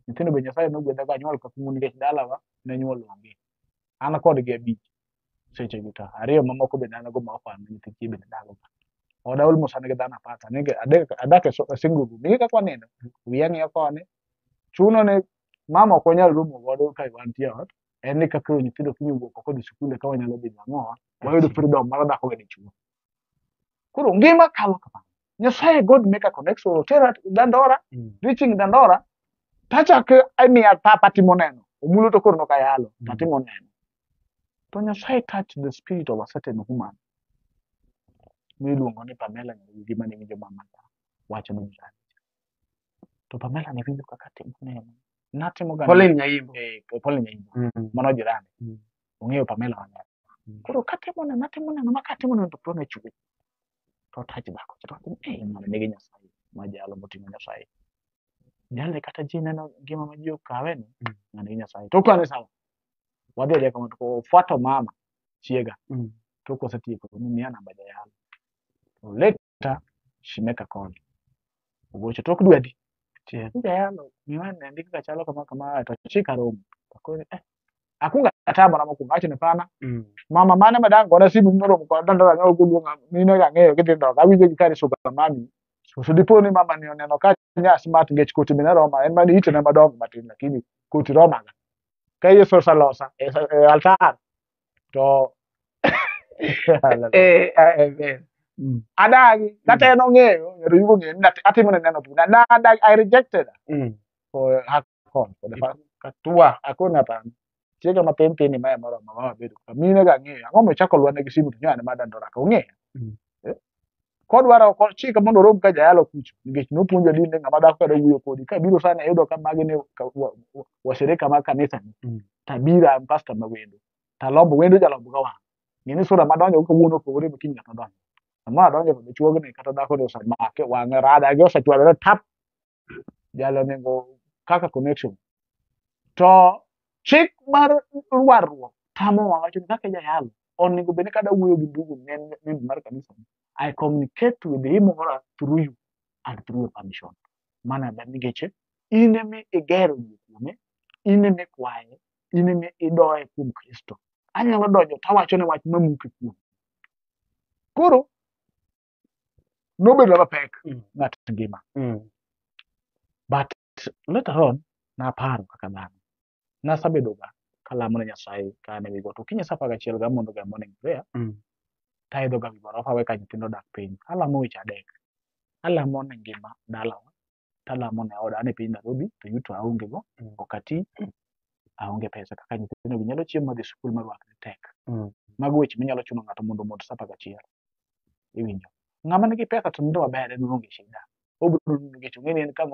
Nyithindo be Nyasaye nogwedha go anyuol kakungu nikech dalawa ne nyuol onge. An kodgi abich seche gi ta ariyo mamoko bende an go ma ok an nyithi kiye bende dago ka. Oda almost an gi dhano apar to adek adak e single room. Ing'e kaka wanindo? Wiya ng'iyo koni. Chuno ni mama ok wanyal romo godo ka wantie e ot. En ni kaka nyithindo kiny owuok oko odhi sikul eka wanyalo dhi ang'owa. Wayudo freedom mar dhako gi dichuo. Koro ngima kalo kamano. Nyasaye God make a connection. Otera Dandora, reaching Dandora, tachak imiya papa timo neno. Omulo to koro nokayalo, tatimo neno. To Nyasaye touch the spirit of a certain woman. Miluongo ni Pamela Nyarugi mane winjo mama ka wacho ne jirani. To Pamela ne winjo kaka timo neno. Natimo ga Pauline Nyaimbo. Pauline Nyaimbo. Mano jirani. Ong'eyo Pamela maber. Koro katimo neno, atimo neno, ma katimo neno to pone chwe. To touch dhako. To wacho ni, eh, ng'ano nigi Nyasaye. Ma jalo moting'o Nyasaye. Jalni kata ji neno ngima ma ji okawe ni, ng'ano nigi Nyasaye. To kane sawa. Wadhi adhiya kamano to ofuato mama chiega. To kosetieko to miya namba jayalo. To later she make a call. Ogocho tok dwe adi? Jayalo miwa nendi kaka chalo kama kama to chika romo. Akoni akunga atamora mokwongo awacho ni pana. Mama mane madang gona simu moromo kod Dandora ne ok oluonga mine ga ang'eyo gidhi Dandora awinjo gi kare suka mami. So dipo ni mama ni oneno ka nya smart nikech koti bende roma en mana itene madongo matin lakini koti roma ga. Ka Yesu oselosa e altar to Amen. Adagi kata en ong'eyo ng'ato yugo ng'eyo ni atimo ne neno na adagi I rejected her for her call for the first Katua. Akone hapana. Chiega mathin thin ni mae moromo ma wabedo ka mine ga ng'eyo ang'o mochako lwane gi simu to nyoane ma Dandora ka ong'eyo. Kodwaro chika mondo orom ka jayalo kucho nikech nopuonjo din ni ng'ama dhako kada wuoyo kodi ka biro sani ayudo ka magi ni washirika mag kanisa ni tabiro an pastor ma wendo talombo wendo jalombo ga wang' ng'e ni sura madonjo go kawuono opogore gi kiny ng'ato donjo sama adonjo to dichuogni kata dhako ni osemake wang'e rada gi osechwalore tap jalo onego kaka connection to chik mar warruok tamowa wacho ni kaka jayalo onego bed ni kada wuoyo gi ndugu ne en member mar kanisa I communicate with him or her through you and through your permission. Mana ber nikech in ema igero yie kuome, in ema ikwaye, in ema idoye kuom Kristo. Anyalo donjo tawacho ne wach mamuke kuome. Koro nobedo mapek ng'at ngima. But later on naparo kaka dhano. Nasebedo ga kalamo ne Nyasaye ka an ewi got. Okinyi sa 11 ga mondo ga morning prayer. Taidho ga wi gorofa awe ka nyithindo odak piny. Alamo weche adek. Alamo ne ngima dalawa, talamo ne oda an e piny Nairobi to yuto aonge go, ok ati, aonge pesa kaka nyithindo gi nyalo chiemo madhi sikul ma rwakre tek. Mago weche minyalo chuno ng'ato mondo omond sa 11. Iwinjo. Ng'ama nigi pesa to nindo maber en oonge shida. Obiro nindo nikech ong'e ni en ka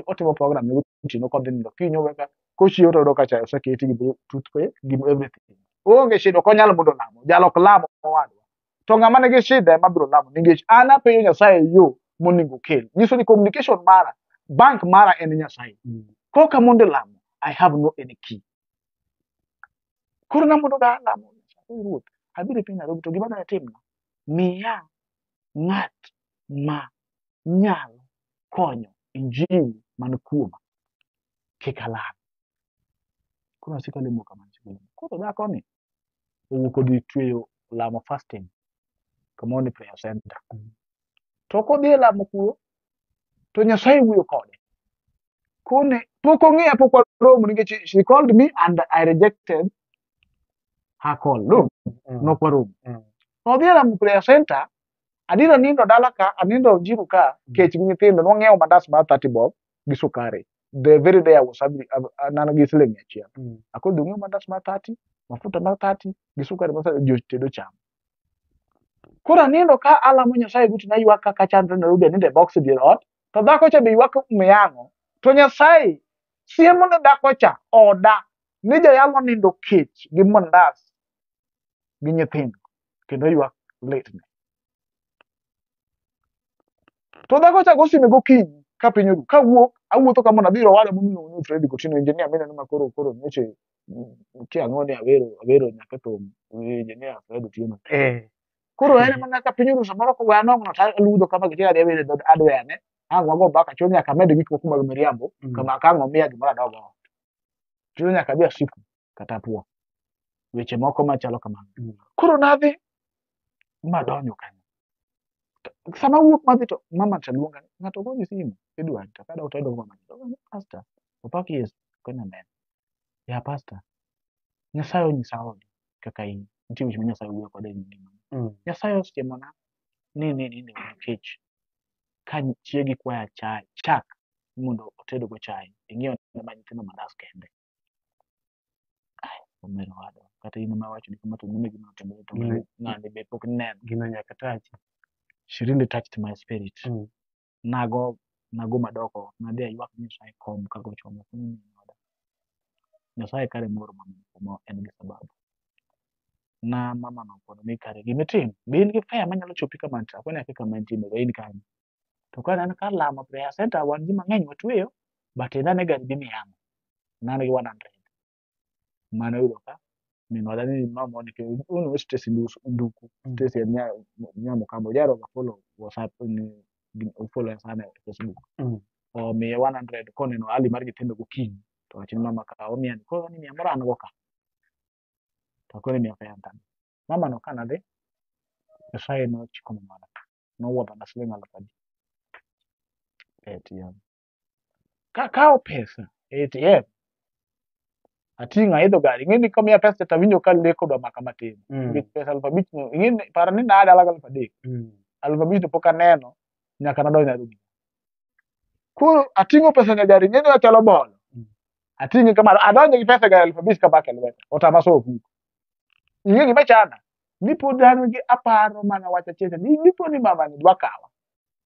otimo program ne gotieno kodhi nindo kiny oweka kochiewo to oyudo ka chae oseketi gi toothpaste gi everything. Oonge shida ok onyal mondo lamo. Jalo ok lam owadwa. To ng'ama nigi shida ema biro lamo nikech an apenjo Nyasaye yo monego okel. Nyiso ni communication mara, bank mara en Nyasaye. Koka mondo lamo, I have no any key. Koro namondo ga lamo Nyasaye Ruoth. Abiro e piny Nairobi to gima dwa timna, miya ng'at ma nyalo konyo injili man kuoma kik alal. Koro asiko alemo kamano, asiko alemo. Koro dhako ni owuok odhi tweyo lamo fasting kamoro ni prayer center. To kodhi e lamo kuro, to Nyasaye wuoyo kode. Kone pok ong'eya pok waromo nikech she called me and I rejected her call. No, nok waromo. Odhi e lamo prayer center, adier anindo dala ka, anindo Njiru ka, kech gi nyithindo, nwang'iewo mandas mar 30 bob gi sukari. The very day I was having, nan gi siling 100. Akoro dhi ng'iew mandas mar 30, mafuta mar 30, gi sukari mar 30, jotedo cham. Koro anindo ka alamo Nyasaye gotieno aywak kaka chandre Nairobi anindo e box e dier ot, to dhako cha be ywak miyang'o. To Nyasaye Siemo ne dhako cha oda ni jayalo nindo kech gi mandas gi nyithindo kendo ywak litne. To dhako cha go sime gokinyi ka piny oru kawuok awuotho ka mondo adhi ir owadwa miluongo ni Freddy Otieno engineer mineno ma koro koro nyocha kia ang'o ni awero awero nyaka thum engineer Fred Otieno. Koro en mana ka piny oru samoro kogoya nong'no to aludho kama gichako adhi awero e dho hardware ne ang' wago mbaka chuno nyaka amed gik moko mag miriambo kama ka ang' omiya gimoro adog ot. Chuno nyaka adhi asifu kata apuo. Weche moko machalo kamano. Koro nadhi madonjo kanyo. Sama awuok madhi to mama to luonga ni ng'ato goni simu idwari to kadok to ayudo mama ni pastor opak Yesu akonyo amen. Ya pastor Nyasaye onyisa odi kaka in nitie weche ma Nyasaye wuoyo koda e ngimana. Nyasaye osiemona ni nindo kech ka chiegi kwaya chai chak mondo otedgo chai ing'iew ne ma nyithindo mandas kende. Ai, omera owadwa kata in ema iwacho ni kama to mano e gima notimore to ng'ani be pok nineno. Gino nyaka tachi. She really touched my spirit. Nago nago madoko nadhi aywak ne Nyasaye kom kago chonga ni min oda. Nyasaye kare moro mama kuma en gi sababu. Na mama no okono ni kare gimitimo be in gi fare manyalo chopi kama antie akoni akia kama entie be in kanye. To ka an kar lamo prayer center wan ji mang'eny watweyo but idhane gari dhi miya ang'o? Ne an gi 100. Mano oyudo ka min oda ni mama ni unu Stacy Nduku. Stacy en nya Mukamba ojahero ga follow WhatsApp ni follow sana e Facebook. Omiye 100 koneno hali mar nyithindo gokinyi to owacho ni mama kaw omiya ni koro ni miya moro an go ka. To akone miya fare to mama no kanadhi Nyasaye nochiko mamana nowuodhona siling aluf adi e ATM. Kakawo pesa e ATM ating'o aidho gari ing'e ni komiya pesa to awinjo ka lek odwa maka matin. Nikech pesa 5000 no ing'e ni par ni naa dala gi 3000. 5000 to pok aneno nyaka nadonj Nairobi. Koro ating'o pesa e gari ing'e ni achalo bolo. Ating'e kamano adonjo gi pesa e gari 5000 kamako e lweta otama soyo ofuko. Ing'e gima chanda? Ni pod an gi aparo mana wach achiel cha ni dipo ni mama ni dwa kawa.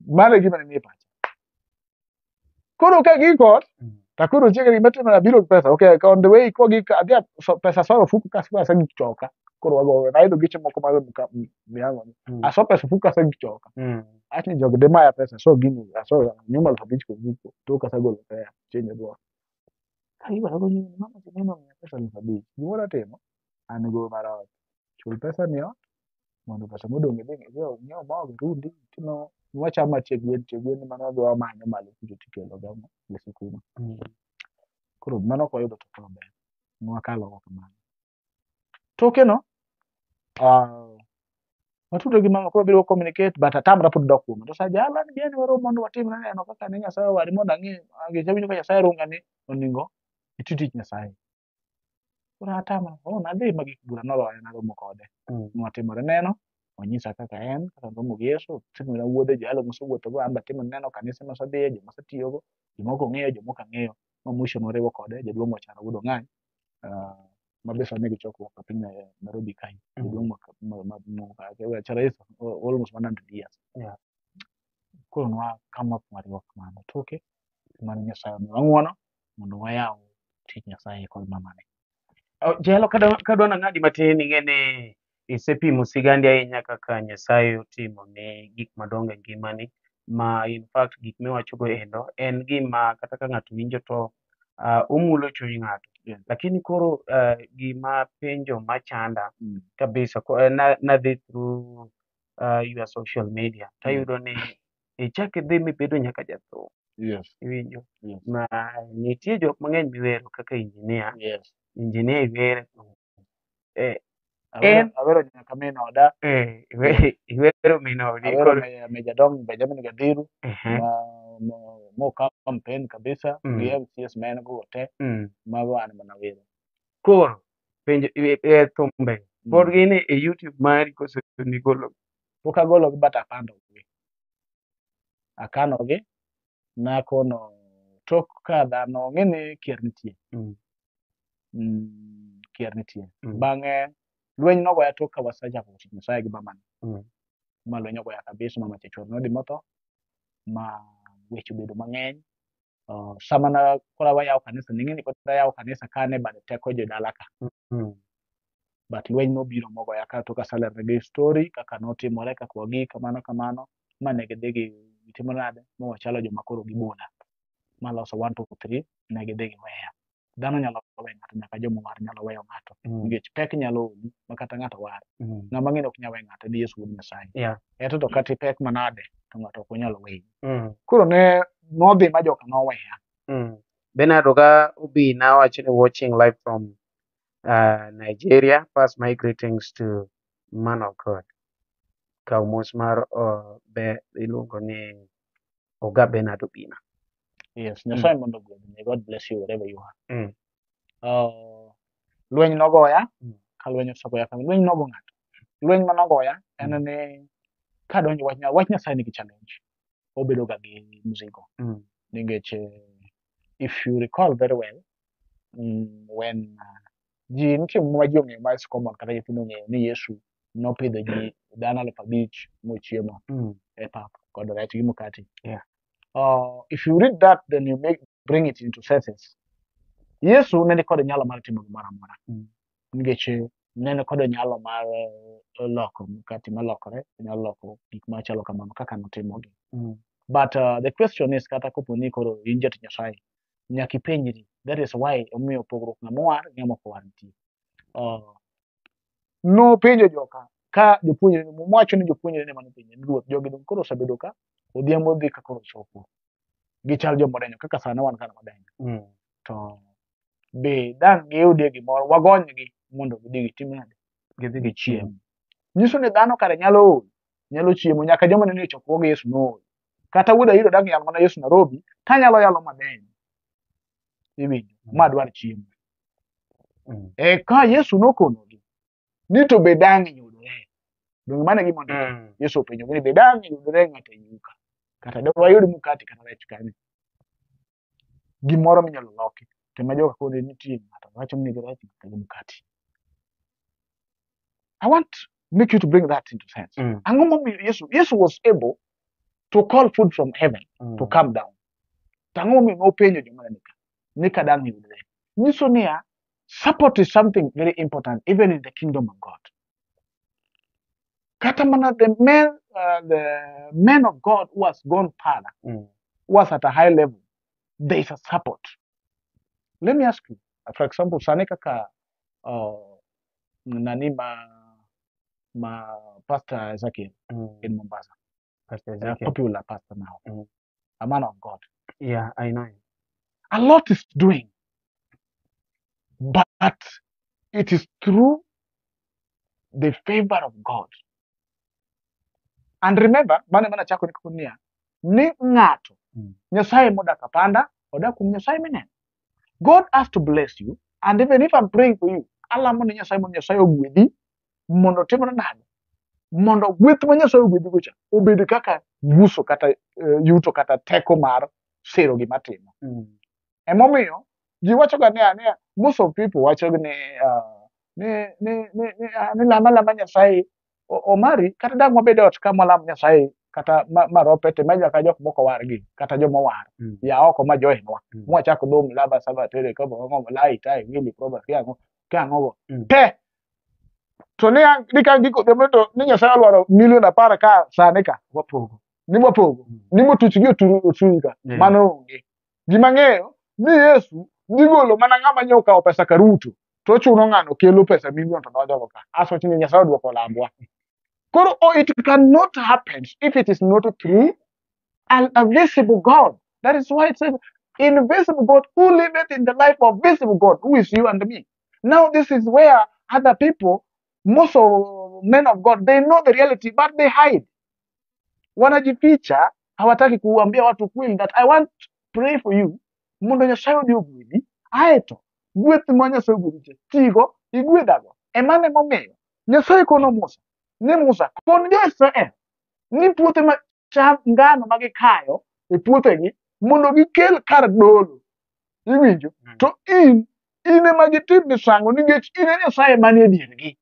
Mano e gima ne nie pacha. Koro ka gik ot to koro chiega gima timore abiro gi pesa. Okay, on the way kogik adhi pesa asoyo ofuko kasto asegik choka. Koro wago naidho geche moko mag miango ni. Aso pesa ofuko asegik choka. Awach ni jogi dimaya pesa aso gini aso nyuma 5000 kofuko tok asegolo fare change duoko. Ka gigo to ni mama tineno omiya pesa 5000. Gimoro atimo an go mar ot. Chul pesa ni ot mondo pesa modong' idhi inyiew mogo irundi itimo wachamo tie gwen tie gwen mane wadhi wamanyo malo kucho tikelo gang'o gi sukuma. Koro mano ok wayudo to koro ber. Nwakalo go kamano. Toke no watudre gi mama koro wabedo wa communicate but atamra pod dok kuome. To sa jala ni bi warom mondo watim neno kaka ne Nyasaye owari mondo ang'e nikech awinjo ka Nyasaye runga ni oningo iti tich Nyasaye. Koro atamra oh nadhi ma gik bura noloya naromo kode. Nwatimore neno onyisa kaka en kaka noromo gi Yesu otimona wuodhe joyalo mosewuothogo an be atimo neno kanise mosedhiye joma asetiyogo jomoko ong'eyo jomoko ang'eyo ma mwisho nwariwo kode jaduong' Wachara wuod Ong'any ma be sani nigi chokruok e piny Nairobi kae. Jaduong' Wachara is almost 100 years. Koro nwa come up mwariwo kamano. Toke mane Nyasaye omiyowa ng'uono mondo wayaw tich Nyasaye kod mamane. Jayalo kadwa nang'adi matin ing'e ni isepimo sigandi ahinya kaka Nyasaye otimo ni gik madongo e ngimani ma in fact gik miwachogo endo en gima kata ka ng'ato winjo to omulo chuny ng'ato. Lakini koro gima penjo machanda kabisa nadhi through your social media tayudo ni ichak idhi mibedo nyaka jathum. Iwinjo? Ma nitie jok mang'eny miwero kaka engineer. Engineer iwere Awero nyaka min oda. Iwero min odi. Awero Meja Dong Benjamin Gadhiru mo campaign kabisa gi MCS ma en go te mago an mana wero. Koro penjo thumbe pod gin e YouTube mari koso nigolo? Pok agologi but apandogi. Akanogi nakono tok ka dhano ng'e ni kier nitie. Kier nitie. Bang'e lweny nogoya tok ka wasechako tich Nyasaye gi mamana. Ma lweny ogoya kabisa mama cha chuore nodhi motho ma weche obedo mang'eny. Sama na koro wayawo kanisa, ning'e ni pod ayawo kanisa ka an e bad teko jodala ka. But lweny nobiro mogoya ka to kasalernegi story kaka notimore, kaka wagik, kamano kamano, ma ne gidhi gitimo nade, ma wachalo joma koro gibola. Maloso 1 2 3, ne gidhi giweya. Dhano nyalo weyo ng'ato, nyaka joma owar nyalo weyo ng'ato. Nikech pek nyalo oli ma kata ng'ato war. Ng'ama ng'e ni ok nyal weyo ng'ato en Yesu wuod Nyasaye. Eto to kata ipek manade to ng'ato ok onyal weyi. Koro ne nodhi ma joka noweya. Bernard Oga Obina wacho ni watching live from Nigeria. Pass my greetings to man of God. Kaw mos mar be iluongo ni Oga Bernard Obina. Yes, Nyasaye mondo ogwedhi. May God bless you wherever you are. Lweny nogoya, ka lweny osegoya kama, lweny nogo ng'ato. Lweny manogoya en ni kadonjo wach, wach Nyasaye nigi challenge. Obedo ga gi mzigo. Nikech if you recall very well, when ji nitie ma ji ong'eyo ma is common, kata nyithindo ong'eyo ni Yesu nopidho ji dhano 5,000 mochiemo e pap kod rech gi mkate. If you read that, then you make bring it into senses. Yesu ne ni kod nyalo mar timo gimoro amora. Nikech ne ni kod nyalo mar loko mkate malokore, onyalo loko gik machalo kamano kaka notimogi. But the question is, kata kopo ni koro in jatich Nyasaye, nyaka ipenjri. That is why omiyo pogruok ng'ama owar gi ng'ama ok owar nitie. Nopenjo joka ka jopuonjre, Muma wacho ni jopuonjre ne manopenje ni Ruoth, jogi dong koro osebedo ka odhiambo dhi ka koro chopo. Gichal joma odenyo kaka sani wan kana wadenyo. To be dang' giyudie gimoro, wagonygi mondo gidhi gitim nade? Gidhi Gichiem. Nyiso ni dhano kare nyalo ol, nyalo chiemo, nyaka joma ne nie chokruoge Yesu nool. Kata wuod Ahiro dang' yal mana Yesu Nairobi, tanyalo yalo madeny. Iwinjo, ma dwar chiemo. E ka Yesu nokonogi ni to be dang' yudore. Donge mano e gima ondiki? Yesu openjogi ni be dang' yudore ng'ato e iu ka? Kata de wayud mkate kata rech kanyo. Gimoro minyalo loki. To ema joka koro nitie ng'ato wacho ni nigi rech ng'ato nigi mkate. I want make you to bring that into sense. Ang'o momiyo Yesu was able to call food from heaven to come down. To ang'o momiyo nopenjo joma ne nika ni ka dang' yudre? Nyiso niya, support is something very important even in the kingdom of God. Kata mana the men of God who has gone further, who was at a high level, there is a support. Let me ask you, for example, sani kaka nani ma Pastor Ezekiel in Mombasa, Pastor a Ezekiel. popular pastor now, a man of God. Yeah, I know. A lot is doing, but it is through the favor of God. And remember, mane mana chako ni kunia, ni ng'ato, Nyasaye modak apanda, odak kuom Nyasaye mineno. God has to bless you, and even if I'm praying for you, alamo ni Nyasaye mondo Nyasaye ogwedhi, mondo timre nade? Mondo gweth ma Nyasaye ogwedhi go cha, obed kaka nguso kata yuto kata teko mar siro gima timo. Emomiyo, ji wacho ga niya, most of people wacho ni, ni lama lama Nyasaye, Omari, kata dang' wabed e ot ka mwalam Nyasaye, kata ma rope te, ma nyaka jok moko wargi, kata joma owar, ya oko ma joinwa. Mwachako dhum laba saba tere kobo ng'o lai tai wili proba kia ang'o go. Te! To ni ang', ni ka giko odhiambo to ni Nyasaye olwaro milion 10 ka sani ka. Wapogo. Ni wapogo. Ni motuch gi oturu ka. Mano onge. Gima ng'eyo ni Yesu dhi golo mana ng'ama nyo okawo pesa ka Ruto, to ochuno ng'ano kelo pesa milion to donjogo ka. Aso wacho ni Nyasaye oduoko lambwa. Koro, oh, it cannot happen if it is not through a visible God. That is why it says, invisible God who liveth in the life of visible God, who is you and me. Now this is where other people, most of men of God, they know the reality, but they hide. Wanajificha, hawataki kuambia watu kweli that I want to pray for you. Mondo Nyasaye odhi ogwedhi, aeto gweth ma Nyasaye ogwedhi cha, tigo, igwedhago. Emane momiyo Nyasaye kono Musa, ni Musa, kon jo-Israel, ni puothe ma cham ngano ma gikayo e puothegi mondo gikel kar dolo. Iwinjo? To in ema gitim misango nikech in e Nyasaye manie diergi.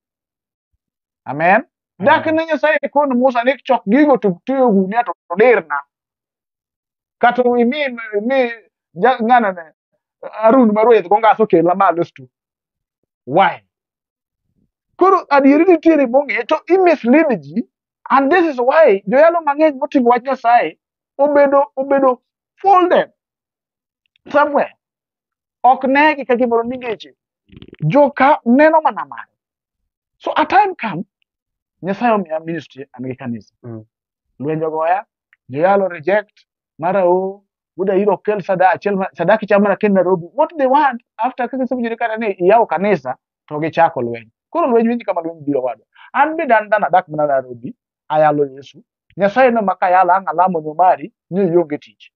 Amen. Dak ne Nyasaye kon Musa ni chok gigo to twe e gunia to dirna. Kata imi Ja, ng'ano ne Arun Marweth go ngaso kela malo stu. Why? Koro adieri nitiere mong'e to i mislead ji and this is why joyalo mang'eny moting'o wach Nyasaye obedo folded somewhere. Ok negi ka gimoro ningeche. Joka neno mana mare. So a time come, Nyasaye omiya ministry an gi kanisa. Lwenj ogoya, joyalo reject, mara o, wuoda iro kel sada achiel sadaki cham mana kel Nairobi. What they want after kaka gisewinjore kata ni iyawo kanisa to gichako lweny. Koro lweny winj kama lweny biro wadwa. An be dan dhano adak mana Nairobi, ayalo Yesu. Nyasaye no ma kayalo ang' alamo ni mari ni ionge tich.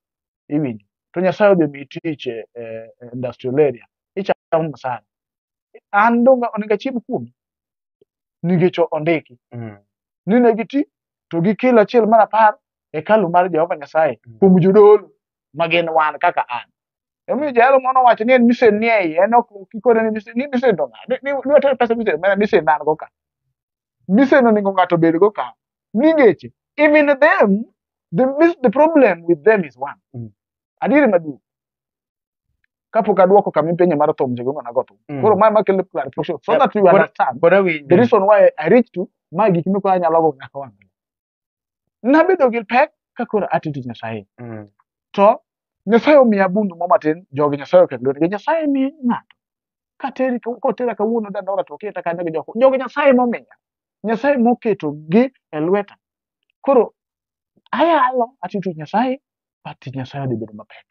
Iwinjo. To Nyasaye odhi omiyi tich e industrial area. Ichamo msara. An donge onego achiem kuomi? Nikech ondiki. Ni ne giti to gikel achiel mar apar hekalu mar Jehova Nyasaye kuom jodolo ma gin wan kaka an. Emomiyo jahero moro nowacho ni en misen ni e iye, en ok kikone ni misen, ni misen to ng'a? Ni water pesa misen, mana misen an go ka. Misen onego ng'ato obed go ka. Ningeche, even them, the problem with them is one. Adieri maduong'. Kapok aduoko kama ipenje mar thum, jego ng'ana go thum. Koro mae makelo clarification so that you understand the reason why I reach to mae gik moko anyalo go nyaka wang'. Nabedo gi pek ka koro atiyo tich Nyasaye. To Nyasaye omiya bundu mo matin, jogi Nyasaye oketo lwetgi. Nyasaye mi ng'ato. Kateri kotera kawuono dandora to oketa kanyo gi joko. Jogi Nyasaye momiya. Nyasaye moketo gi e lweta. Koro ayalo atiyo tich Nyasaye, but tich Nyasaye odhi bedo mapek.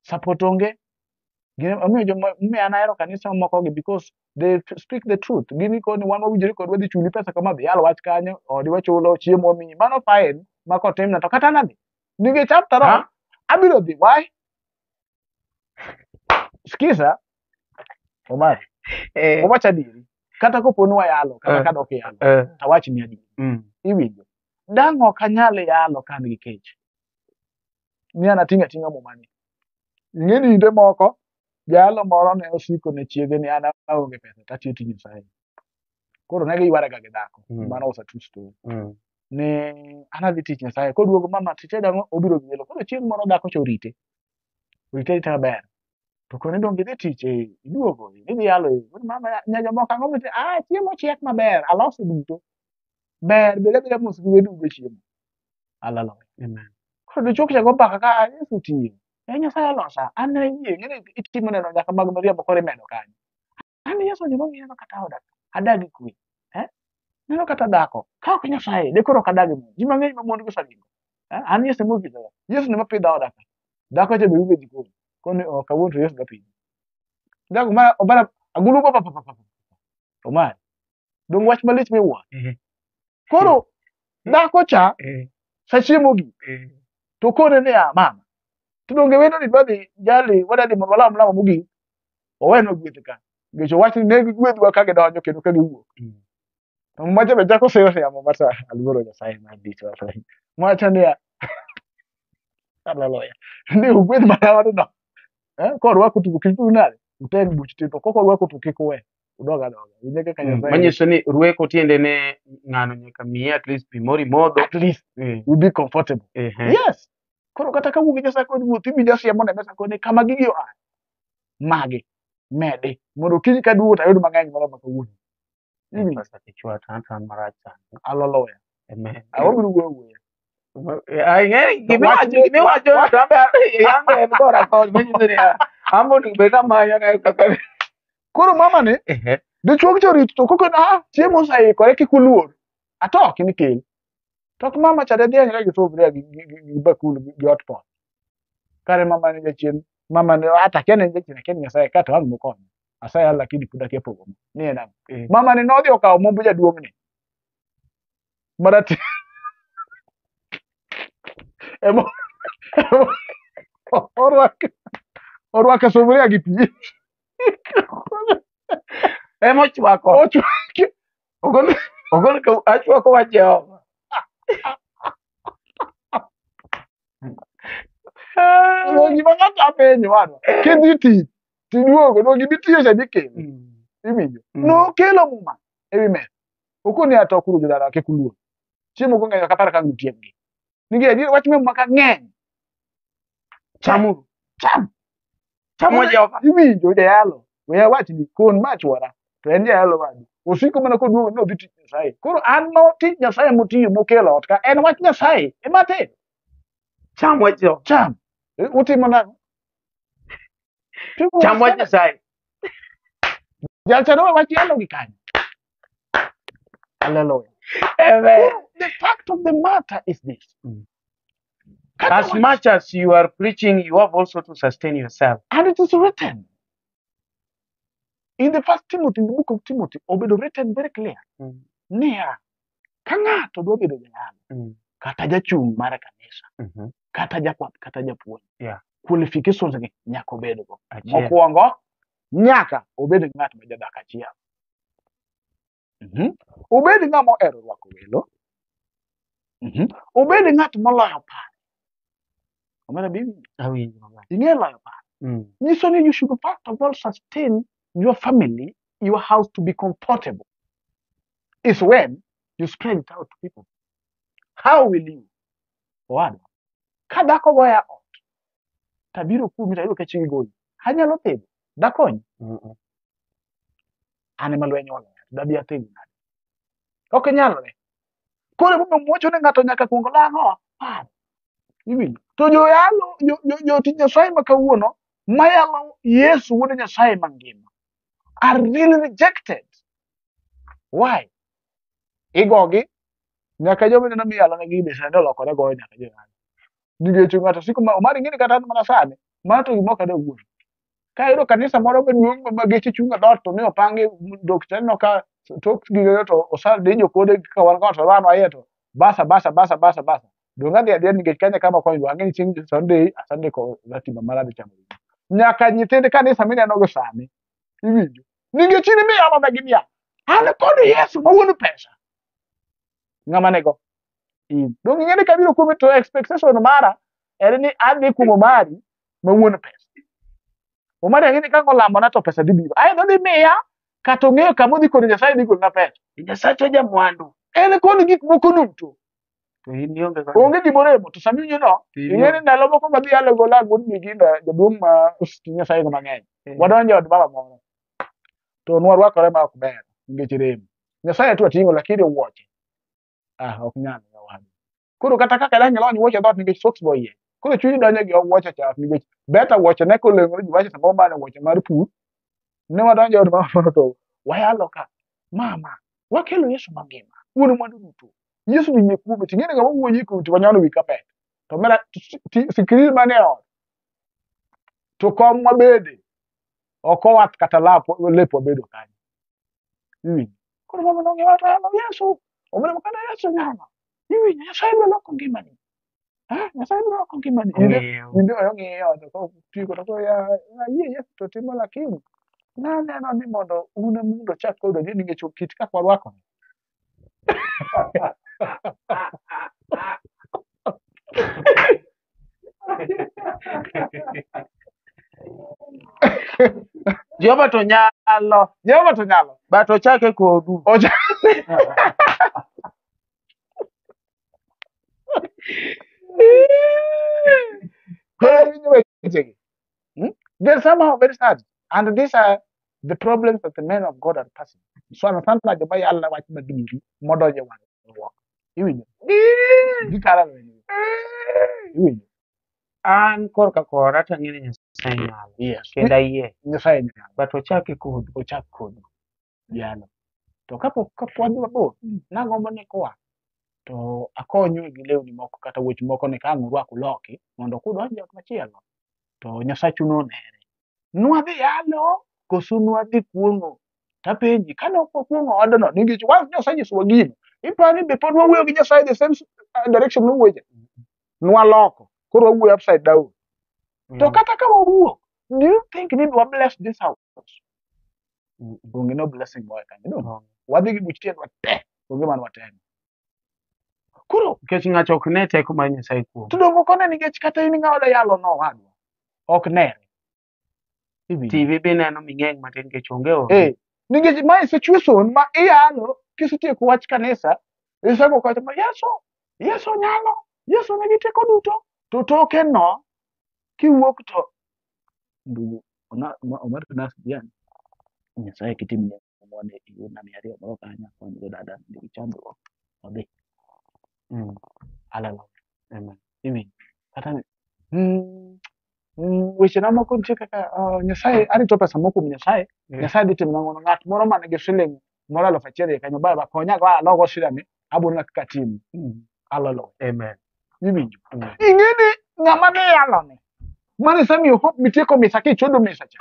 Support onge. Omiyo joma omiyo an ahero kanisa moko gi because they speak the truth. Gin koni wan wawinjore kod wadhi chuli pesa kama dhi yalo wach kanyo, odi wachulo, chiemo wamiyi. Mano fine, ma kotimna to kata nadhi. Nikech after all, abiro dhi. Why? Sikiza, Omar, wawach adieri. Kata kopo ni wayalo, kata kadok yalo, tawach ni adieri. Iwinjo. Dang' ok anyal yalo ka an gi kech. Ni an ating'o ating'a mumani. Ing'e ni kinde moko, jayalo moro ne osiko ne chiege ni an aonge pesa tatiyo tij Nyasaye. Koro ne giyware ga gi dhako. Mano was a true story. Ni an adhi tich Nyasaye. Koduogo mama titedo ang'o obiro gi welo. Koro chieng' moro dhako cha orite. Orite arita maber. To kone donge idhi tich e iduogo idhi yalo e mama nya jomoko ang'o miti ah chiemo chiek maber aloso duto. Ber bed abeda mos gi wedu go chiemo. Hallelujah. Amen. Koro dichuo cha go mbaka ka Yesu tiyo. E Nyasaye olosa. An ne ayie ng'e ni itimo neno nyaka mag miriambo koro imedo kanyo. An Yesu ni momiyo neno kata oda. Adag gi kwe. Eh? Neno kata dhako. Ka ok Nyasaye, de koro ok adag gi mon. Ji mang'eny ma mon go osaringo. Eh? An Yesu ema opidha. Yesu ne mapidha oda ka. Dhako cha be winjo e jikon. Koni ok kawuono to Yesu dwa pidhi. Dhako ma obara agulu pa pa pa pa pa. Omar. Dong wach malich miwuoro. Koro dhako cha sa chiemo gi to kone niya mama to donge wendo ni dwa dhi jali wadwa dhi mondo walam lamo mogik owenwa gweth ka nikech owach ni ne gigwedhwa ka gidonjo kendo ka giwuok to mwacha be chako siro niya mama ta aluoro Nyasaye malich mwacha niya haleluya ni ugwedh mana odno eh korwako to kik unade uteg buch to kok orwako to kik uwe udog adoga winje kaka Nyasaye Manyiso ni rweko tiende ne ng'ano nyaka miye at least pi moro imodho. At least you be comfortable. Yes. Koro kata ka wuok gi Nyasaye kod wuoth iwinjo asiemo ne mesa koni kama gigi oa. Magi medi mondo kiny ka duogo to ayud mang'eny moloyo ma kawuono. Iwinjo? Pastor kichwa to an marach sana. Hallelujah. Amen. Awabiro wuoyo awuoya. Gimiwacho gimiwacho to ambe ambe en kora kod manyiso ni ambo onego bed namanya ka kaka Koro mama ni dichuo cha orito to koko ah chiemo oseikore kik uluor. Atoki ni kel. Tok mama cha de dhianyre gi sufuria gi bakul gi hot pot. Kare mama ni jachien, mama ni hata akia ni en jachien akia ni Nyasaye ka to ang' nokonya. Aseyalo lakini pod akia pogo ma. Ni en ang'o? Mama ni nodhi okawo momb jaduong'ni. Marati emo orwako sufuria gi pi. Emo chwako. Ochwake. Ogol ogol ka achwako wach Jehova. Gima ng'ato apenjo wadwa. Kidhi tich tiduogo to gima itiyo cha dhi kelo. Iwinjo? Nokelo muma ewi mesa. Okoni atokuru jodala kik uluor. Chiemo kong'eny ok apar ka ang' utiekgi. Nikech adier wach muma ka ng'eny. Chamuru. Cham. Chamo Jehova. Iwinjo jayalo. We awach ni kon ma chwora to en jayalo wadu. Osiko mana koduogo ni odhi tich Nyasaye. Koro an no tich Nyasaye motiyo mokelo ot ka en wach Nyasaye ema atedo. Cham wach Jehova. Cham. Utimo nang'o? Timo Cham wach Nyasaye. Jal cha nowe wach yalo gi kanyo. Hallelujah. Amen. The fact of the matter is this. Kata As much as you are preaching, you have also to sustain yourself. And it is written in the first Timothy, in the book of Timothy, obedo written very clear. Niya, ka ng'ato dwa bedo jayalo, kata jachung' mar kanisa, kata jakwath, kata japuonj, qualifications gi nyaka obedgo. Achiel. Mokwongo, nyaka obed ng'at ma jadak achiel. Obed ng'ama ohero rwako welo. Obed ng'at moloyo paro. Omera be iwinjo? Awinjo maber. Ing'e loyo paro. Nyiso ni you should first of all sustain your family, your house to be comfortable. Is when you spread it out to people. How will you? Owadwa, ka dhako goya ot, tabiro kuomi tayudo ka chiegi goyi. Anyalo tedo, dakony. An ema lweny oloya, dabi athegi nade? Ok nyalre. Koro emomiyo wacho ni ng'ato nyaka kuong lo ang'o? Paro. Iwinjo? To joyalo, jotich Nyasaye ma kawuono, mayalo Yesu wuod Nyasaye mangima, are really rejected. Why? Igogi, nyaka joma ineno miyalo negi be sani olokore goyo nyaka joyalo. Nikech ng'ato siko ma Omari ing'e ni kata an mana sani, mano to gima ok adwa wuoyo. Ka ayudo kanisa moro maduong' ma geche chung' e dhoot to ni opangi dok taneno ka tok gigo to osal dinjo kode kaka wan ka ot wan waiye to basa basa basa basa basa. Donge adhi adhiya nikech kanyo e kama konyruok. Ang'e ni chieng' Sunday, a Sunday ko ratiba mara adhi chamo ring'o. Nyaka nyithind kanisa mineno go sani, iwinjo. Nikech in miyalo negi niya, an kod Yesu ma wuon pesa. Ng'ama nigo? In. Donge ing'e ni kabiro kuomi to expectation mara en ni adhi kuom Omari ma wuon pesa. Omari ang'e ni ka olamona to pesa dhi biro. Ae dhi miya kata ong'eyo kama odhi kono Nyasaye dhi golona pesa. Nyasacha jamwandu. En kod gik moko duto. To in ionge kod. Onge gimoremo to sama iwinjo no, ing'e ni ndalo moko madhi yalo gola wuod Miginda jaduong' ma Nyasaye go mang'eny. Wadonjo e od baba moro. To nwarwakore ma ok ber nikech rem. Nyasaye to ating'o lakini wuoche. Ah, ok nyal owadwa. Koro kata kaka dang' ilony wuoche dhoot nikech socks go iye. Koro chunyi donjo gi wuoche cha nikech beta wuoche ne koleng'ore ji wacho samoro mane wuoche mar pur. Ne wadonjo e od baba moro to wayalo ka. Mama, wakelo Yesu mangima. Wuon mwandu duto. Yesu ni yie kuome. Ting'e ni ng'ama wuoyo yie kuome to wanyono wi kapet. To mera sikrin mane ot. To kom wabede. Ok owath kata lap lep wabedo kanyo. Iwinjo. Koro mama nong'iwa to yalo Yesu. Omera kata Yesu nyalo. Iwinjo Nyasaye biro loko ngimani. Ah, Nyasaye biro loko ngimani. Ong'iyo. Inde ong'iyo to ko tieko to ko ya ayie Yesu to timo lakini naneno ni mondo un mondo chak kodo ni nikech kit kaka warwako. Jehova to nyalo. Jehova to nyalo. But ochake kodu. Ocha Koro iwinjo wechegi. They're somehow very sad. And these are the problems that the men of God are passing. Sana sana joma yalo wach madiri modonjo e warruok. Iwinjo? Gikalo lweny. Iwinjo? An korka kora to ang'e ni Nyasaye nyalo. Yes. Kendo ayie. Nyasaye nyalo. But ochake kodu. Ochak kodu. Yalo. To kapok wadhi mabor, nagombo ni koa to akonyu gi lewni moko kata wuoch moko ni ka ang' urwak uloki mondo kudonjo e ot machielo to Nyasachu nonere. Nwadhi yalo koso nwadhi kuong'o? Tapenji, kane ok wakuong'o odno, nikech once Nyasaye onyisowa gino, iparo ni be pod wawuoyo gi Nyasaye the same direction nowuoye? Nwaloko, koro wawuoyo upside down. To kata ka wawuok, do you think ni wa bless this house? Onge no blessing moa kanyo. No. Wadhi gi buch tiendwa te, onge man watemo. Koro Nikech ng'ato ok ne teko mar Nyasaye kuome. to dongo kone nikech kata in ng'ama da yalo no wadwa. Ok nere. Iwinjo? TV be neno ming'eng' matin nikech onge onge. Eh, nikech mae situation ma iyalo kisetieko wach kanisa, isego kocha ma Yesu, Yesu nyalo, Yesu nigi teko duto. To toke no, kiwuok to ndugu, Omar nas dian Nyasaye kitim ne mwane iyud na mia ariyo moro kanyo akony go dada nigi chandruok odhi. Hallelujah. Amen. Iwinjo? Kata ni wechena moko nitie kaka Nyasaye arito pesa moko kuom Nyasaye. Nyasaye dhi timo ng'wono ng'at moro man gi siling moro alufu achiel iye kanyo baba konya go alogo shida ni abonona kaka atim. Hallelujah. Amen. Iwinjo? Ing'e ni ng'ama ne yalone mane isemiyo hope mitieko misa kichodo misa cha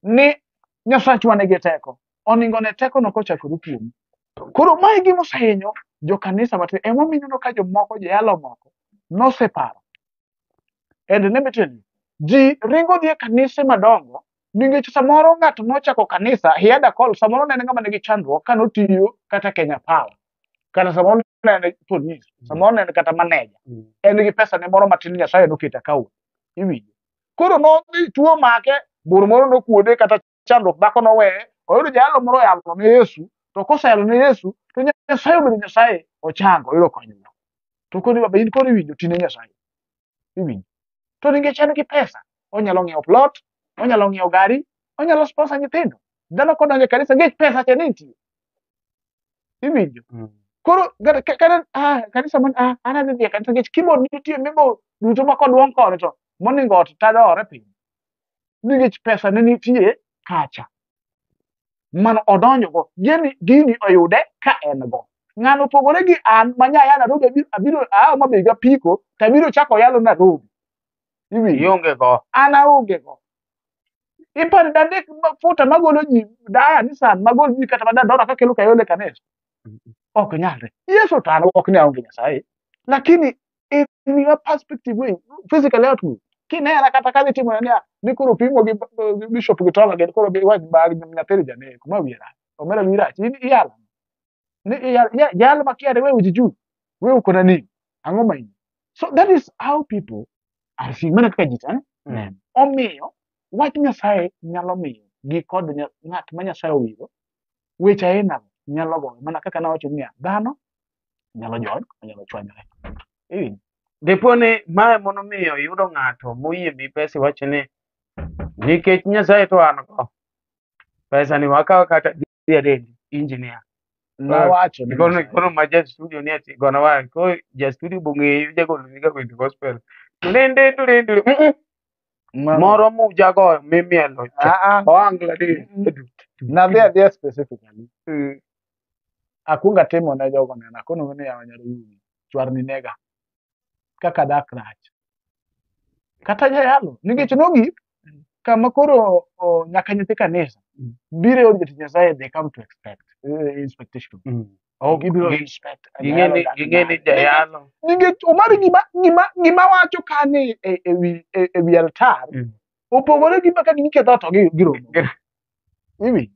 ni Nyasachwa nigi teko oningo ne teko no kochakore kuomi. Koro mae gima osehinyo jokanisa matin emomiyo ineno ka jomoko joyalo moko noseparo. And let me tell you, ji ringo dhi e kanise madongo nikech samoro ng'at mochako kanisa he had a call samoro ne en ng'ama nigi chandruok ka notiyo kata Kenya Power kata samoro ne en police samoro ne en kata manager en gi pesa ne moro matin Nyasaye noketo account iwinjo koro nodhi tuo make bur moro nokuode kata chandruok dhako noweye oyudo jayalo moro oyalo ne Yesu to koseyalo ne Yesu to Nyasaye obedo Nyasaye ochango oyudo konyruok to koni baba in koro iwinjo tine Nyasaye iwinjo to nikech en gi pesa onyalo ng'iewo plot onyalo ng'iewo gari onyalo sponsor nyithindo dhano kodonjo e kanisa nikech pesa cha ne nitie iwinjo koro kata kanisa man an adhi dhi e kanisa nikech keyboard nitie migo duto ma koduong' koni to moningo ot tadore piny nikech pesa ne nitie kacha mano odonjo go gini gini oyude ka en go ng'ano opogore gi an ma nya Nairobi abiro aa Homa Bay gapiko to abiro chako yalo Nairobi iwinjo Ionge go. An aonge go iparo dandik mafuta magolo ji daya Nissan magol ji kata madandora kakelo kayole kanisa ok nyalre Yesu to an ok ni aonge Nyasaye lakini in your perspective way physically outward kinena kata kadhi timo niya ni koro pimo gi bishop gi tonga gin koro giwach bag nyathini janeko ma wiye rach omera wiyi rach in iyalo ni yalo makiare wewe ujijui wewe uko na nini ang'o ma in so that is how people are seeing mana kaka ji tane neno omiyo wach Nyasaye nyalo miyo gi kod ng'at ma Nyasaye owiro weche aina go nyalo goyo mana kaka nawacho niya dhano nyalo jony onyalo chwanyore iwinjo Dipo ni mae monomiyo iyudo ng'ato moyie miyi pesa iwacho ni nikech Nyasaye to an go pesa ni wakaw kata dhi adendi engineer nawacho ni Kono Nyasaye kono ma ja studio ni ati gona wa ko ja studio bong'eyo jagolo ni ga wende gospel tulende tulende moro mujagoyo mimielo cha oangla ni nadhi adhiya specifically akwongo atimo ne jogo neno akono ni yawa nyar yugi chwarni nega kaka dak rach kata jayalo nikech nogik kama koro nyaka nyithi kanisa biro e od jatich Nyasaye they come to expect inspectation gibiro inspect ging'e ni jayalo nikech Omar gima wacho kani e wi altar opogore gi kaka giketho to giromo iwinjo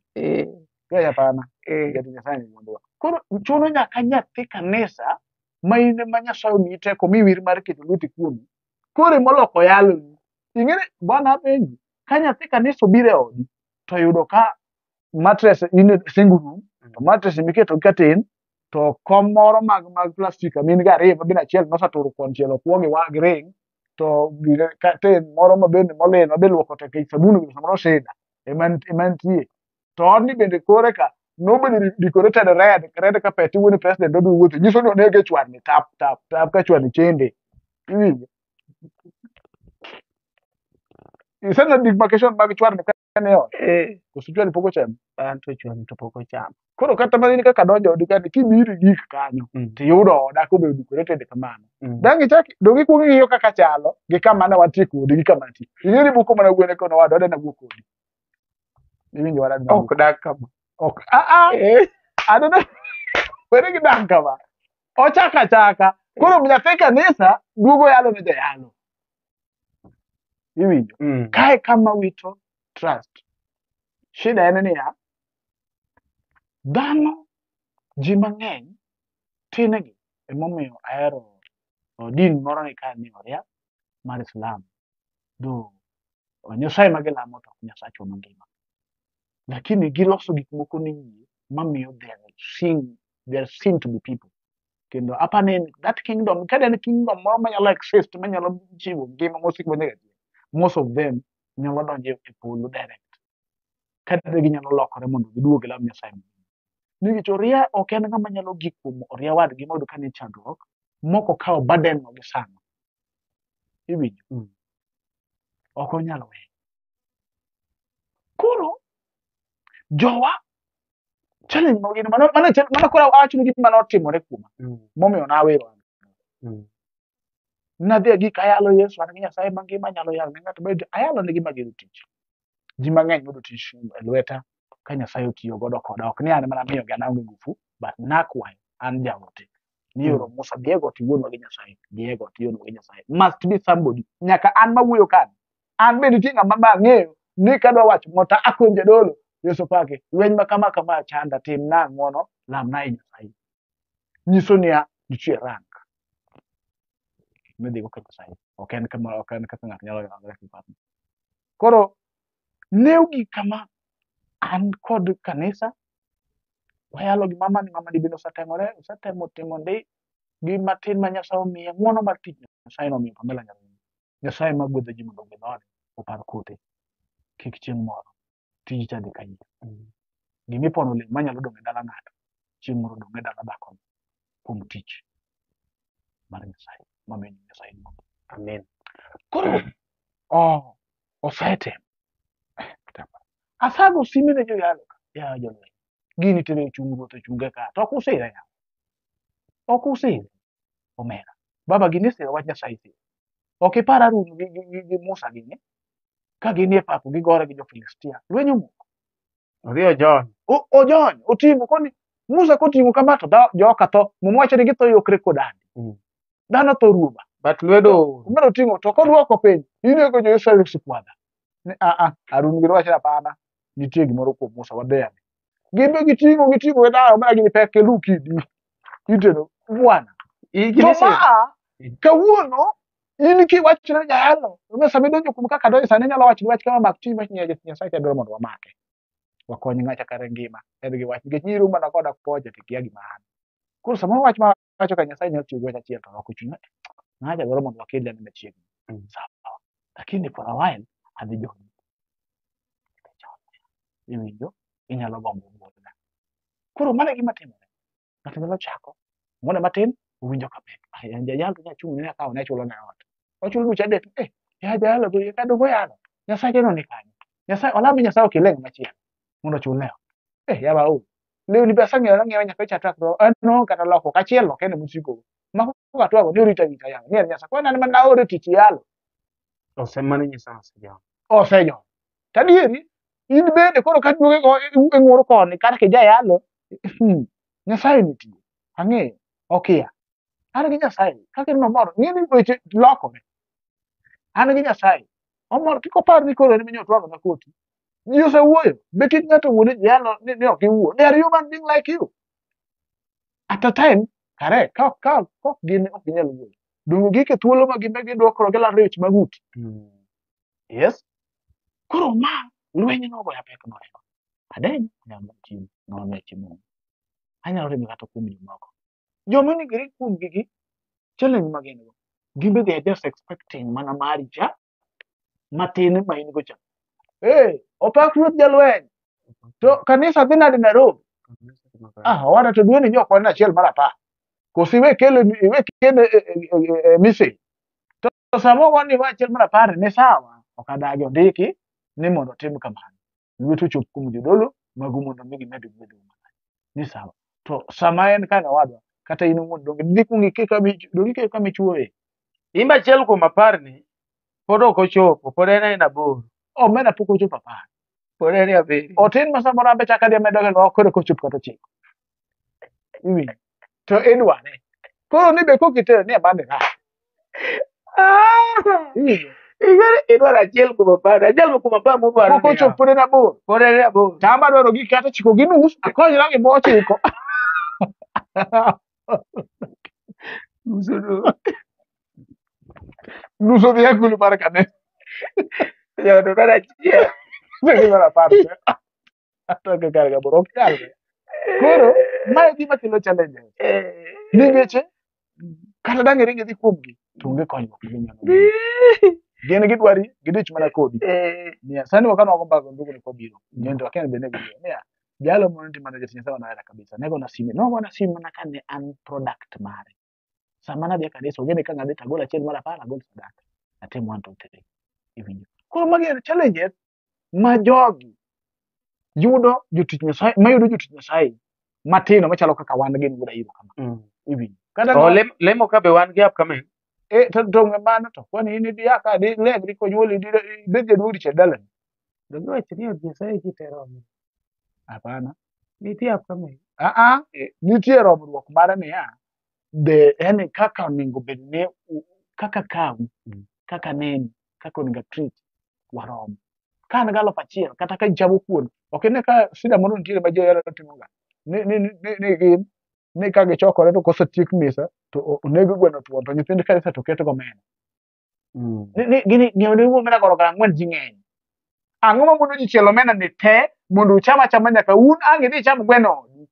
hapana jatich Nyasaye ni wuondwa koro chuno nyaka nyathi kanisa ma in ema Nyasaye omiyi teko miwir mar keto lweti kuomi koro emoloko yaloni ing'e ni bwana apenji ka nyathi kanisa obiro e odi to oyudo ka mattress in e single room to mattress miketo gi curtain to kom moro mag plastic min go ariyo ma bende achiel noseturo konchiel okwo gi gi ring to gire curtain moro ma bende molil ma be luoko tek nikech sabun obedo samoro shida ema nitie to odni bende kore ka nobedo decorated red red carpet iwuo ni president odhi wuotho nyiso ni onege chwarni tap tap tap ka chwarni chende iwinjo iseneno demarcation mag chwarni ka ni ot koso chwarni pok ochamo an to chwarni to pok ochamo koro kata mana in kaka donjo odi kani kibiro igik kanyo tiyudo oda kobedo decorated kamano dang' ichak dong' ikuongo ing'iyo kaka chalo gi kama ne wantie kodi gi kama nitie ing'e ni buko mana gwene kono wadu adena wuok kodi iwinjo wada ok dak kama ok adena were gi dak kama ochako achaka koro nyathi kanisa duogo yalo ne jayalo iwinjo kae kama wito trust shida en niya dhano ji mang'eny tinegi emomiyo ahero din moro ni ka ni oria mar Islam do Nyasaye ma gilamo to ok Nyasachwa mangima lakini giloso gik moko ni yie mamiyo they are seen to be people kendo apani that kingdom ka en kingdom moro manyalo exist manyalo chiwo ngima mosiko manyaka chieng' most of them nyalo donjo e polo direct. Kata ginyalo lokore mondo giduog gilam Nyasaye. Nikech Oria ok en ng'ama nyalo gik kuom Oria wadgi moyudo ka nie chandruok, mok okawo burden no gi sano. Iwinjo? Ok onyal weyo. Koro jowa challenge ma gin mano mano mano koro awacho ni gima notimore kuoma momiyo nawero an. Nadhi agik ayalo Yesu an gi Nyasaye mangima anyalo yalo ne ng'ato bed ayalo ne gima gero tich. Ji mang'eny yudo tich e lweta ka Nyasaye otiyo godo koda. Ok ni an mana miyogi an aonge ngufu, but nakwayo an jaote. Nioro Musa dhi e got iwuonwa gi Nyasaye, dhi e got iwuonwa gi Nyasaye. Must be somebody. Nyaka an mawuoyo kani. An be nitie ng'ama ma ang'eyo ni kadwa wacho mota akon jadolo Yesu pake. Lweny ma kama kama chanda timna ng'wono lamna e Nyasaye. Nyiso niya nitie rank midhigo ka Nyasaye. Ok en kama ok en kaka ng'ato nyalo yangore kiparo. Koro ne ogik kama an kod kanisa wayalo gi mama ni mama ni bende oseteng'ore osetemo timo ndi gi matin ma Nyasaye omiye ng'wono mar tich Nyasaye nomiyo Pamela Nyarombo. Nyasaye ma gwedho ji mondo ogwedh ode opar kothe kik chieng' moro tiji cha dhi kayiem. Gimipono olemo manyalo dong' e dala ng'ato chieng' moro dong' e dala dhakono kuom tich mar Nyasaye mamiyo nying Nyasaye duong'. Amen. Koro oh, osetemo. Asago sime ne joyalo ka, ya jolweny. Gini tere chung' ruoth ochunge ka, to ok usire ya. Ok usire. Omera. Baba gini isiro wach Nyasaye isiro. Ok ipar Harun gi Musa gini. Ka gin e pap gigore gi jo-Filistia. Lweny omoko. Odhi ojony. Ojony, oting'o koni Musa koting'o kama to joka tho. Muma wacho ni githo yokre kodandi. Dhano tho ruoba. But lwedo Omera oting'o to kodwoko piny, inego jo-Israel osekwadha. Ni a a Harun gi wacho ni hapana, nitie gimoro kuom Musa wadhi ane. Gin be giting'o giting'o gidawo omera gini pek kelu kidi. Iteno bwana. To ma kawuono in kiwacho ne jayalo, omera sama idonjo kuom kaka donjo sani inyalo wacho ni wach kama mak chuny wach Nyasaye cha dwaro mondo wamake. Wakony ng'acha kare ngima. En gi wach nikech nyiro mana koda kocha to ikia gima an. Koro samoro wach ma wacho ka Nyasaye nyalo tiyo gi wach achiel to loko chuny. Ng'acha dwaro mondo wakel ane machiegni. Sawa. Lakini for a while adhi jony. Iwinjo? Inyalo gombo wuodha. Koro mano e gima timore. Ng'ato nyalo chako ng'wone matin owinjo ka pek. Ai, an jayalo to nyachung' ne akawo ne achulo ne ot. Ochulo duche adek. Eh, ya jayalo to ka dongo yalo. Nyasaye no ni kanyo. Nyasaye olami Nyasaye okile ng'ama chielo mondo ochul ne ot. Eh, yawa o. Lewni be aseng'iewo ang'iewa nyaka cha twak to ano kata loko kachiel ok en mosiko. Mako ka twago ni orita rita yawa. Ni en Nyasaye. Kwani an mana aore tich yalo. Osemano Nyasaye osejony. Osejony. Tadieri in bende koro ka duoge go ing'ur koni kata kijayalo Nyasaye nitie. Ang'eyo. Okia. An gi Nyasaye. Kaka in mamor, ng'e ni weche lokore. An gi Nyasaye. Omor kik opar ni koro en minyo twang'o na koti. Ji osewuoyo. Be kik ng'ato wuo ni jayalo ni ok iwuo. They are human being like you. At a time, kare, ka ok gin ok ginyal wuoyo. Donge gike thuolo ma gin be gidwokore gilando weche mag uti. Yes. Koro ma lweny nogoya pek noero. Adeny anyalo timo nono chiemo. Anyalo timo kata kuom jomoko. Joma onego irit kuom gigi challenge ma gin go. Gin be they are just expecting mana mari cha matin ma in go cha. Hey, opak ruoth jalweny. To kanisa dhi nade Nairobi? Ah, owada to dweni nyok wan achiel mar apar. Koso iwe kele iwe kele e message. To sama ogo ni achiel mar apar ni sawa, ok adagi ondiki ni mondo otim kamano. Lwet ochop kuom jodolo magu mondo mi gimed gwedho mang'eny. Ni sawa. To sama en kanyo owadwa, kata in owuon donge dhi kuong ike kama donge ikeyo kama ichuoye. Imbe achiel kuom apar ni pod ok ochopo, pod en en aboro. Omenda pok ochopo apar. Pod en e abiriyo. Otin ma samoro ambe chaka dhi amedo go koro kochopo kata ochiko. Iwinjo? To idware. Koro ni be kokitero ni e bande rach. Iwinjo? Idwaro achiel kuom apar, achiel kuom apar moparo Pok ochopo pod en aboro. Pod en e aboro. To an be adwaro gi kata ochiko gi nus, akonyra gi mo ochiko. Nus odhi agulu mar kanisa. Jaodo dwaro achiel. Dhi mar apar. Atoke kar gaboro ok nyalre. Koro mae e gima kelo challenges. Nikech kata dang' iring idhi kuomgi to onge konyruok ma ginyalo miyi. Gin gidwari gidich mana kodi. Niya, sani wakano wago mbaka ndugu ni kobiro. Nyendo akia ni bende biro. Niya, jalo mondo ndi mana jatich Nyasaye wanahera kabisa. Nego na sime. Nogo na sime mana ka ne an product mare. Sama nadhi e kanisa ogene ka ng'adhi to agol achiel mar apar agol sadaka. Atim 1 2 3. Iwinjo. Koro magi en challenges ma jogi yudo jotich Nyasaye mayudo jotich Nyasaye matindo machalo kaka wan gin wuod Ayiro kama. Iwinjo. Kata Oh, lemo ka be wan gi upcoming. E, to ng'e mano to kwani in idi aka di legri konyuoli di ibed jaduong' dichiel dalani. Donge wacho ni od Nyasaye ji te romo. Hapana. Nitie upcoming. Ah ah, nitie romruok mar niya, the yani kaka onego bed ni kaka kawi, kaka neni, kaka onego treat warom. Ka an gi aluf achiel kata ka ichamo kuon, ok ine ka shida moro nitiere ma joyalo timoga. Ni gin ni ka gichokore to kosetiek misa to oneg gweno thuon to nyithind kanisa to ket gomena. Ni gini ng'iew ne omena goro gara ang'wen ji ng'eny. Ang'o ma mono ji chielo omena ni te mondo ucham achama nyaka un ang' idhi icham gweno odi.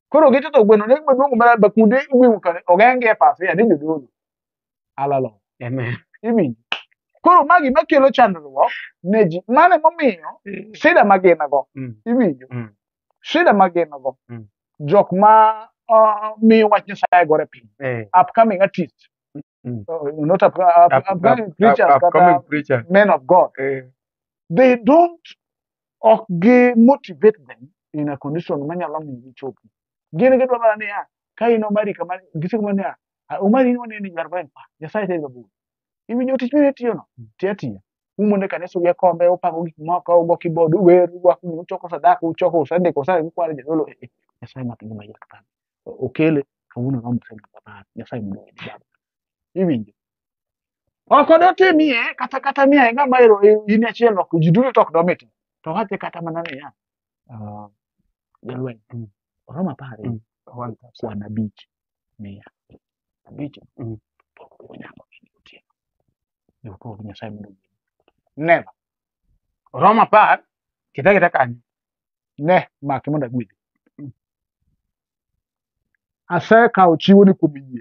Koro gitedo gweno ne maduong' ma bakunde iwingo ka ogeng'gi e pasia ni jodolo. Alalo. Amen. Iwinjo. Koro magi makelo chandruok ne ji. Mano emomiyo shida ma gin go. Iwinjo. Shida ma gin go. Jok ma miyo wach Nyasaye gore piny. Upcoming artists. Not upcoming preachers, Upcoming kata preacher. men of God. They don't ok gi motivate them in a condition manyalo miyo gichopi. Gin gidwa mana niya, ka in Omari kama, gisiko mana niya, "Ah, Omari in waneni you are going far. Nyasaye teri mabor. Iwinjo tich mine tiyono, ti atiya. Umondo e kanisa uye kombe, upango gik moko, ugo keyboard, uwer, urwako gik, uchoko sadaka, uchoko, usandiko, usandiko, ukwalo jadolo. Eh, eh, Nyasaye ng'ato gima yot baba. Okele, kawuono romo osebedo baba. Nyasaye mondo owedi baba. Iwinjo. Ok odotimie kata kata niya ng'ama ero in achiel ok ji duto to ok domit. To wache kata mana niya, jalweny, oromo apar kwan abich miya. Abich pok onyango gini otieno. Jokow Nyasaye mondo ogwedhi. Never. Oromo apar, keta keta kanyo. Ne, make mondo agwedhi. Asekawo chiwo ni kuom yie.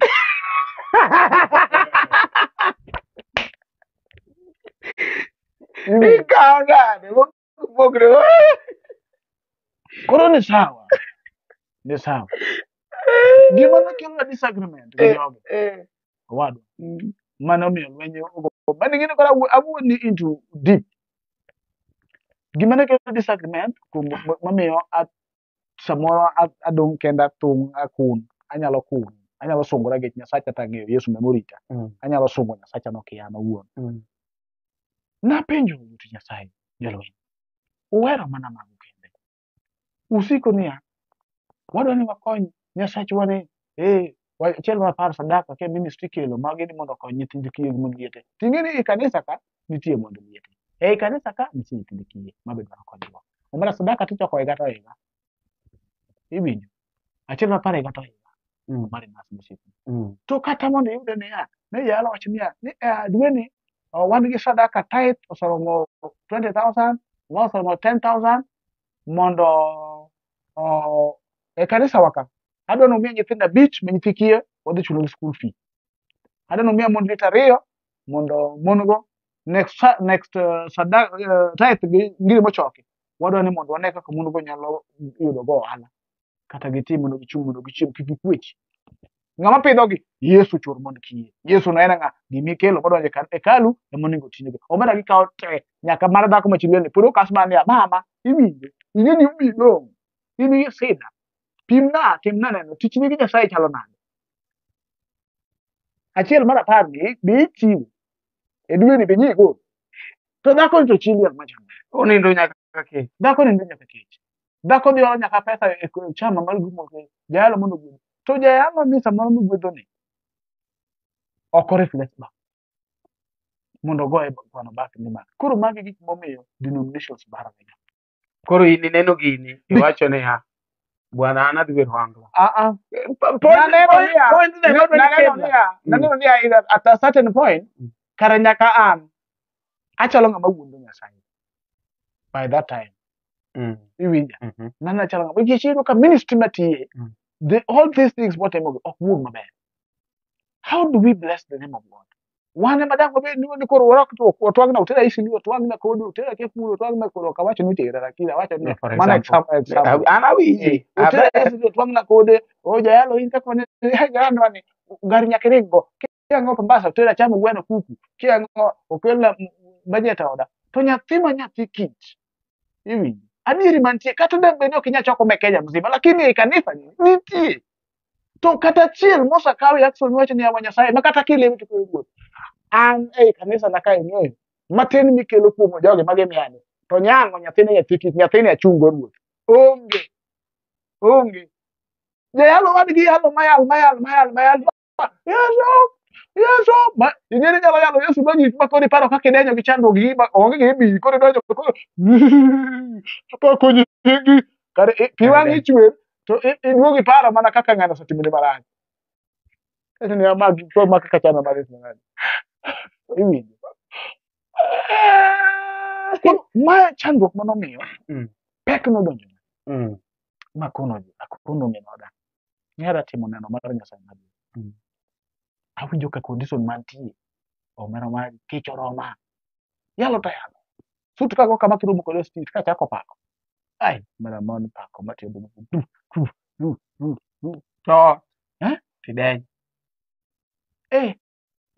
Iwinjo? Ikawo nade? Mopogre. Koro ni sawa. Ni sawa. Gima nokelo disagreement gi jogi, owadwa, mano omiyo lweny ogo. Mano ing'e ni koro awuo ni into deep. Gima nokelo disagreement kuom mamiyo samoro adong' kenda thung' akun, anyalo kun, anyalo sungora gi Nyasacha to ang'eyo Yesu ema orita. Anyalo sungo Nyasacha nokia an owuon. Napenjo jotich Nyasaye, jolweny, uhero mana mago kende. Usiko niya, wadwa ni wakony Nyasachwa ni, eh, achiel mar apar sadaka ke ministry kelo magi ni mondo okony nyithind kiye gi mond liete. Ting'e ni e kanisa ka nitie mond liete. Ei kanisa ka nitie nyithind kiye mabe dwaro konyruok. Omera sadaka tichoko higa to higa. Iwinjo? Achiel mar apar higa to higa. Mari nas mosiepni. To kata mondo iyude niya, ne jayalo wacho niya, ni e dweni wan gi sadaka tithe oseromo 20,000, ma oseromo 10,000 mondo e kanisa wa ka adwa ni umiya nyithindo abich ma nyithi kiye wadhi chulo gi school fee. Adwa ni umiya mond liete ariyo mondo mon go next sadaka tithe gi giri mochoki wadwa ni mondo wane kaka mon go nyalo yudo go ohala kata gitim mondo gichung' mondo gichiem kik gikwech. Ng'ama pidhogi? Yesu chwor mond kiye. Yesu no en ng'a? Gimikelo modonjo e hekalu ema onego otinegi. Omera gikawo te nyaka mar dhako ma chi liel ni pod okas mana niya mama iwinjo ing'e gimomiyo idong' in gi sida pimna timna neno tichni gi Nyasaye chalo nade. Achiel mar apar gi be ichiwo e dweni be nyi igol. To dhako ni to chi liel machalo nade? Onindo nyaka kech. Dhako nindo nyaka kech. Dhako dhi olo nyaka pesa e chama mar grup moro jayalo mondo ogwedhi. To jayalo ni samoro migwedho ni ok o reflect back mondo ogoye kwano back ni ma. Koro magi gik momiyo denominations barore. Koro in ineno gini, iwacho niya, bwana an adhi bedo ohangla. Ah ah. Point, Naneno point, niya, point ne madwa ni naneno kelna. niya, naneno niya at a certain point kare nyaka an achalo ng'ama wuondo Nyasaye by that time. Iwinja? Naneno achalo ng'ama nikech iyudo ka ministry matiye all these things watimogi ok wuog maber. How do we bless the name of God? Wan ema dang' wabed ni koro warok to otwang'na otera Eastleigh, otwang'na Kodi, otera Kepmul, otwang'na koro ok awacho ni otera lakini awacho ni No, for mana example. example. An awinji. Otera Aber. Eastleigh, otwang'na Kode, o jayalo in kaka wane jayalo ni gari nyaka iring go. Kiang'o Mombasa otera chamo gweno kuku, kiang'o okelna budget e oda. To nyathi ma nyathi kich, iwinjo. Adieri mantie, kata da bed ni ok inyal choko me Kenya mzima, lakini ei kanisa ni nitie. To kata achiel mosakaw Jackson wacho ni yawa Nyasaye, ma kata kilemo to koro ruoth. An ei kanisa na ka ing'eyo, matin mikelo kuom jogi magi miyani, to nyango nyathine nyathi kich, nyathini achung' go ruoth. Onge, onge. Jayalo wadgi yalo mayal mayal mayal mayal. Yesu, Yesu, ma ing'e ni nyalo yalo Yesu ma gik ma koro iparo kaka idenyo gi chandruok gi ma onge gi bi koro idonjo koro apako nyingi kare pi wang'i chwer to iduogo iparo mana kaka ng'ano osetimoni marach. Kacho ni ma koro ma kaka chano marach marach. Iwinjo. Koro ma chandruok manomiyo pek nodonjo ma kono akono min oda. Ni timo neno mar Nyasaye maduong'. Awinjo ka condition mantie omera mari kech oroma. Yalo to yalo. Sut kago kama kiromo kode street kachako pako. Ai, mara mon pako matiyo du du du du du. To. Eh? Tideny. Eh,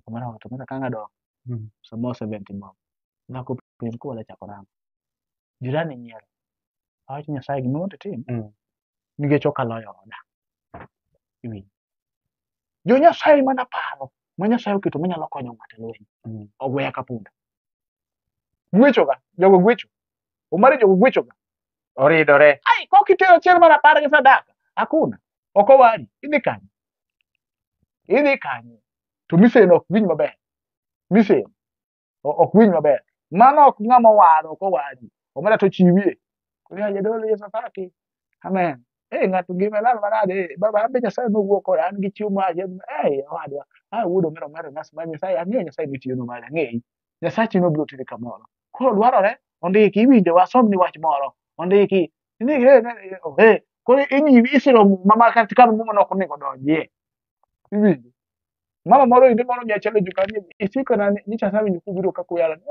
omera wacho mera kanga dok. Samo 70 bob. Dhako penj kola chako rango. Jirani nyiero. Awacho Nyasaye gima mondo itim. Nikech ok aloyo oda. Iwinjo. Jo Nyasaye mana paro ma Nyasaye oketo manyalo konyo ng'ato e lweny. Ogweya ka punda. Gwechoga, jogo gwecho. Omari jogo gwechoga. Oridore. Ai, kok itero achiel mar apar gi sadaka. Hakuna. Ok owari. Idhi kanye? Idhi kanye? To misen ok winj maber. Misen ok winj maber. Mano ok ng'ama owaro, ok owari. Omera to chiwie. Koro ya jadolo Yesu paki. Amen. Eh, ng'ato ngima lal manade. Eh, baba an be Nyasaye nowuo koda an gi chiwo ma eh owadwa. Ah wuod omera omera nas ma Nyasaye ang'eyo Nyasaye mitiyo no mari ang'eyi. Nyasachi nobiro tiri kamoro. Koro dwarore ondiki iwinjo wasom ni wach moro. Ondiki. Ni eh eh koro inyiwi isiro muma ma kata kama muma nok onego donjie. Iwinjo. Mama moro inde moro nyachielo jukani isiko na nyicha sawinjo kubiro kaka uyalo ni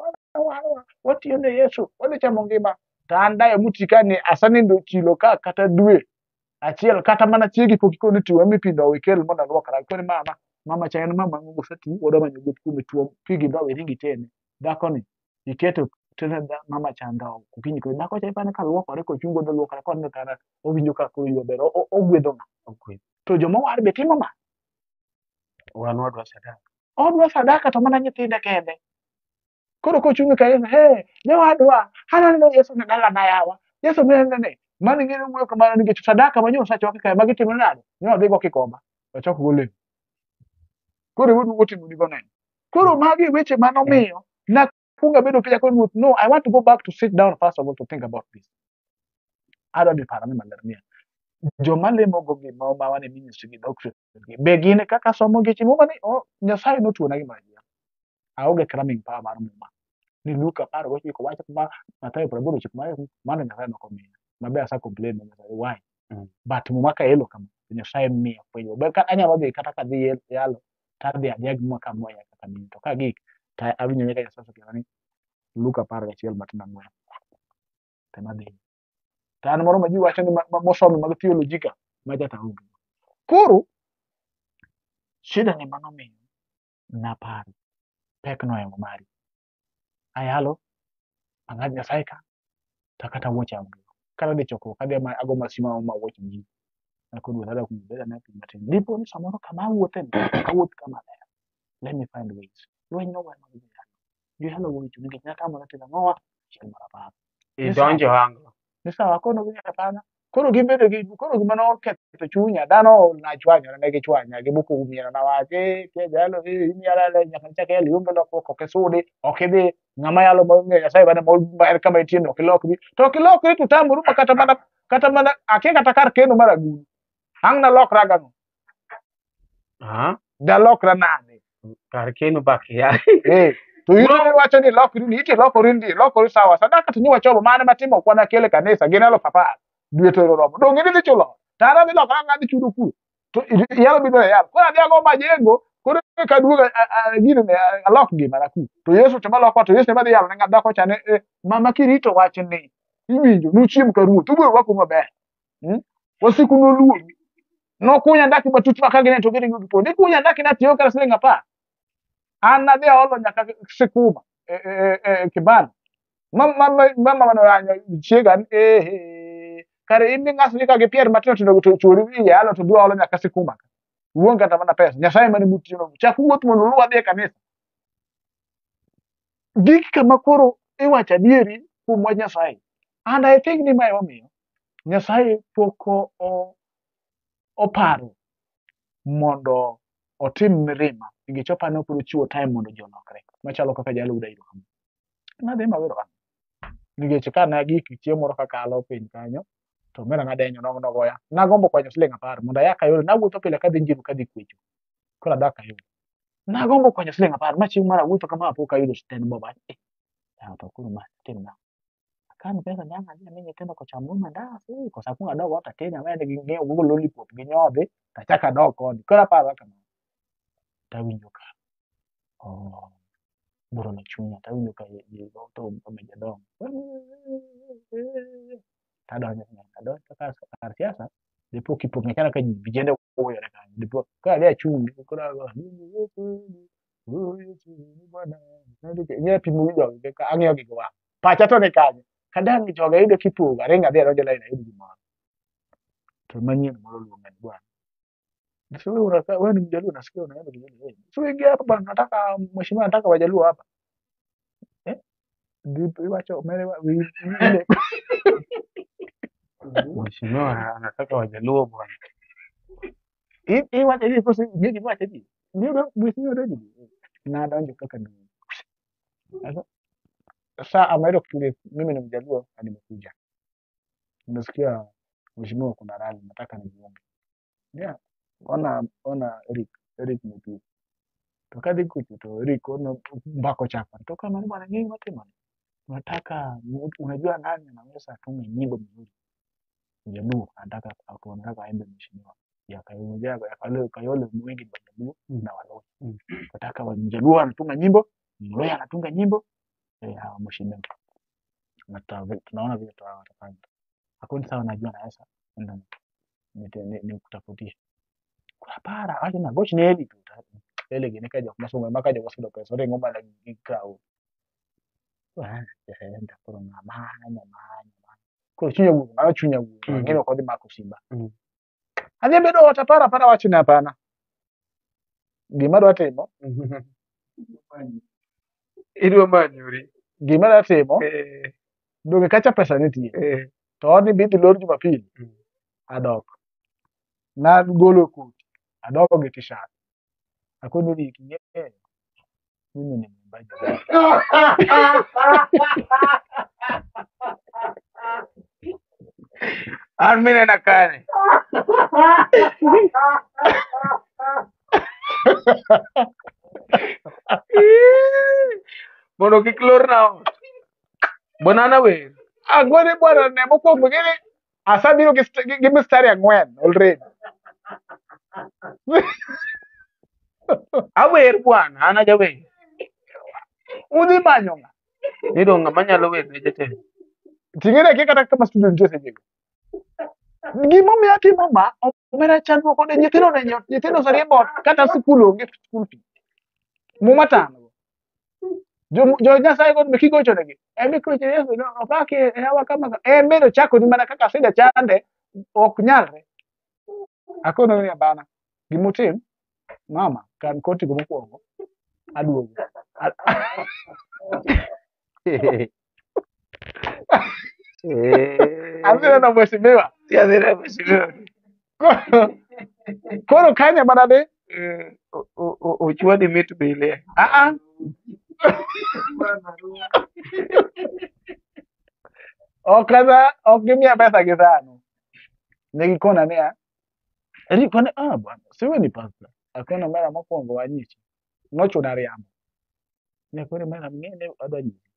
watiyo ne Yesu wadhi chamo ngima to an dayo muti ka ni asenindo chilo ka kata dwe achiel kata mana chiegi pok ikoni tiwa mipi ndowo ikel mondo aluokra koni mama mama cha en mama ng'ongo oseti wadwa manyo gweth kuome tuom pigi ndowo iring itene dhako ni iketo tene mama cha ndowo okinyi koro dhako cha ipani ka luokore kochung' odhi luokore koneno kara owinjo ka koro maber ogwedho ng'a to joma owar be timo ma Wan wadwa sadaka. Odwa sadaka to mana nyithinde kende. Koro kochung' e kanisa, he, jowadwa, aneno Yesu ne dalana yawa. Yesu ne ne ne. Mano ing'e ni wuoyo kamano nikech sadaka ma nyo osachok kae magi timo nade? Ne odhi go Kikomba, ochok go lewni. Koro ema oduogo timo nigo neno. Koro magi e weche manomiyo nakuongo abedo piny akoro ruoth, no, I want to go back to sit down first of all to think about this. Adwa dhi paro ni maler niya, joma lemogo gi ma ma wan e ministry gi doctrine gi, be gin kaka somo geche muma ni oh, Nyasaye notuona gimoro achiel. Aonge cramming power mar muma. Ni Luka 19 wacho kama, Mathayo 89 wacho mano Nyasaye nok omiya. Mabe asa complain ne Nyasaye why? But muma ka elo kama, to Nyasaye miya fwenyo. Be ka anyalo dhi kata kadhi yalo, tadhi adhiya gi muma kamuoya kaka mine. To ka gik, to awinjo ni ka Nyasaye osekela ni Luka 11 matindo ang'wen. Tema dhi. To an moro ma ji wacho ni mosomo mag theology ka, macha to aonge. Koro, shida ni manomiyo naparo pek noyango mari. Ayalo, ang'ad Nyasaye ka, to kata wuoche aonge. Kata dhi chokruok, adhi ama ago masima ma wuoche ji. Akoro ruoth adwa kuom bed ane piny matin. Dipo ni samoro kama awuothe ni, ok awuoth kama ler. Let me find ways. Lweny nogoya mag joyalo. Joyalo gocho nikech natamora timo ang'owa achiel mar apar. Idonjo hango. Ni sawa kono gi hapana. Koro gibedo gi koro gima noketho chunya dhano nachwanyore ne gichwanya gibuko umiero na wach eh kia jalo eh in yalo yalo nyaka nichak yalo ionge lokruok ok isudi ok idhi ng'ama yalo ma ong'eyo Nyasaye bana ma en kama intie no ok ilokri to ok ilokri to utamoru ma kata mana akia kata kar keno mar agulu ang' nalokra gang'o Ah, dalokra nade kar keno bakia. eh to in iwacho ni lokri ni iti lokori ndi lokori sawa sadaka to nyiwachomo mane matimo ok wan akele kanisa gin 10,000 dwe to oromo dong idhi chulo to an adhi lokora ang' adhi chudo kuo to yalo biro e yalo koro adhi ago majengo Koro ka aduogo gini ne alok ngimana ku. To Yesu to maloko to Yesu ema dhi yalo ne ng'at dhako cha ne mama kirito wachni iwinjo nuchiem ka ruoth ubiro rwakou maber. Wasiku noluoru. Nokunya ndaki matut ma ka gineno to giringo gipondo. Ikunya ndaki natiyo kata siling 10. An nadhi aolo nyaka sikuma e kibanda. Mama mano chiega ni eh kare in ng'asni ka gi pier matindo tindo to chuori wiye alo to dwa olo nyaka sikuma ka. Uonge kata mana pesa. Nyasaye mane mutiyo. Chak wuoth mondo uluw adhi e kanisa. Gik kama koro iwacho adieri kuom wach Nyasaye. And I think ni mae omiyo Nyasaye pok oparo mondo otim mirima nikech oparo ni pod ochiwo time mondo ji olokre machalo kaka jalo Udairo kama. Nadhi mawero kama. Nikech ka ne agik chieng' moro kakalo piny kanyo to omera nadenyo nogoya. Nagombo kwanyo siling 10 mondo aya Kayole. Nawuotho pile kadhi Njiru kadhi kwecho. Koro adak Kayole. Nagombo kwanyo siling 10 ma chieng' moro awuotho kama apo kayudo ten bob. Eh, to koro ma tim nang'o? Akan pesa ni ang' adhi ami nyithindo kocham go mandas, koso akuong adog ot ated awenegi ng'iew go lollipop ginyodhi tachak adog koni. Koro aparo kamano. Tawinjo ka oh, bura no chunya tawinjo ka thum omedo dongo. Tadonjo adonjo kar siasa dipo kipong'e chalo ka vijende goyore kanyo. Dipo ka adhi achung' koro ago ing'e pimo wi jogi ka ang'iyo gi wang'. Pacha to ni kanye? Kadang' jogi ayudo kipogo aringo adhi adonjo e line ayud gimoro. To manyien moro oluonga ni bwana. Sasa wewe unakaa wewe ni Mjaluo nasikia unaenda Kijaluo. Eh, so ingia hapa bwana nataka mheshimiwa nataka Wajaluo hapa. Eh? Ndipo iwacho mere ile Mheshimiwa anataka Wajaluo bwana. Iwacho ni kosi ng'e gima wacho ni. Ni mheshimiwa donjo. Nadonjo kaka ndugu. Sasa saa Amaero clip mimi ni Mjaluo na nimekuja. Nimesikia mheshimiwa kuna rally nataka nijiunge. Yeah. Ona ona Eric, Eric Mutu. To kadhi kucho to Eric ono mbako chapa. To kama ni bwana nyinyi matema. Unataka unajua nani anaweza atunge nyimbo mzuri? Mjaluo anataka anataka aimbe mheshimiwa. Ya Kayole ya Kayole Kayole wengi ni Wajaluo na Waluo. Nataka Mjaluo anatunga nyimbo, Mluya anatunga nyimbo, eh hawa mheshimiwa. Na tunaona vile tutafanya. Hakuna sawa najua naweza ndo nikutafutie. Hapana, acha na goch ne Eli tu. Eli gini ka jok masungo ma ka jok osudo pesa oringo mana gi crowd. Enda koro ng'ama manyo manyo. Koro chunya wuok, mano chunya wuok. Ang'eyo ok odhi mako simba. Adhi abedo ot aparo apara wach ni hapana. Gima adwa timo, Idwa manyori. gima adwa timo, donge kacha pesa nitie. To odni bi dhi lor Jumapili. Adok. Nagolo koti, adok gi t-shirt. Akono Rick, ing'eyo, mimi ni mwimbaji. An minena kane. Mondo kik lorna ot. Bwana wer. Agone bwana ne mokwongo gini asabiro gi gi mstari 4 already. Awer bwana, an ajawer. Udhi manyo ng'a? Ni dong ng'ama nyalo wer ne jatelo. Ting'e akia kata kama studio nitie sechego. Gimomiyo atimo ma, omera chandruok kode nyithindo ne nyithindo oseriembo ot kata sikul onge school fee. Muma tamo. Jo Nyasaye go kigochonegi. Emi kocho Yesu no opaki e hawa kama en bende ochako ni mana kaka aseda chande ok nyalre. Akono ni abana. Gimutim mama kan koti go mokwongo aduogo. Adhi neno mheshimiwa. Si adhi neno mheshimiwa. Koro kanye mana dhi? Ochwadi mit bile. Ah ah. Ok kata ok gimiya pesa gi sano. Ne gikona niya, Eric kone ah bwana, si wewe ni pastor. Akona mara mokwongo wanyichi. Nochuna riambo. Ne kore mara ng'e adwa nyisi.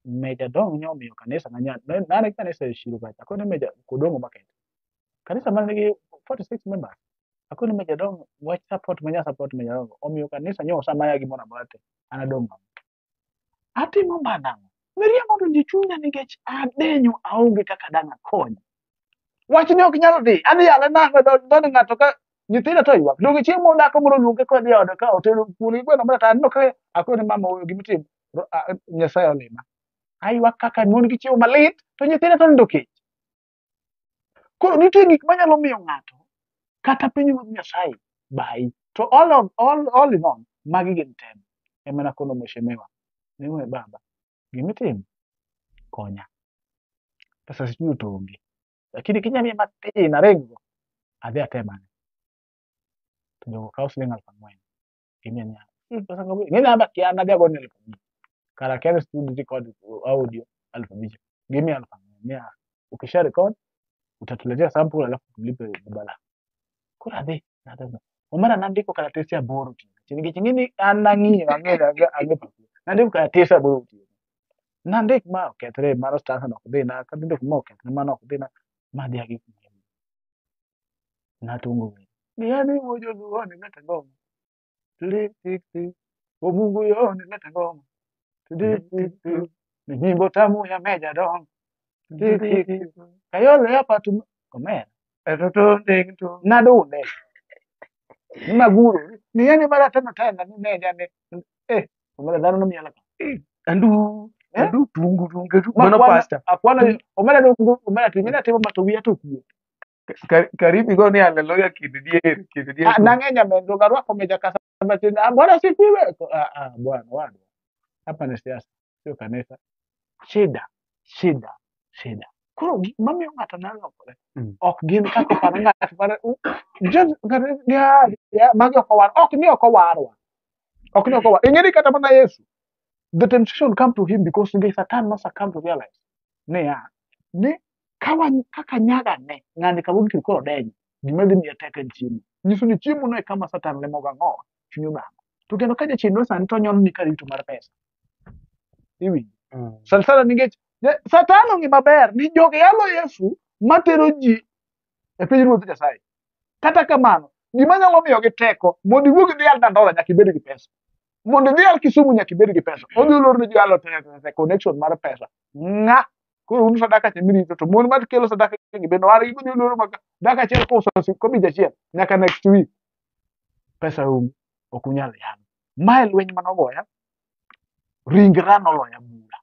Meja dong nyomiyo kanisa na nane kanisa e Shiro kacha. Akone meja kodongo market. Kanisa man nigi 46 members. Akoni Meja Dongo wach support manya support Meja Dongo omiyo kanisa nyo osamaya gimoro amora te an adong' nono. Atimo ma nang'o? Miriambo odonjo e chunya nikech adenyo aonge kaka dang' akony. Wachni ok nyal dhi. Adhi yale nang'o e dho ng'ato ka nyithindo to ywak. Donge chieng' moro dhako moro oluonge kodhi e ode ka otedo kuon gi gweno moro to aneno ka akone mama ooyo gima itim Nyasaye olima. Aywak kaka mon gi chiemo malit to nyithinda to nindo kech. Koro nitie gik manyalo miyo ng'ato kata pinyruodh Nyasaye bayi. To all, of, all, all in all, magi gin tem. Ema nakono mheshimiwa ni we baba, gimitimo konya. Pesa sijui to onge. Lakini kinya miya matin aringgo, adhi atemane. To jogo kawo siling 4,000. Gimiya niya, pesa go ng'e namba kia nadhi agone 5,000. Kara kia ni studio record audio 5,000. Gimiya 4,000. Niya, ukisha record utatuletea sample alafu tulipe badala. Koro adhi, nadhi. Omera nandiko kalatese 8 otieno. Nikech ing'e ni an nang'iyo ang'eyo ang'e pakuo. Nandiko kalatese 8 otieno. Nandik ma okethre mano stanza no ok dhina, kadhi ma okethre mano ok dhina, ma dhi agik natungo wer. Ni wuojo luo ni leta ngoma. Tiri tik tik. O Mungu yo ni leta ngoma. Tiri tik tik. Ni nyimbo tamu ya Meja Dongo. Tik tik tik. Kayole hapa tum omera. Nadunde. Ni maguro. Ni yani mara tano tena ni meja ni omera dhano nomiela ka. Andu Eh? andu tungu tungu tu Ma mano kwana pastor. akwana omera dongo omera timina timo mato wiya to kuo. Karibu go ni haleluya kind dier kind dier. Ah, nang'eny amendo garwako meja kasa matin. Ah, bwana sifiwe. Ah, ah, bwana wadwa. Hapa ni siasa, sio kanisa. Shida, shida, shida. Koro gik mamiyo ng'ato nyalo lokore ok gin kaka oparo ng'ato paro ng'ato ya, ya, magi ok owar ok ni ok owarwa ok ni ok owar ing'e ni kata mana Yesu the temptation come to him because nikech Satan nosuccumb to realize niya ni kawa kaka nyaga ne ng'ani kawuok to koro denyo gima dhi miya teko en chiemo nyiso ni chiemo no e kama Satan lemoga ang'o chuny dhano to kendo ka jachien no sani to nyono ni karito mar pesa iwinjo sana sana nikech Satan ong'e maber ni jogi yalo Yesu matero ji e piny ruoth Nyasaye. Kata kamano, gima nyalo miyogi teko mondo iwuog idhi yal Dandora nyaka ibed gi pesa. Mondo idhi yal Kisumu nyaka ibed gi pesa. Odhi olor ni ji yalo te te te connection mar pesa. Ng'a koro un sadaka cha mirito to mon mar kelo sadaka gi bende war gi oloro ma daka achiel kouso kobich achiel nyaka next week. Pesa onge ok unyal yalo. Mae lweny manogoya ringra noloya bura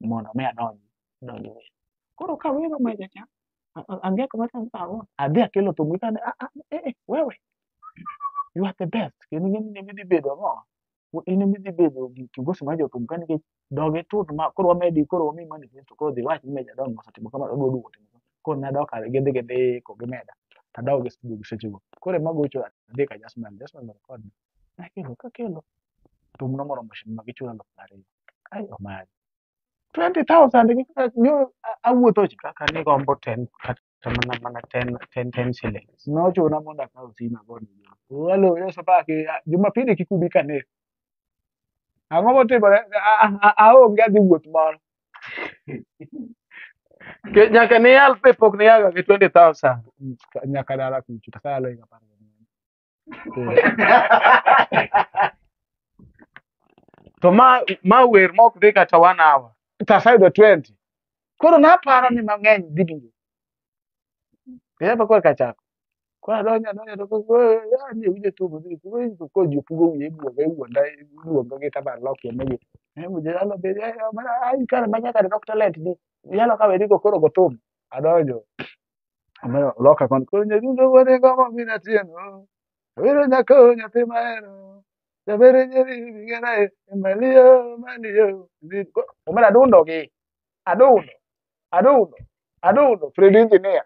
mondo mi adonj donj wer. Koro kawero meja cha angeko mata adhi akelo thum gi kane ah, ah, eh, eh, wewe you are the best kendo ing'e ni in ema idhi bedo ang'o in ema idhi bedo gi kiongozi mar jothum ka nikech dog itut ma koro wamedi koro wamiyi manifesto koro dhi wach ni Meja Dongo osetimo kama odwa duogo timo kama. Koro nadok gidhi gidhi gimeda tadok e studio gi sechego koro ema gocho adhi ka Jasmine Jasmine record nakelo kakelo thum nomoro mheshimiwa gichula 20,000 ai omari 20,000 gi nyo awuotho cha Kaka nigombo ten kata mana mana ten ten ten shillings. Nochuna mondo akaw simu agone jo. Hello, Yesu paki, Jumapili kik ubi kanisa. Ang'o motimore? Aonge adhi wuoth moro. Nyaka ne yal pe pok ne yaga gi 20,000. Nyaka dala kucho, to sayalo higa 14. To ma ma wer mok dhi kata one hour. Tasayudo 20. Koro naparo ni mang'eny dhi biro. Kendo koro kachako. Koro adonjo adonjo to koro ni winjo thum dhi koro ji pugo wiye ibuoga iwuonda iluonga gi tabar loki emegi. Yalo be ai kare ma nyaka dok talent ni. Yalo ka werigo koro go thum. Adonjo. Omera loka kon koro nyadundo wuode ngoma mina tieno. Awero nyako nyathi mahero. Jabere nyeri bigera malio malio. Omera adundo gi. Adundo. Adundo. Adundo. Fred Engineer.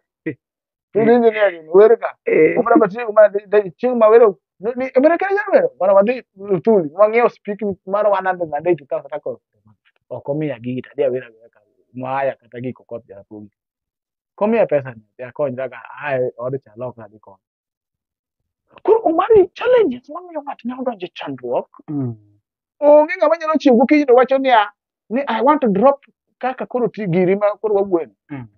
Fred Engineer gini wer ka. Omera bachieng' ma chieng' ma wero ni omera kare nyalo wero. Mara wadhi Luthuli. Wang'iewo speaking mar 180,000 kako. Ok omiya gigi to adhi awera awera ka. Mwaya kata gik okoth jarapogi. Komiya pesa ni dhi akonyra ga ae od cha alokra adhi koni. Koro omari challenges mamiyo ng'ato nyalo donjo e chandruok. Onge ng'ama nyalo chiew gokinyi to wacho niya ni I want to drop Kaka koro ti giri ma koro wawuoyeno.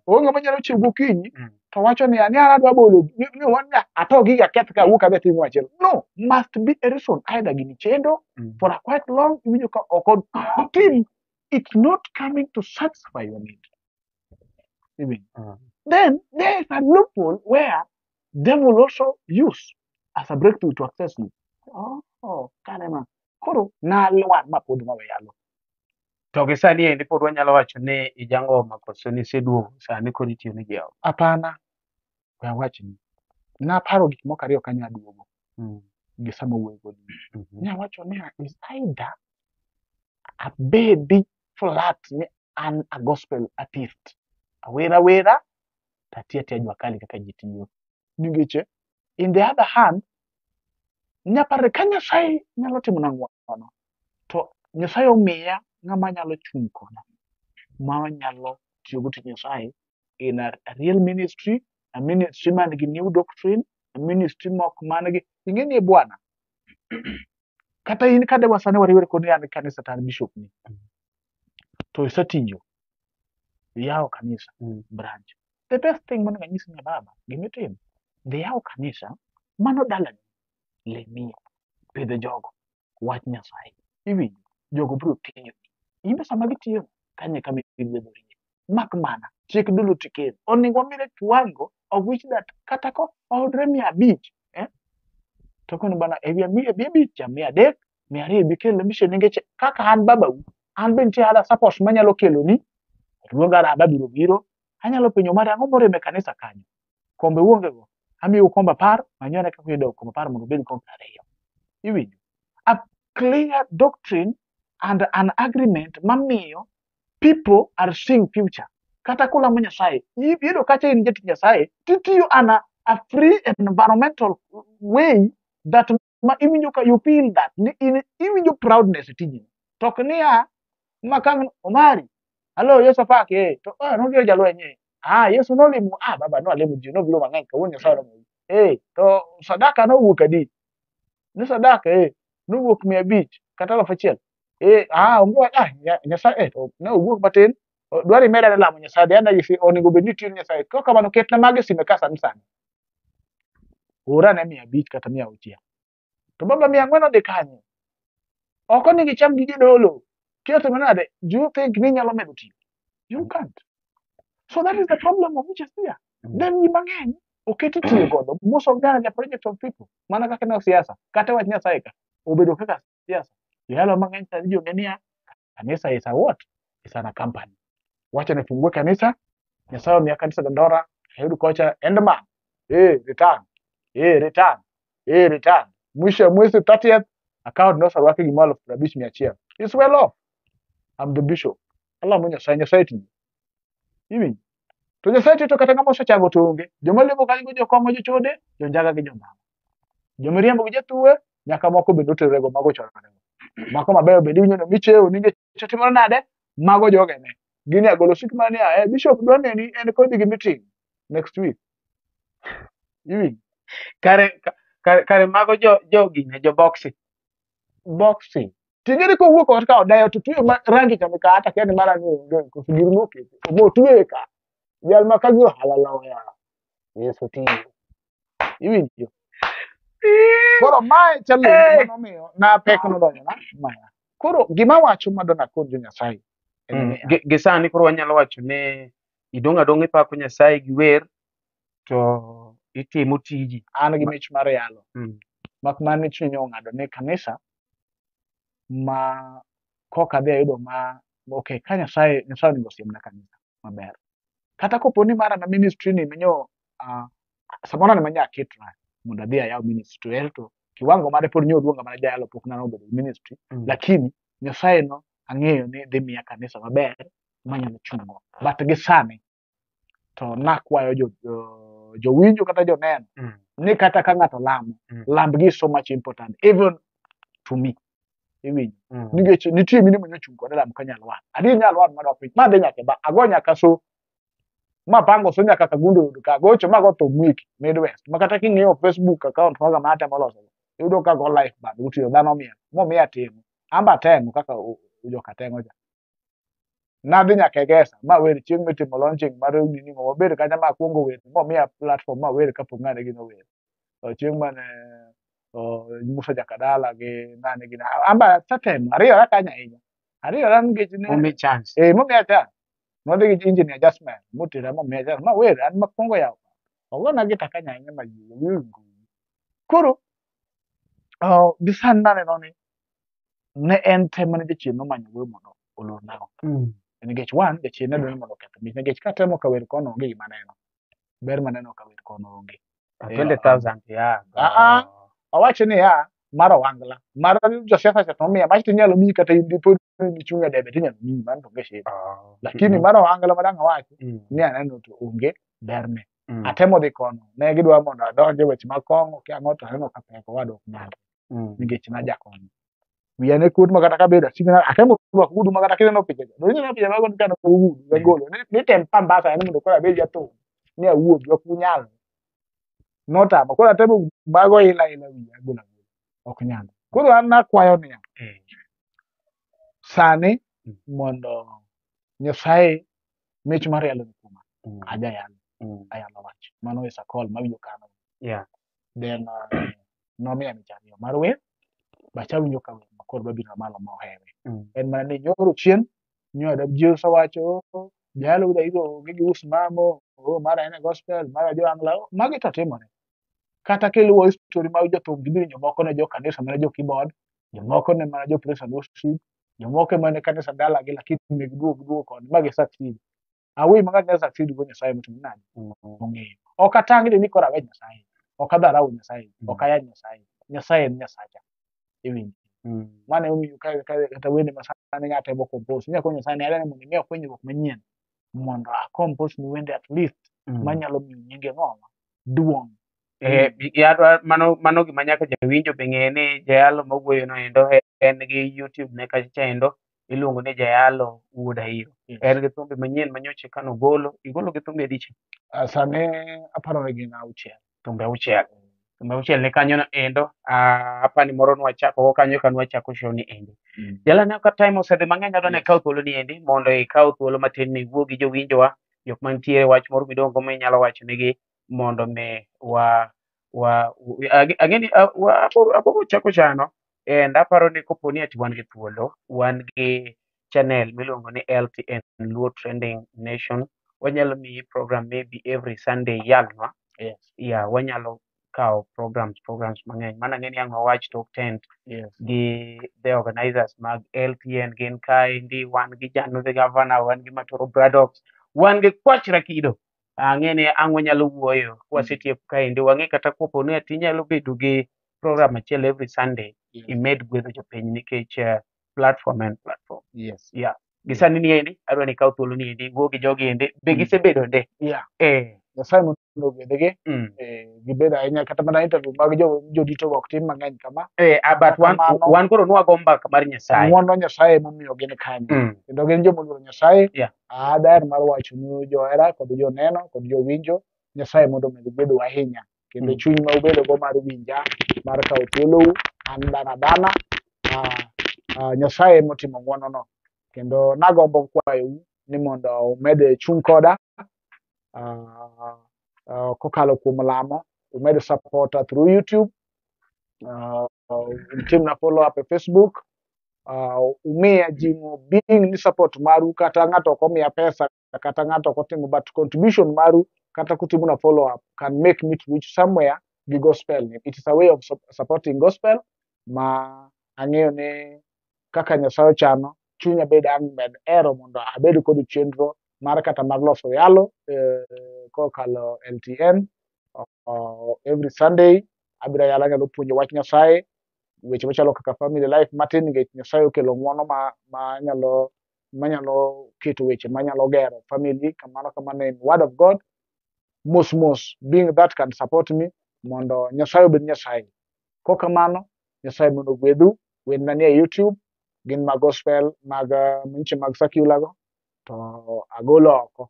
Onge ng'ama nyalo chiew gokinyi to wacho niya ni an adwa bolo ni wan ni ato giga aketh ka awuok adhi atim machielo. No, must be a reason. Either gini chendo for a quite long iwinjo ka ok otim. It's not coming to satisfy your need. Iwinjo? Then there is a loophole where devil also use as a breakthrough to access you. Oh, kare ma. Koro nalwar ma pod mawe yalo. To gi sani endi pod wanyalo wacho ni ijangoma koso niseduogo sani koro itiyo ne Jehova. Hapana, we awachni. Naparo gik moko ariyo kanya aduogo gi sama wuoyo kodi. Nawacho niya is either abedi flat ni an a gospel artist. Awera awera to atiyo atiya jua kali kaka ji tiyo. Nikech in the other hand, nyaparo ka Nyasaye nyalo timona ng'wono, to Nyasaye omiya ng'ama nyalo chung' koda, ma nyalo tiyogo tij Nyasaye in a real ministry, a ministry man gi new doctrine, a ministry mok man gi ing'e ni bwana kata in kade wasane wariwre kodi an kanisa to an bishop ni to isetiyo iyawo kanisa branch the best thing monego anyisi ni baba gimitimo dhi yaw kanisa mano dalani lemie pidh jogo wach Nyasaye iwinjo jogo biro tiyo in be sama gitiyo kanyo e kama igwedhorie mak mana chik dolo tikel onego wamire kiwango of which that kata ko oyudre 500 to kono bana ewi 500 cha 300 200 bikel mission nikech kaka an babau an be nitie other support manyalo keloni luonga raba biro biro anyalo penjo mare ang'o morem e kanisa kanyo kombe uonge go amiyou kombe 10 manyone kaka uyudo kombe 10 mondo ubed kombe 2 iwinjo a clear doctrine and an agreement mamiyo people are seeing future kata kulamo Nyasaye iyudo kacha in jatich Nyasaye titiyo an a free environmental way that ma iwinjo ka you feel that ni in iwinjo proudness e tijini to ok niya ma ka Omari alo Yesu apaki to nobiro jalweny Yesu nolimo baba nolimo ji nobiro mang'eny kawuono Nyasaye olimo to sadaka nowuok adi ni sadaka nowuok 500 kata 1000 onge Nyasaye to ne owuok matin dwaro imeda lamo Nyasaye dhi ane gi onego bed ni itiyo ne Nyasaye kok kamano ketna mago e sime ka sani sani ora ne 500 kata 600 to baba 400 odhi kanye ok onego icham gige dolo kiotimo nade do you think ni inyalo medo tiyo you can't so that is the problem of which is here then ji mang'eny oketi tiyo godo most of them are the project of people mana kaka ne siasa kata wach Nyasaye ka obedo kaka siasa joyalo mang'eny sani ji ong'e niya kanisa is a what is an a company wacha ni fungue kanisa Nyasaye omiya kanisa Dandora ayud kocha endman return return return mwisho ya mwezi 30th account noserwaki gimoro 50,100 is well off I'm the bishop alamo Nyasaye Nyasaye tiyo iwinjo to Nyasaye tiyo to kata ng'ama osechango to onge joma lemo kanyo go jokong'o jochode jonjaga gi jomama jomiriambo gi jathuwe nyaka moko bende oterorego mago chororego mako mabeyo bende iwinjo ni michewo nikech otimore nade mago jogene gini agolo sik mana niya bishop dwa neni en kodi gi meeting next week iwinjo Kare mago jo gine jo boxing boxing ting'eni kowuok ot ka odeyo to tuyo rangi cha ka hata kia ni mara ni onge koso gir moketi obo tuye ka jal ma ka gi ohala loya Yesu tiyo iwinjo koro mae challenge manomiyo na pek nodonjo na maya koro gima wacho madona kod jo Nyasaye en niya Gi sani koro wanyalo wacho ni idong' adong'a ipako Nyasaye gi wer to itimo tiji an gi mich mar yalo mak mana ni chunya ong'ado ni kanisa ma koka adhi ayudo ma okay ka Nyasaye Nyasaye onego osiemna kanisa maber kata kopo ni mara na ministry ni menyo samoro an ema nya aketra mondo adhi ayaw ministry to ero to kiwango mare pod nyo oluonga mana jayalo pok nano bedo gi ministry lakini Nyasaye no ang'eyo ni dhi miya kanisa maber manyalo chungo but gi sani to nakwayo jowinjo kata joneno ni kata ka ng'ato lamo lambgi is so much important even to me iwinjo nikech nitie mine manyo chung' kode lamo ka nyalo wan adi nyalo wan madok piny ma dhi nyaka e ba ago nyaka so ma pango so nyaka Kagundo oyud ka agocho ma go thum wiki Midwest ma kata king'iyo Facebook account maga ma atemo loso iyudo ka go live band otiyo dhano miel momiya timo amba temo kaka joka teng'o cha Nadhi nyaka e Gesa ma wer chieng' mitimo launching mar nini go wabedo kanyo ma akwongo wer momiya platform ma wer kapok ng'ane gino wer. To chieng' mane Musa Jakadala gi ng'ane gino amba asetemo ariyora kanyo ahinya. Ariyora nikech ne Omi chance. eh momiya chance. Nodhi gi engineer Jasmine motera momiya chance ma wer an makwongo yawo. Ogona gita kanyo ahinya ma ji winjo. Koro gi sani naneno ni ne en tem mane jachien nomanyo go mondo olornago. Nikech one, jachien ne dwaro ni mondo oketh mich nikech katemo ka wer kono onge gima neno. Ber maneno ka wer kono onge. 20,000 ya. Ah, ah. Awacho niya, mar ohangla, mar josiasa cha to omiya, mach to inyalo miyi kata in dipo ni ichung' e debe tinyalo miyi, mano to onge shida. Lakini mar ohangla ma dang' awachi, ni aneno to onge berne. Atemo dhi kono, ne gidwa mondo adonj e weche mag kong'o, kia ang'o to aneno ka pek owadwa ok nyal. Nikech najakonyo. Wiya ne kuot ma kata kabedo asiko atemo rwako ogudu ma kata kineno picha cha. Donge ineno picha mago kano ogudu gagolo. Ni tem pambasa ni mondo koro abed jathum. Ni awuogi ok unyal. Notama. Koro atemo mago ila ila wiya agolo agola. Ok nyal. Koro an nakwayo niya. Sani mondo Nyasaye mich mar yalo ni kuoma. Ajayalo. Ayalo wach. Mano is a call mawinjo kano. Then nomiya mich ariyo mar wer. But awinjo ka wer ma koro babiro malo mohewe. En mana ni nyoro chien nyoda ji osewacho jayalo wuod Ahiro onge gi usimamo oh, mara en e gospel mara jo angla magi to timore. Kata kiluwo history mag jothum gibiro jomoko ne jo kanisa mana jo keyboard, jomoko ne mana jo praise and worship, jomoko ema ne kanisa dalagi lakini ne giduogo giduogo koni ma gi succeed. Awe ma ng'ato nyalo succeed go Nyasaye motimo nade? Ong'eyo. Ok atangni ni koro awe Nyasaye. Ok adharau Nyasaye. Ok ayany Nyasaye. Nyasaye en Nyasacha. Iwinjo. Mano emomiyo kata wende ma sani ng'ato temo compose. Inyalo kwayo Nyasaye ni adwaro mondo imiya fwenyruok manyien mondo a compose ni wende at least manyalo miyo nyinge ng'owa duong'. Yadwa mano gima nyaka jawinjo be ng'e ni jayalo mawuoyo no endo en gi YouTube ne kacha cha endo iluongo ni Jayalo Wuod Ahiro. En gi thumbe manyien manyocha kano ogolo, igolo gi thumbe adi cha? Sani aparo ni gin auchiel. Thumbe auchiel. Thumbe auchiel ni kanyo no endo. Apani moro nwachako go kanyo ka nwachako show ni endi. Jala ne ka time osedhi mang'eny adwa ni ikaw thuolo ni endi mondo ikaw thuolo matin ni iwuo gi jowinjowa jok mantiere wach moro midong' go minyalo wacho negi mondo mi wa wa ang'e ni abiro chako chano and aparo ni kopo ni ati wan gi thuolo wan gi channel miluongo ni LTN Luo Trending Nation wanyalo miyi program maybe every Sunday yalnwa yeah wanyalo kawo programs mang'eny mana ang'e ni ang' wawach tok tent gi the organizers mag LTN gin kaendi wan gi Jano the Governor wan gi Matoro Bradox wan gi Kwach Rakido ang'e ni ang' wanyalo wuoyo kwasetieko kaendi wang'e kata kopo ni ati inyalo bedo gi program achiel every Sunday imed gwedho jopiny nikech platform en platform. Yeah. Gi sani ni endi adwa ni ikaw thuolo ni endi iwuo gi jogi endi be gisebedo nde. Nyasaye mondo ogwedhgi. Gibedo ahinya kata mana interview mag jodito go ok tim mang'eny kama. But wan koro nwago mbaka mar Nyasaye. Ng'wono Nyasaye emomiyo gin kanyo. Kendo gin joma oluoro Nyasaye. Daher mar wacho ni johera kod joneno kod jowinjo Nyasaye mondo omed gwedhou ahinya. Kendo chuny ma ubedo go mar winja mar kawo thuolou an dhano adhana Nyasaye emotimo ng'wono no. Kendo nagombo kwayou ni mondo umed chung' koda kokalo kuom lamo, umed support through YouTube, utimna follow up e Facebook, umiya jing'o being ni support maru kata ng'ato ok omiya pesa kata ng'ato ok otimo but contribution maru kata kutimona follow up can make me to reach somewhere gi gospel ni. It is a way of supporting gospel ma ang'eyo ni kaka Nyasaye ochano chunya bed ang' med hero mondo abed kod chenro mar kata mar loso yalo kokalo LTN every Sunday abiro yalo anyalo puonjo wach Nyasaye weche machalo kaka family life matin nikech Nyasaye okelo ng'uono ma manyalo keto weche manyalo gero family kamano kamano in word of God mos mos being that can support me mondo Nyasaye obed Nyasaye. Kokamano Nyasaye mondo ogwedhu. Wendna nie YouTube gin mag gospel mag nyiche mag secular go to agolo oko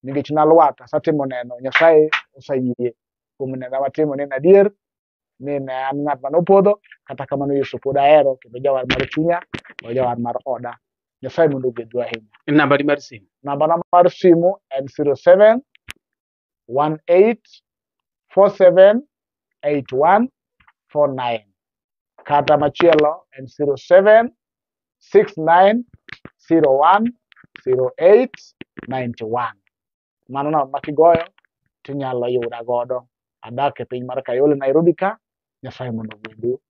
nikech nalwar asetimo neno Nyasaye oseyie kuom neno matimo ni en adier ni ne an ng'at manopodho kata kamano Yesu pod ahero kendo jawar mar chunya kendo jawar mar oda. Nyasaye mondo ogwedhu ahinya. Nambani mar simu. Nambana mar simu en 07 18 47 81 49 kata machielo en 07 69 01 08 91. Mano namba ma kigoyo tinyalo yuda godo. Adak e piny mar Kayole, Nairobi ka. Nyasaye mondo ogwedhu.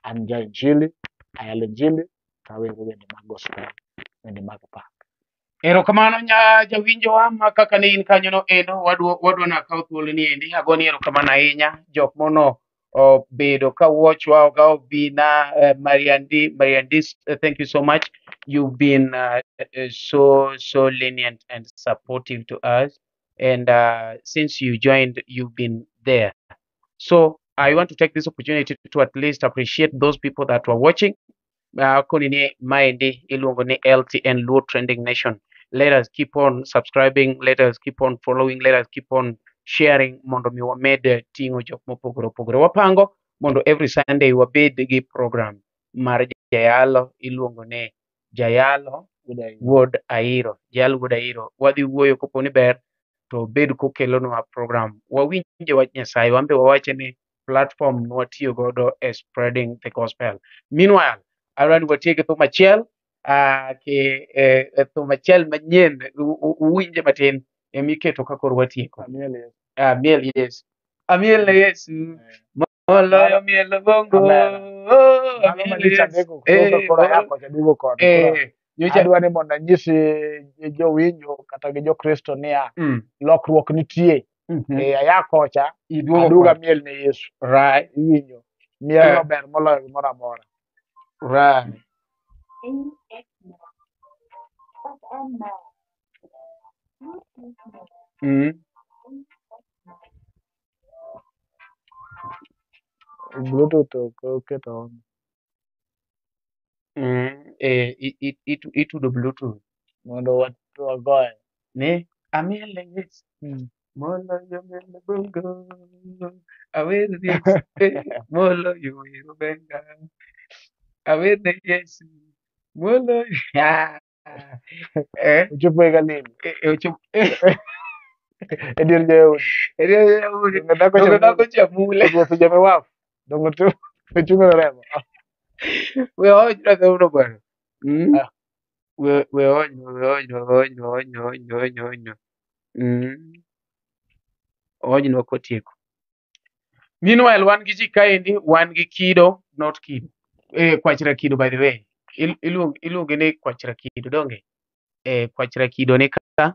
An ja Injili, ayalo Injili, to awero wende mag gospel, wende mag pak. Erokamano nya jawinjowa ma kaka ne in kanyono endo wadwa nakaw thuolo ni endi agoni erokamano ahinya jok mono obedo ka watchwa Oga Obina Mariandis, thank you so much. You've been so so lenient and supportive to us, and since you joined you've been there. So I want to take this opportunity to at least appreciate those people that were watching. Koni ni maendi iluongo ni LTN Luo Trending Nation. Let us keep on subscribing, let us keep on following, let us keep on sharing mondo mi wamed ting'o jok mopogore opogore. Wapango mondo every Sunday wabed gi program mar jayalo iluongo ni Jayalo Wuod Airo. Jayalo Wuod Airo. Wadhi wuoyo kopo ni ber to obed kokelonwa program. Wawinje wach Nyasaye, wan be wawache ni platform nwatiyo godo e spreading the gospel. Meanwhile, adwa ni watiek gi thum achiel, ki thum achiel manyien, uwinje matin emiketo ka koro watieko. Amiel Yesu. Amiel Yesu. Amiel ne Yesu. Moloyo mielo bongo. Amen. Mano Amiel manyicha Yesu. ndiko koro koro yako cha duogo kod koro Nyocha adwa ni mondo anyisi jowinjo kata gi jokristo niya lokruok nitie. Aya kocha Iduogo aduogo koni. amiel ne Yesu. Iwinjo. Mielno ber moloyo gimoro amora. Right. Bluetooth ok oketo on. Itudo Bluetooth. Mondo wagoye. Ne amiel ne Yesu. Moloyo mielo bongo. Awer ne Yesu. Moloyo wero benga. Awer ne Yesu. Moloyo. Ochopo e Galili. Ochopo. E dier jo-Yahudi. E dier jo-Yahudi. Donge dhako Donge cha dhako cha mule. Ruoth jamiwafu. Donge ochung' e remo. We onyna thumno bwana. We onywa, we onywa, we onywa, onywa, onywa, onywa, onywa. Onywa kotieko. Meanwhile, wan gi ji kaendi, wan gi Kido, not Kido. Kwachra Kido, by the way. Iluonge ni Kwachra Kido, donge? Kwachra Kido ni ka.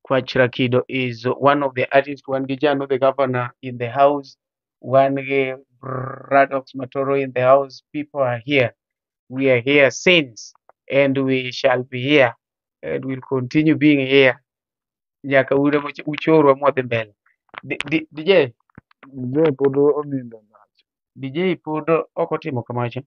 Kwachra Kido is one of the artists. Wan gi Jano, the governor, in the house. Wan gi Bradox Matoro in the house. People are here. We are here since, and we shall be here, and we'll continue being here. Nyaka ure uchorwa mwadhi mbele. DJ, DJ pod onindo. DJ pod ok otimo kamacha.